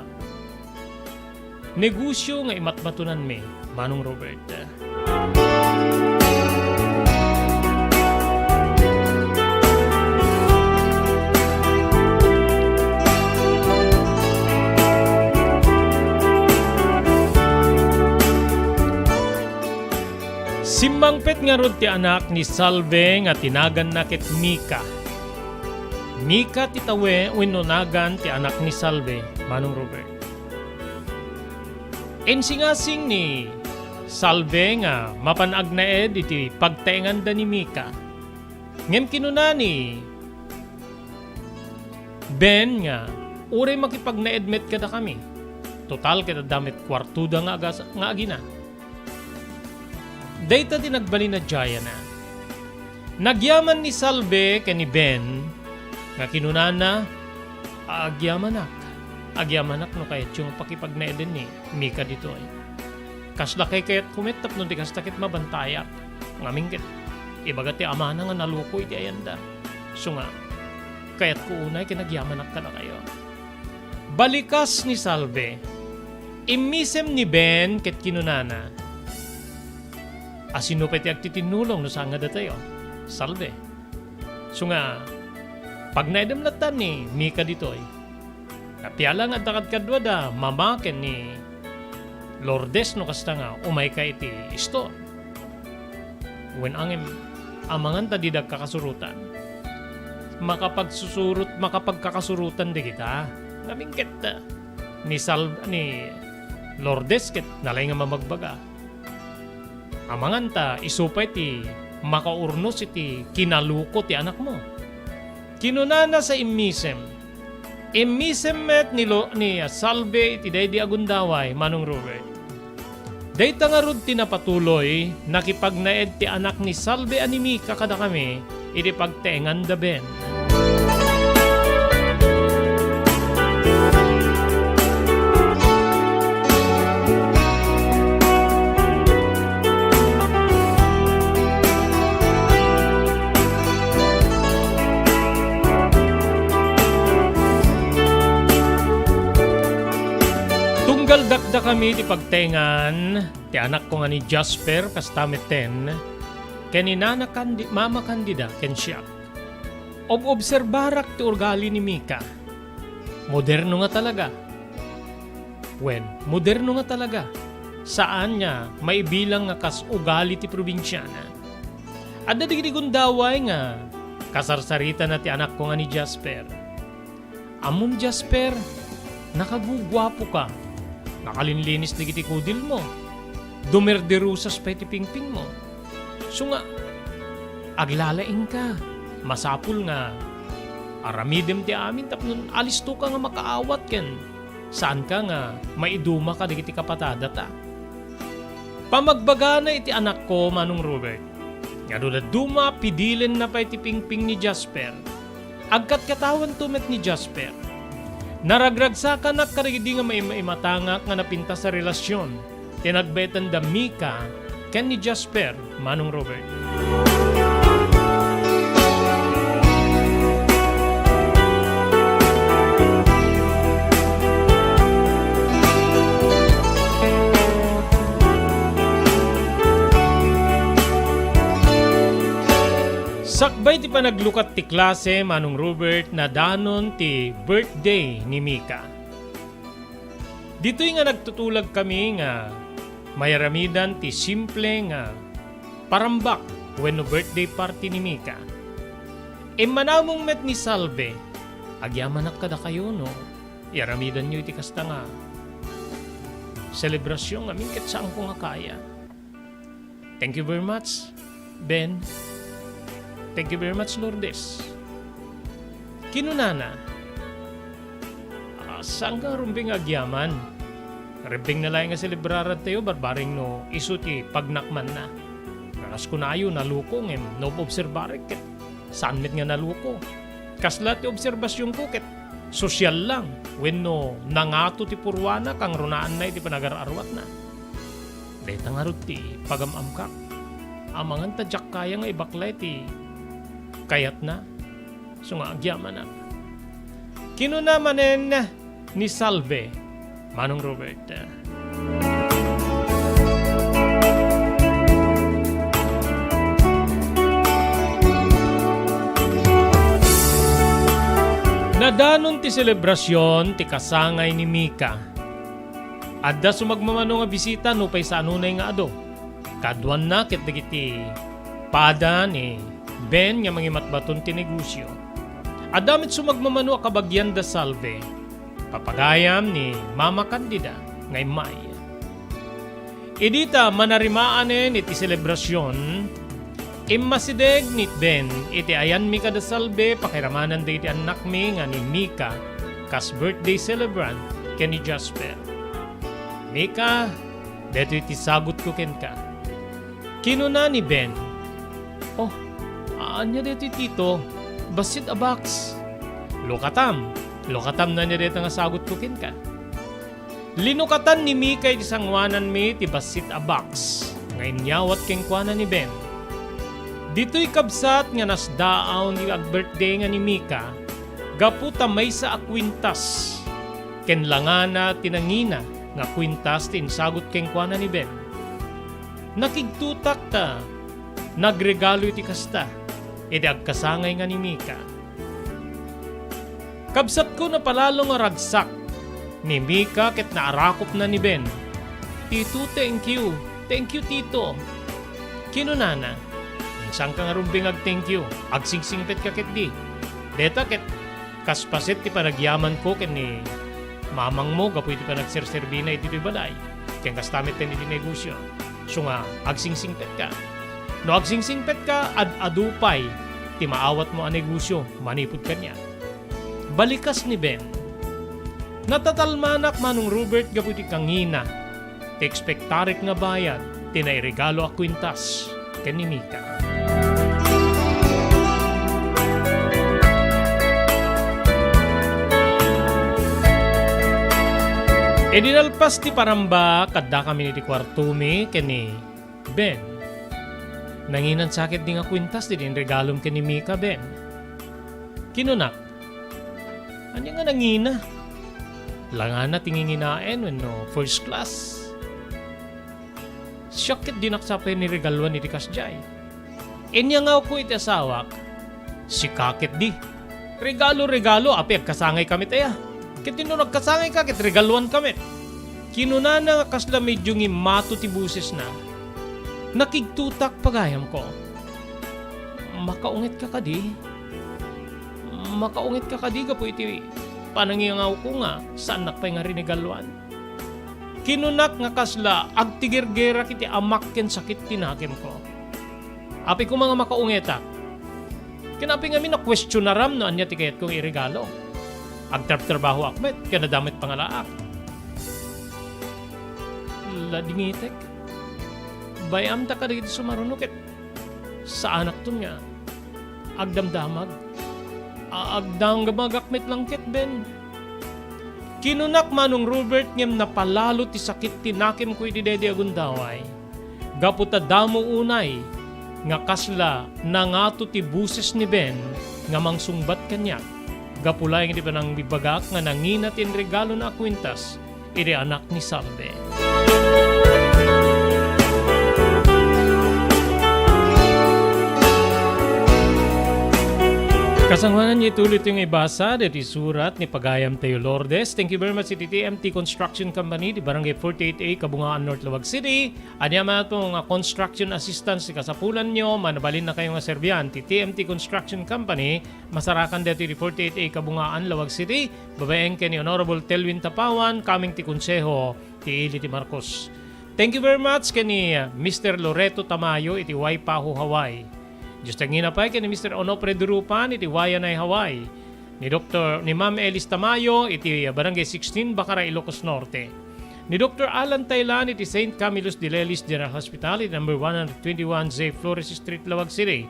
negosio nga imatmatonanmi, Manong Robert. Simmangpet ngarud ti anak ni Salve nga ti naganna ket Mika. Mika ti tawen wenno nagan ti anak ni Salve, Manong Robert. Insingasing ni Salve nga mapan agnaed iti pagtaenganda ni Mika. Ngem kinuna ni Ben nga, "Uray makipagnaed met kadakami. Total, ket adda met kuartoda nga agas-, nga agina." Dayta ti nagbalin a diayna. Nagyaman ni Salve ken ni Ben nga kinunana, "Agyamanak. Agyamanak no kayatyo nga pakipagnaeden ni Mika ditoy. Kasla kay kayatko met tapno di kasta ket mabantayak. Ngamin ket ibaga ti amana nga naloko iti ayanda. Isu nga, kayatko unay ken agyamanak kadakayo." Balikas ni Salve. Immisem ni Ben ket kinunana, "Asino pay ti agtitinnulong no saan nga datayo, Salve? Isu nga, pagnaedem latta ni Mika ditoy. Apay la nga adda kadkadua da Mama ken ni Lourdes no kasta nga umayka iti istor? Wen ngem, amangan ta dida agkakasurotan. Makapagsusurot, makapagkakasurotan dagita. Ngamin ket, ni Sal-, ni Lourdes ket nalaing a mamagbaga. Amangan ta isu pay ti makaurnos iti kinaloko ti anakmo." Kinunana sa immisem. Immisem met ni Lo-, ni Salve iti daydi a gundaway, Manong Robert. Dayta ngarud ti napatuloy, nakipagnaed ti anak ni Salve a ni Mika kadakami iti pagtaenganda Ben. Tunggal dakdakami ti pagtaengan ti anakko nga ni Jasper, kasta metten ken ni Nana Kandi-, Mama Candida ken siak. Ob-obserbarak ti ugali ni Mika. Moderno nga talaga. Wen, moderno nga talaga. saan nga maibilang nga kas ugali ti probinsiana. Adda dagiti gundaway nga kasarsaritana ti anakko nga ni Jasper. Ammom, Jasper, nakaguguapoka. Nakalinlinis dagiti kudilmo. Dumerderusas pay ti pingpingmo. Isu nga, aglalaingka. Masapul nga aramidem ti amin tapno alistoka nga makaawat ken saanka nga maiduma kadagiti kapatada. Pamagbagana iti anakko, Manong Robert, nga no dadduma, pidilenna pay ti pingping ni Jasper. Agkatkatawanto met ni Jasper. Naragragsakanak kadagidi nga maimaimatangak nga napintas a relasyon ti nagbaetan da Mika ken ni Jasper, Manong Robert. Sakbay ti panaglukat ti klase, Manong Robert, nadanon ti birthday ni Mika. Ditoy nga nagtutulagkami nga mayaramidan ti simple nga parambak wenno birthday party ni Mika. Immanamong met ni Salve, agyamanak kadakayo no yaramidanyo iti kasta nga selebrasion ngamin ket saanko nga kaya. Thank you very much, Ben. Thank you very much, Lourdes. Kinunana, "Ah, saanka rumbeng nga agyaman? Rebbengna laeng nga selebrarantayo, barbareng no isu ti pagnakmanna. Kas kunayo, naluko, ngem no obserbarek, ket saan met nga naluko. Kasla ti obserbasionko, ket sosyal lang, wenno nangato ti purwana, kangrunaanna iti panagar-arwatna." Dayta ngarud ti pagam-amkak. Amangan ta diak kaya nga ibaklay ti kayatna. Isu nga agyamanak. Kinuna manen ni Salve, Manong Robert. Nadanon ti selebrasion ti kasangay ni Mika. Adda sumagmamano nga bisita nupay sanonay nga adu. Kaaduanna ket dagiti pada ni Ben nga mangimatbaton ti negosio. Adda met sumagmamano a kabagian da Salve, papagayam ni Mama Candida nga immay. Idi ta manarimaanen iti selebrasion, immasideg ni Ben iti ayanmi kada Salve pakiramanan dagiti annakmi nga ni Mika kas birthday celebrant ken ni Jasper. "Mika, daytoy ti sagutko kenka." Kinuna ni Ben, "Oh, ania daytoy, Tito? Bassit a box." "Lukatam, lukatam no ania dayta nga sagutko kenka." Linukatan ni Mika iti sangoananmi ti bassit a box nga inyawat kenkuana ni Ben. Ditoy kabsat nga nasdaaw ti agbirthday nga ni Mika gapu ta maysa a kuintas ken langana ti nangina nga kuintas ti insagut kenkuana ni Ben. Nakigtotak ta nagregalo iti kasta iti agkasangay nga ni Mika. Kabsatko, napalalo nga ragsak ni Mika ket naarakopna ni Ben. "Tito, thank you. Thank you, Tito." Kinunana, "Saanka nga rumbeng ag-thank you. Agsingsingpetka ketdi. Dayta ket kas paset ti panagyamanko ken ni mamangmo gapu iti panagserserbina iti balay. Ken kasta met iti negosio. Isu nga agsingsingpetka. No agsingsingpetka, ad-adu pay ti maawatmo a negosio manipud kaniak." Balikas ni Ben, "Natatalmanak, Manong Robert, gapu iti kangina ti ekspektarek nga bayad ti nairegalo a kuintas ken ni Mika." Idi nalpas ti paramba, kaddakami iti kuartomi ken ni Ben. "Nanginan sa ketdi nga kuintas ti inregalom ken ni Mika, Ben?" Kinunak, "Ania nga nangina? Langana ti nginginaen wenno first class? Siak ketdi naksa pay ni regaluan iti kasdiay. Inyangawko iti asawak, sika ketdi. Regalo, regalo, apay agkasangayka met aya? Ket no nagkasangayka ket regaluanka met. Kinunana nga kasla medio ngimmato ti bosesna, "Nakigtotak, pagayamko. Makaungetka kadi? Makaungetka kadi gapu iti panangingawko nga saannak pay nga rinigaluan?" Kinunak nga kasla agtigergerak iti amak ken sakit ti nakemko. Apay koma nga makaungetak? Ken apay ngamin a kuestionaram no ania ti kayatko nga iregalo? Agtrabtrabahoak met, ken adda met pangalaak. Ladingitek. Bay-amta kadagiti sumaruno ket saanakton nga agdamdamag. A-, agdamdamagak met lang ket, Ben. Kinunak, Manong Robert, ngem napalalo ti sakit ti nakemko iti daydi a gundaway. Gapu ta damo unay nga kasla nangato ti boses ni Ben nga mangsungbat kaniak, gapu laeng iti panangibagak nga nangina ti inregalona a kuentas iti anak ni Salve. Kasangoanan, ituloytayo nga ibasa daytoy surat ni pagayamtayo Lourdes. Thank you very much iti T M T Construction Company, di Barangay forty-eight A, Kabungaan, North Laoag City. Ania man nga construction assistance ti kasapulanyo, manabalinakayo nga serbian ti T M T Construction Company, masarakan daytoy iti forty-eight A Kabungaan, Laoag City, babaen ken ni Honorable Telwin Tapawan, kameng ti Konseho ti Ili ti Marcos. Thank you very much ken ni, uh, Mister Loreto Tamayo iti Waipahu, Hawaii. Diyos ti angina pay ken ni Mister Onofre Durupan iti Waianae, Hawaii. Ni Doktor, ni Ma'am Elis Tamayo iti Barangay sixteen, Bacara, Ilocos Norte. Ni Doktor Alan Taylan iti Saint Camillus de Lelis General Hospital iti number one hundred twenty-one J Flores Street, Laoag City.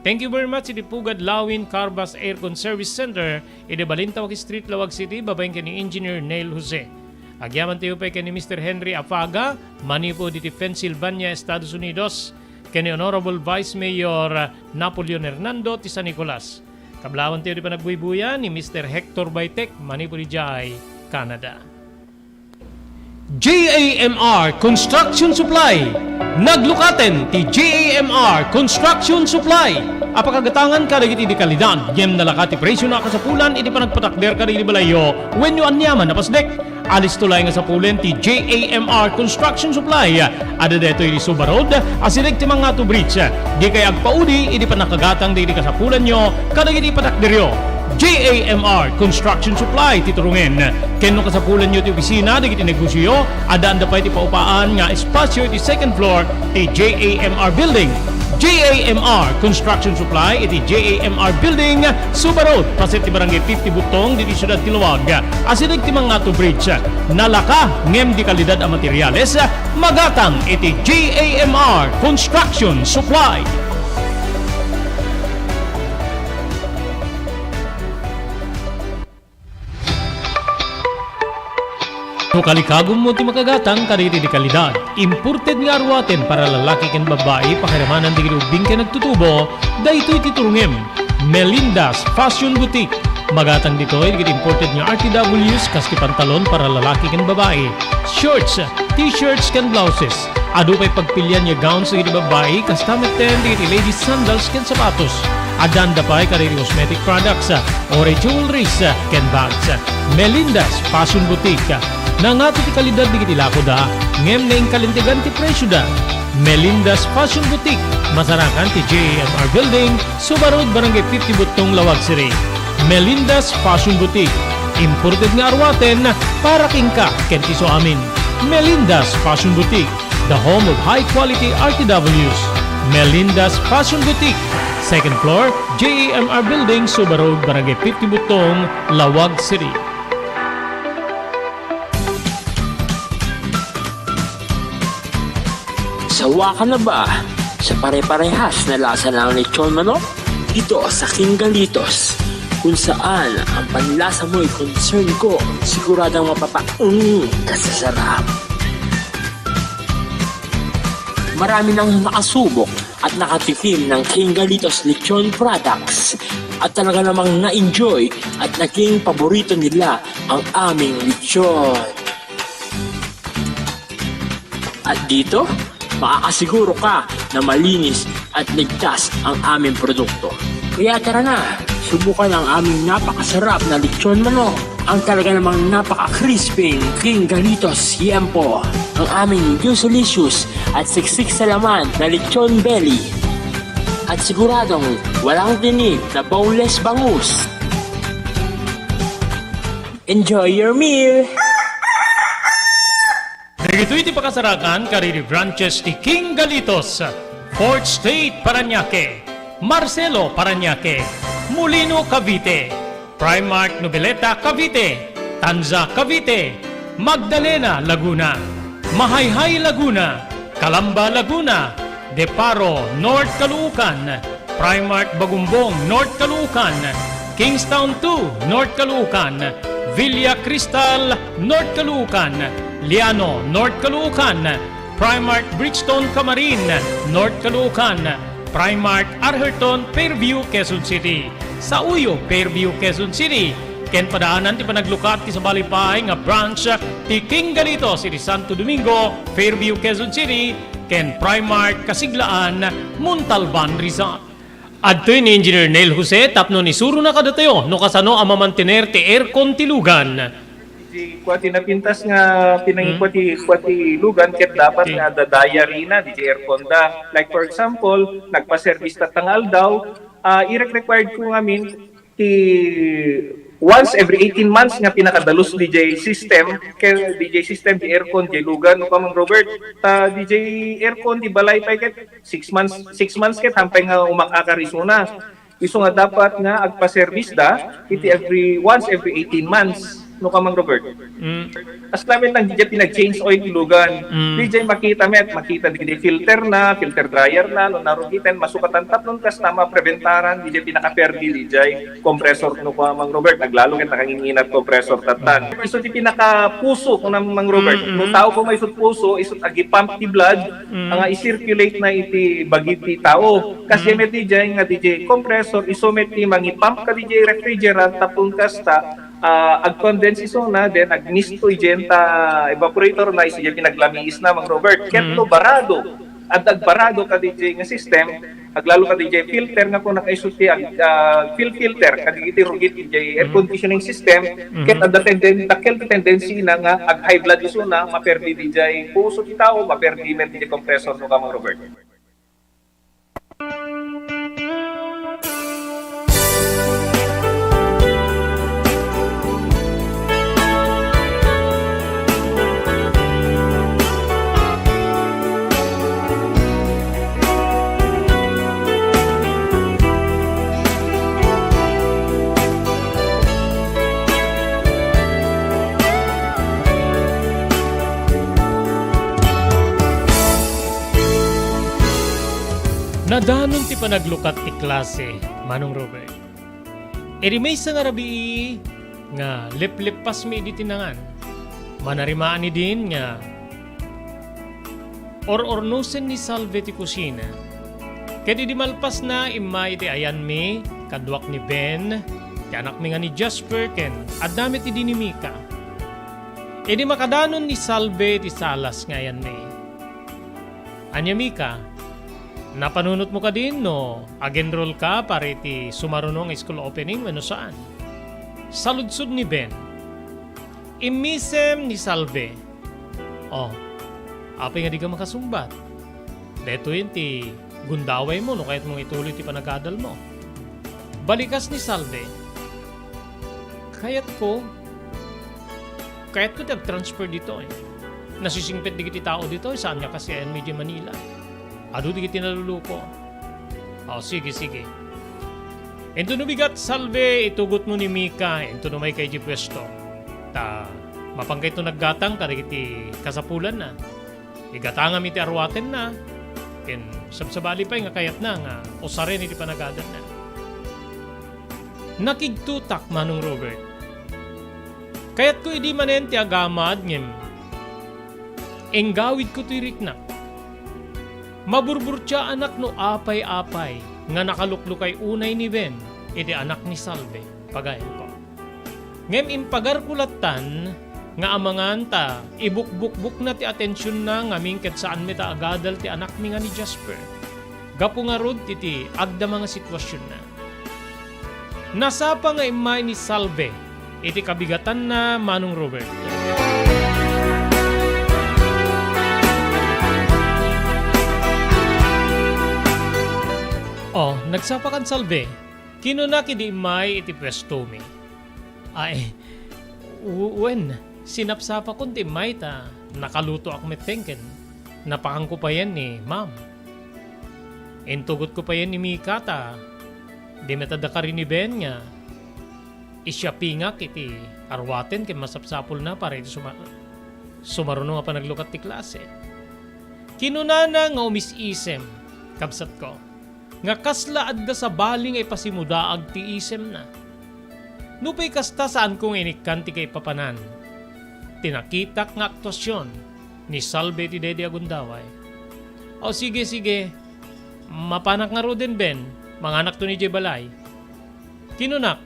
Thank you very much iti Pugad Lawin Carbas Aircon Service Center iti Balintawak Street, Laoag City, babaen ken ni Engineer Neil Jose. Agyamantayo pay ken ni Mister Henry Afaga, manipud iti Pennsylvania, Estados Unidos, ken ni Honorable Vice Mayor Napoleon Hernando ti San Nicolas. Kablawantayo di panagbuybuya ni Mister Hector Baitek manipud idiay Canada. J A M R Construction Supply. Naglukaten ti J A M R Construction Supply. Apakagatangan kadagiti di kalidad, ngem nalaka ti presio na kasapulan iti panagpatakder kadagiti balayyo wenno aniaman a pasdek. Alisto laeng nga sapulen ti J A M R Construction Supply. Adda daytoy iti Suba Road, asideg ti Mangato Bridge. Dikay agpaudi idi pannakagatang dagiti kasapulanyo kadagiti patakderyo. J A M R Construction Supply ti turungen. Ken no kasapulanyo ti opisina dagiti negosioyo, addaanda pay ti paupaan nga espasio iti second floor ti J A M R Building. J A M R Construction Supply iti J A M R Building, Suba Road, paset ti Barangay fifty Butong, ditoy siudad ti Laoag. Asideg ti Mangato Bridge. Nalaka, ngem di kalidad a materials, magatang iti J A M R Construction Supply. No kalikagummo ti makagatang kadagiti di kalidad, imported nga aruaten para lalaki ken babbai, pakiramanan dagiti ubbing ken agtutubo, daytoy ti turungem. Melinda's Fashion Boutique. Magatang ditoy dagiti imported nga R T Ws, kas ti pantalon para lalaki ken babbai, shorts, t-shirts ken blouses. Adu pay pagpilian nga gowns dagiti babbai, kasta metten dagiti ladies sandals ken sapatos. Addaanda pay kadagiti cosmetic products, or jewelries, ken bags. Melinda's Fashion Boutique. Nangato ti kalidad dagiti lakoda, ngem naingkalintegan ti presioda. Melinda's Fashion Boutique, masarakan ti J A M R Building, Suba Road, Barangay fifty Butong, Laoag City. Melinda's Fashion Boutique, imported nga aruaten para kenka ken ti suamin. Melinda's Fashion Boutique, the home of high quality R T Ws. Melinda's Fashion Boutique, second floor, J A M R Building, Suba Road, Barangay fifty Butong, Laoag City. Sawa ka na ba sa pare-parehas na lasa ng lechon manok? Dito sa King Galitos, kung saan ang panlasa mo'y concern ko, siguradong mapapaung ka sa sarap. Marami nang nakasubok at nakatikim ng King Galitos Lechon Products at talaga namang na-enjoy at naging paborito nila ang aming lechon. At dito, makakasiguro ka na malinis at ligtas ang aming produkto. Kaya tara na, subukan ang aming napakasarap na lechon manok, ang talaga namang napaka-crispy King Galitos Yempo, ang aming juicy-licious at siksik sa laman na lechon belly. At siguradong walang tinik na boneless bangus. Enjoy your meal! Dagitoy ti pakasarakan kadagiti branches ti King Galitos, Fourth Street, Parañaque, Marcelo, Parañaque, Molino, Cavite, Primark, Noveleta, Cavite, Tanza, Cavite, Magdalena, Laguna, Mahayhay, Laguna, Calamba, Laguna, De Paro, North Caloocan, Primark Bagumbong, North Caloocan, Kingstown two, North Caloocan, Villa Cristal, North Caloocan, Liano, North Caloocan, Primark Bridgestone Camarin, North Caloocan, Primark Arherton, Fairview, Quezon City. Sauyo, Fairview, Quezon City. Ken padaanan ti panaglukat ti sabali pay nga branch ti King Galitos iti Santo Domingo, Fairview, Quezon City, ken Primark Kasiglaan, Montalban, Rizal. Adtoy ni Engineer Neil Jose tapno isurona kadatayo no kasano a mamantener ti aircon ti lugan. Ti kua ti napintas nga pinangikua ti, kua ti lugan ket dapat nga adda diary na diay aircon da. Like for example, nagpa-service tatta nga aldaw, ah, irek-required ko ngamin ti once every eighteen months nga pinakadalus diay system, ken diay system ti aircon diay lugan, no, Kamang Robert. Ta diay aircon ti balay pay ket six months, six months ket hampay nga umak-akar isuna. Isu nga dapat nga agpa-service da iti every, once every eighteen months, no, Kamang Robert. Mm. As namin lang, diay pinag-change oil ti lugan. Mm. Diay makita met, makita diay filter na, filter dryer na, no, narugiten, masukatan tapnon kasta mapreventaran diay pinakaperdi diay compressor, no, Kamang Robert, aglalo ket nakanginginat compressor tattan. Isu ti pinakapuso, kunam, Mang Robert. Mm, mm. No tao koma isut puso, isut agipump ti blood, mm, nga i-circulate na iti bagi ti tao. Kas, mm, met diay nga diay compressor, isu met ti mangipump kadiay refrigerant tapno kasta, ah, agcondense isuna, then agmisto idiay ta evaporator na, isu diay pinaglamiis na, Mang Robert. Ket, mm, no barado, adda agbarado kadiay nga system, aglalo kadiay filter nga kuna isu ti ag-, ah, fil-, filter kadagiti rugit diay air conditioning system, ket adda tenden-, dakkel ti tendency na nga ag-high blood isuna, maperdi diay puso ti tao, maperdi met diay compressor, no, Kamang Robert. Nadanon ti panaglukat ti klase, Manong Robert. Idi maysa nga rabii nga lepleppasmi idi tinangan, manarimaan idin nga or-ornosen ni Salve ti kusina. Ket idi malpasna, immay iti ayanmi, kaduak ni Ben, ti anakmi nga ni Jasper, ken adda met idi ni Mika. Idi makadanon ni Salve iti salas nga ayanmi, "Ania, Mika, napanunotmo kadin no ag-enroll ka para iti sumaruno nga school opening wenno saan?" Saludsod ni Ben. Immisem ni Salve. "Oh, apay nga dika makasungbat? Daytoyen ti gundawaymo no kayatmo nga ituloy ti panagadalmo." Balikas ni Salve. "Kayatko, kayatko ti agtransfer ditoy. Nasisingpet dagiti tao ditoy, saan nga kas ayanmi idiay Manila. Adu dagiti naluluko." "Oh, sige, sige. Intono bigat, Salve, itugotmo ni Mika, intono mayka idiay puesto. Ta mapankayto naggatang kadagiti kasapulanna. Igatangam iti aruatenna, ken sabsabali pay nga kayatna nga usaren iti panagadanna." Nakigtotak, Manong Robert. Kayatko idi manen ti agamad, ngem inggawidko toy riknak. Maburburtiaanak no apay-apay nga nakaluklukay unay ni Ben iti anak ni Salve, pagayanko. Ngem impagarko lattan nga amangan ta ibukbukbukna ti atensionna ngamin ket saan met a agadal ti anakmi nga ni Jasper. Gapu ngarud iti agdama nga situasionna. Nasapa nga immay ni Salve iti kabigatanna, Manong Robert. Oh, nagsapa kan Salve. Kinuna idi immay iti puestomi. Ay, w-, wen, sinapsapakon ti immay ta nakalutoak metten ken napakanko payen ni Ma'am. Intugotko payen ni Mika ta di met adda kari ni Ben nga i-shoppingak iti arwaten ken masapsapulna para iti suma-, sumaruno nga panaglukat ti klase. Kinunana nga umis-isem, kabsatko, nga kasla adda sabali nga ipasimudaag ti isemna. Nupay kasta, saanko nga inikkan ti kaipapanan ti nakitak nga aktuasion ni Salve iti daydi a gundaway. O, sige, sige. Mapanak ngaruden, Ben. Manganakton idiay balay. Kinunak,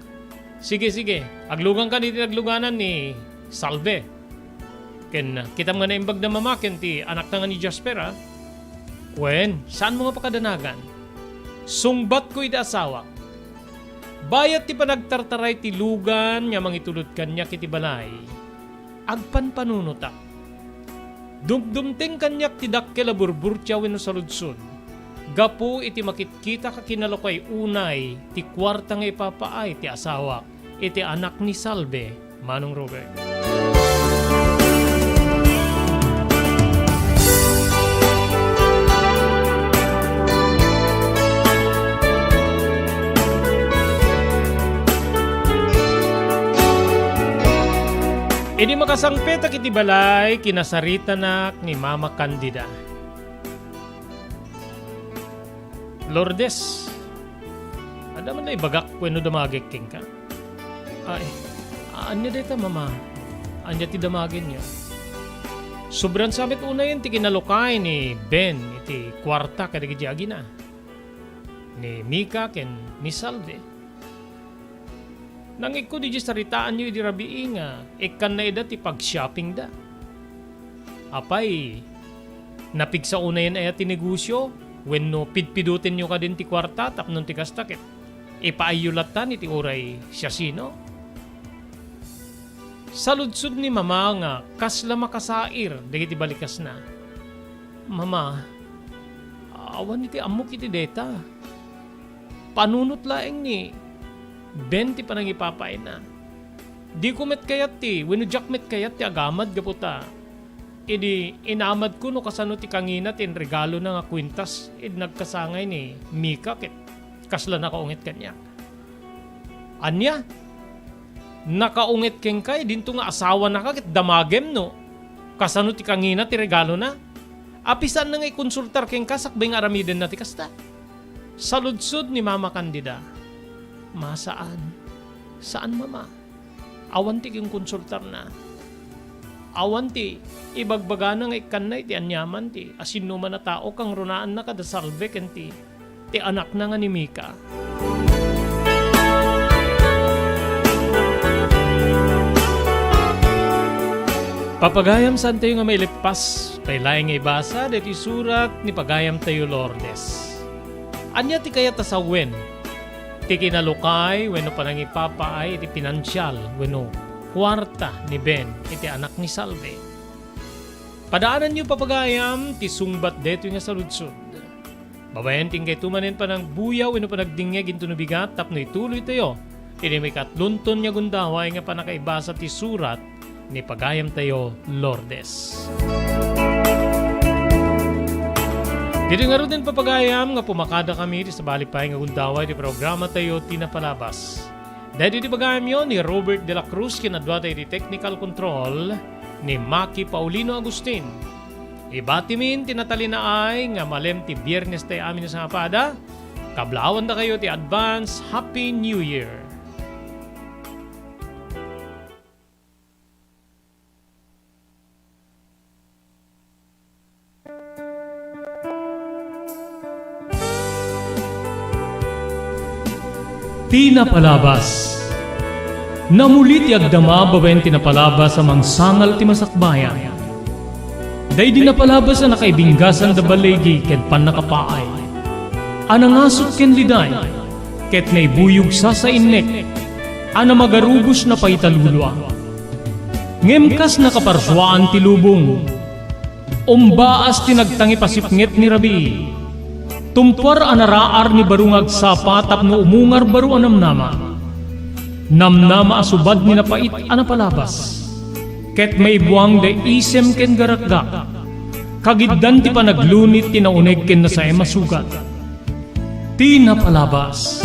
"Sige, sige, aglugankan iti nagluganan ni Salve. Ken kitam nga naimbag da Mama ken ti anakna nga ni Jasper, a?" "Wen, saanmo nga pakadanagan?" Sungbatko iti asawak. Bayat ti panagtartaray ti lugan nga mangitulod kaniak iti balay, agpanpanunotak. Dumdumteng kaniak ti dakkel a burburtia wenno saludsod gapu iti makitkitak a kinalukay unay ti kuarta nga ipapaay ti asawak iti anak ni Salve, Manong Robert. Idi makasangpetak iti balay, kinasaritanak ni Mama Candida. "Lourdes, adda man la ibagak wenno damagek kenka?" "Ay, ania dayta, Mama? Ania ti damagenyo?" "Sobran sa met unayen ti kinalukay ni Ben iti kuarta kadagiti agina, ni Mika ken ni Salve. Nangikkud idiay saritaanyo idi rabii nga ikkanna ida ti pag-shoppingda. Apay, napigsa unayen aya ti negosio wenno pidpidutenyo kadin ti kuarta tapno ti kasta ket ipaayyo lattan iti uray siasino?" Saludsod ni Mama nga kasla makasair dagiti balikasna. "Mama, awan iti ammok iti dayta. Panunot laeng ni Ben ti panangipapaayna. Diko met kayat ti, wenno diak met kayat ti agamad gapu ta idi inamadko no kasano ti kangina ti inregalona nga kuintas idi nagkasangay ni Mika ket kasla nakaunget kaniak." "Ania? Nakaunget kenka idinto nga asawanaka ket damagem no kasano ti kangina ti regalona? Apay saanna nga ikonsultar kenka sakbay nga aramidenna ti kasta?" Saludsod ni Mama Candida. "Ma, saan. Saan, Mama. Awan ti kinkonsultarna. Awan ti ibagbagana nga ikkanna iti aniaman ti asinnuman a tao kangrunaanna kada Salve ken ti, ti anakna nga ni Mika." Papagayam, saantayo nga mailippas pay laeng nga ibasa daytoy surat ni pagayamtayo Lourdes. Ania ti kayat a sawen ti kinalukay wenno panangipapaay iti pinansial wenno kuarta ni Ben iti anak ni Salve? Padaananyo, papagayam, ti sungbat daytoy nga saludsod. Babaen ti inkayto manen panagbuyaw wenno panagdingngeg intono bigat tapno ituloytayo iti maikatlonton nga gundaway nga pannakaibasa ti surat ni pagayamtayo Lourdes. Ditoy ngaruden, papagayam, nga pumakadakami iti sabali pay nga gundaway ti programatayo ti napalabas. Daydi ti pagayamyo ni Robert de la Cruz, ken adda iti technical control ni Maki Paulino Agustin. Ibatimin ti natalinaay nga malem ti Biernes tay amin a sangapada. Kablaawan dakayo ti advance Happy New Year. Ti napalabas. Namuli ti agdama babaen ti napalabas a mangsangal ti masakbayan. Daydi napalabas a nakaibinggasan da baligi ken pannakapaay a nangasut ken liday, ket naibuyog sasainnek a namagarubos na pay ta lulua. Ngem kas nakaparsuaan ti lubong, umbaas ti nagtangipasipnget ni rabii. Tumpuar a naraar ni baro nga agsapa tapno umungar baro a namnama. Namnama a subad ni napait a napalabas. Ket maibuang da isem ken garakgak. Kagiddan ti panaglunit ti nauneg ken nasaem a sugat. Ti napalabas.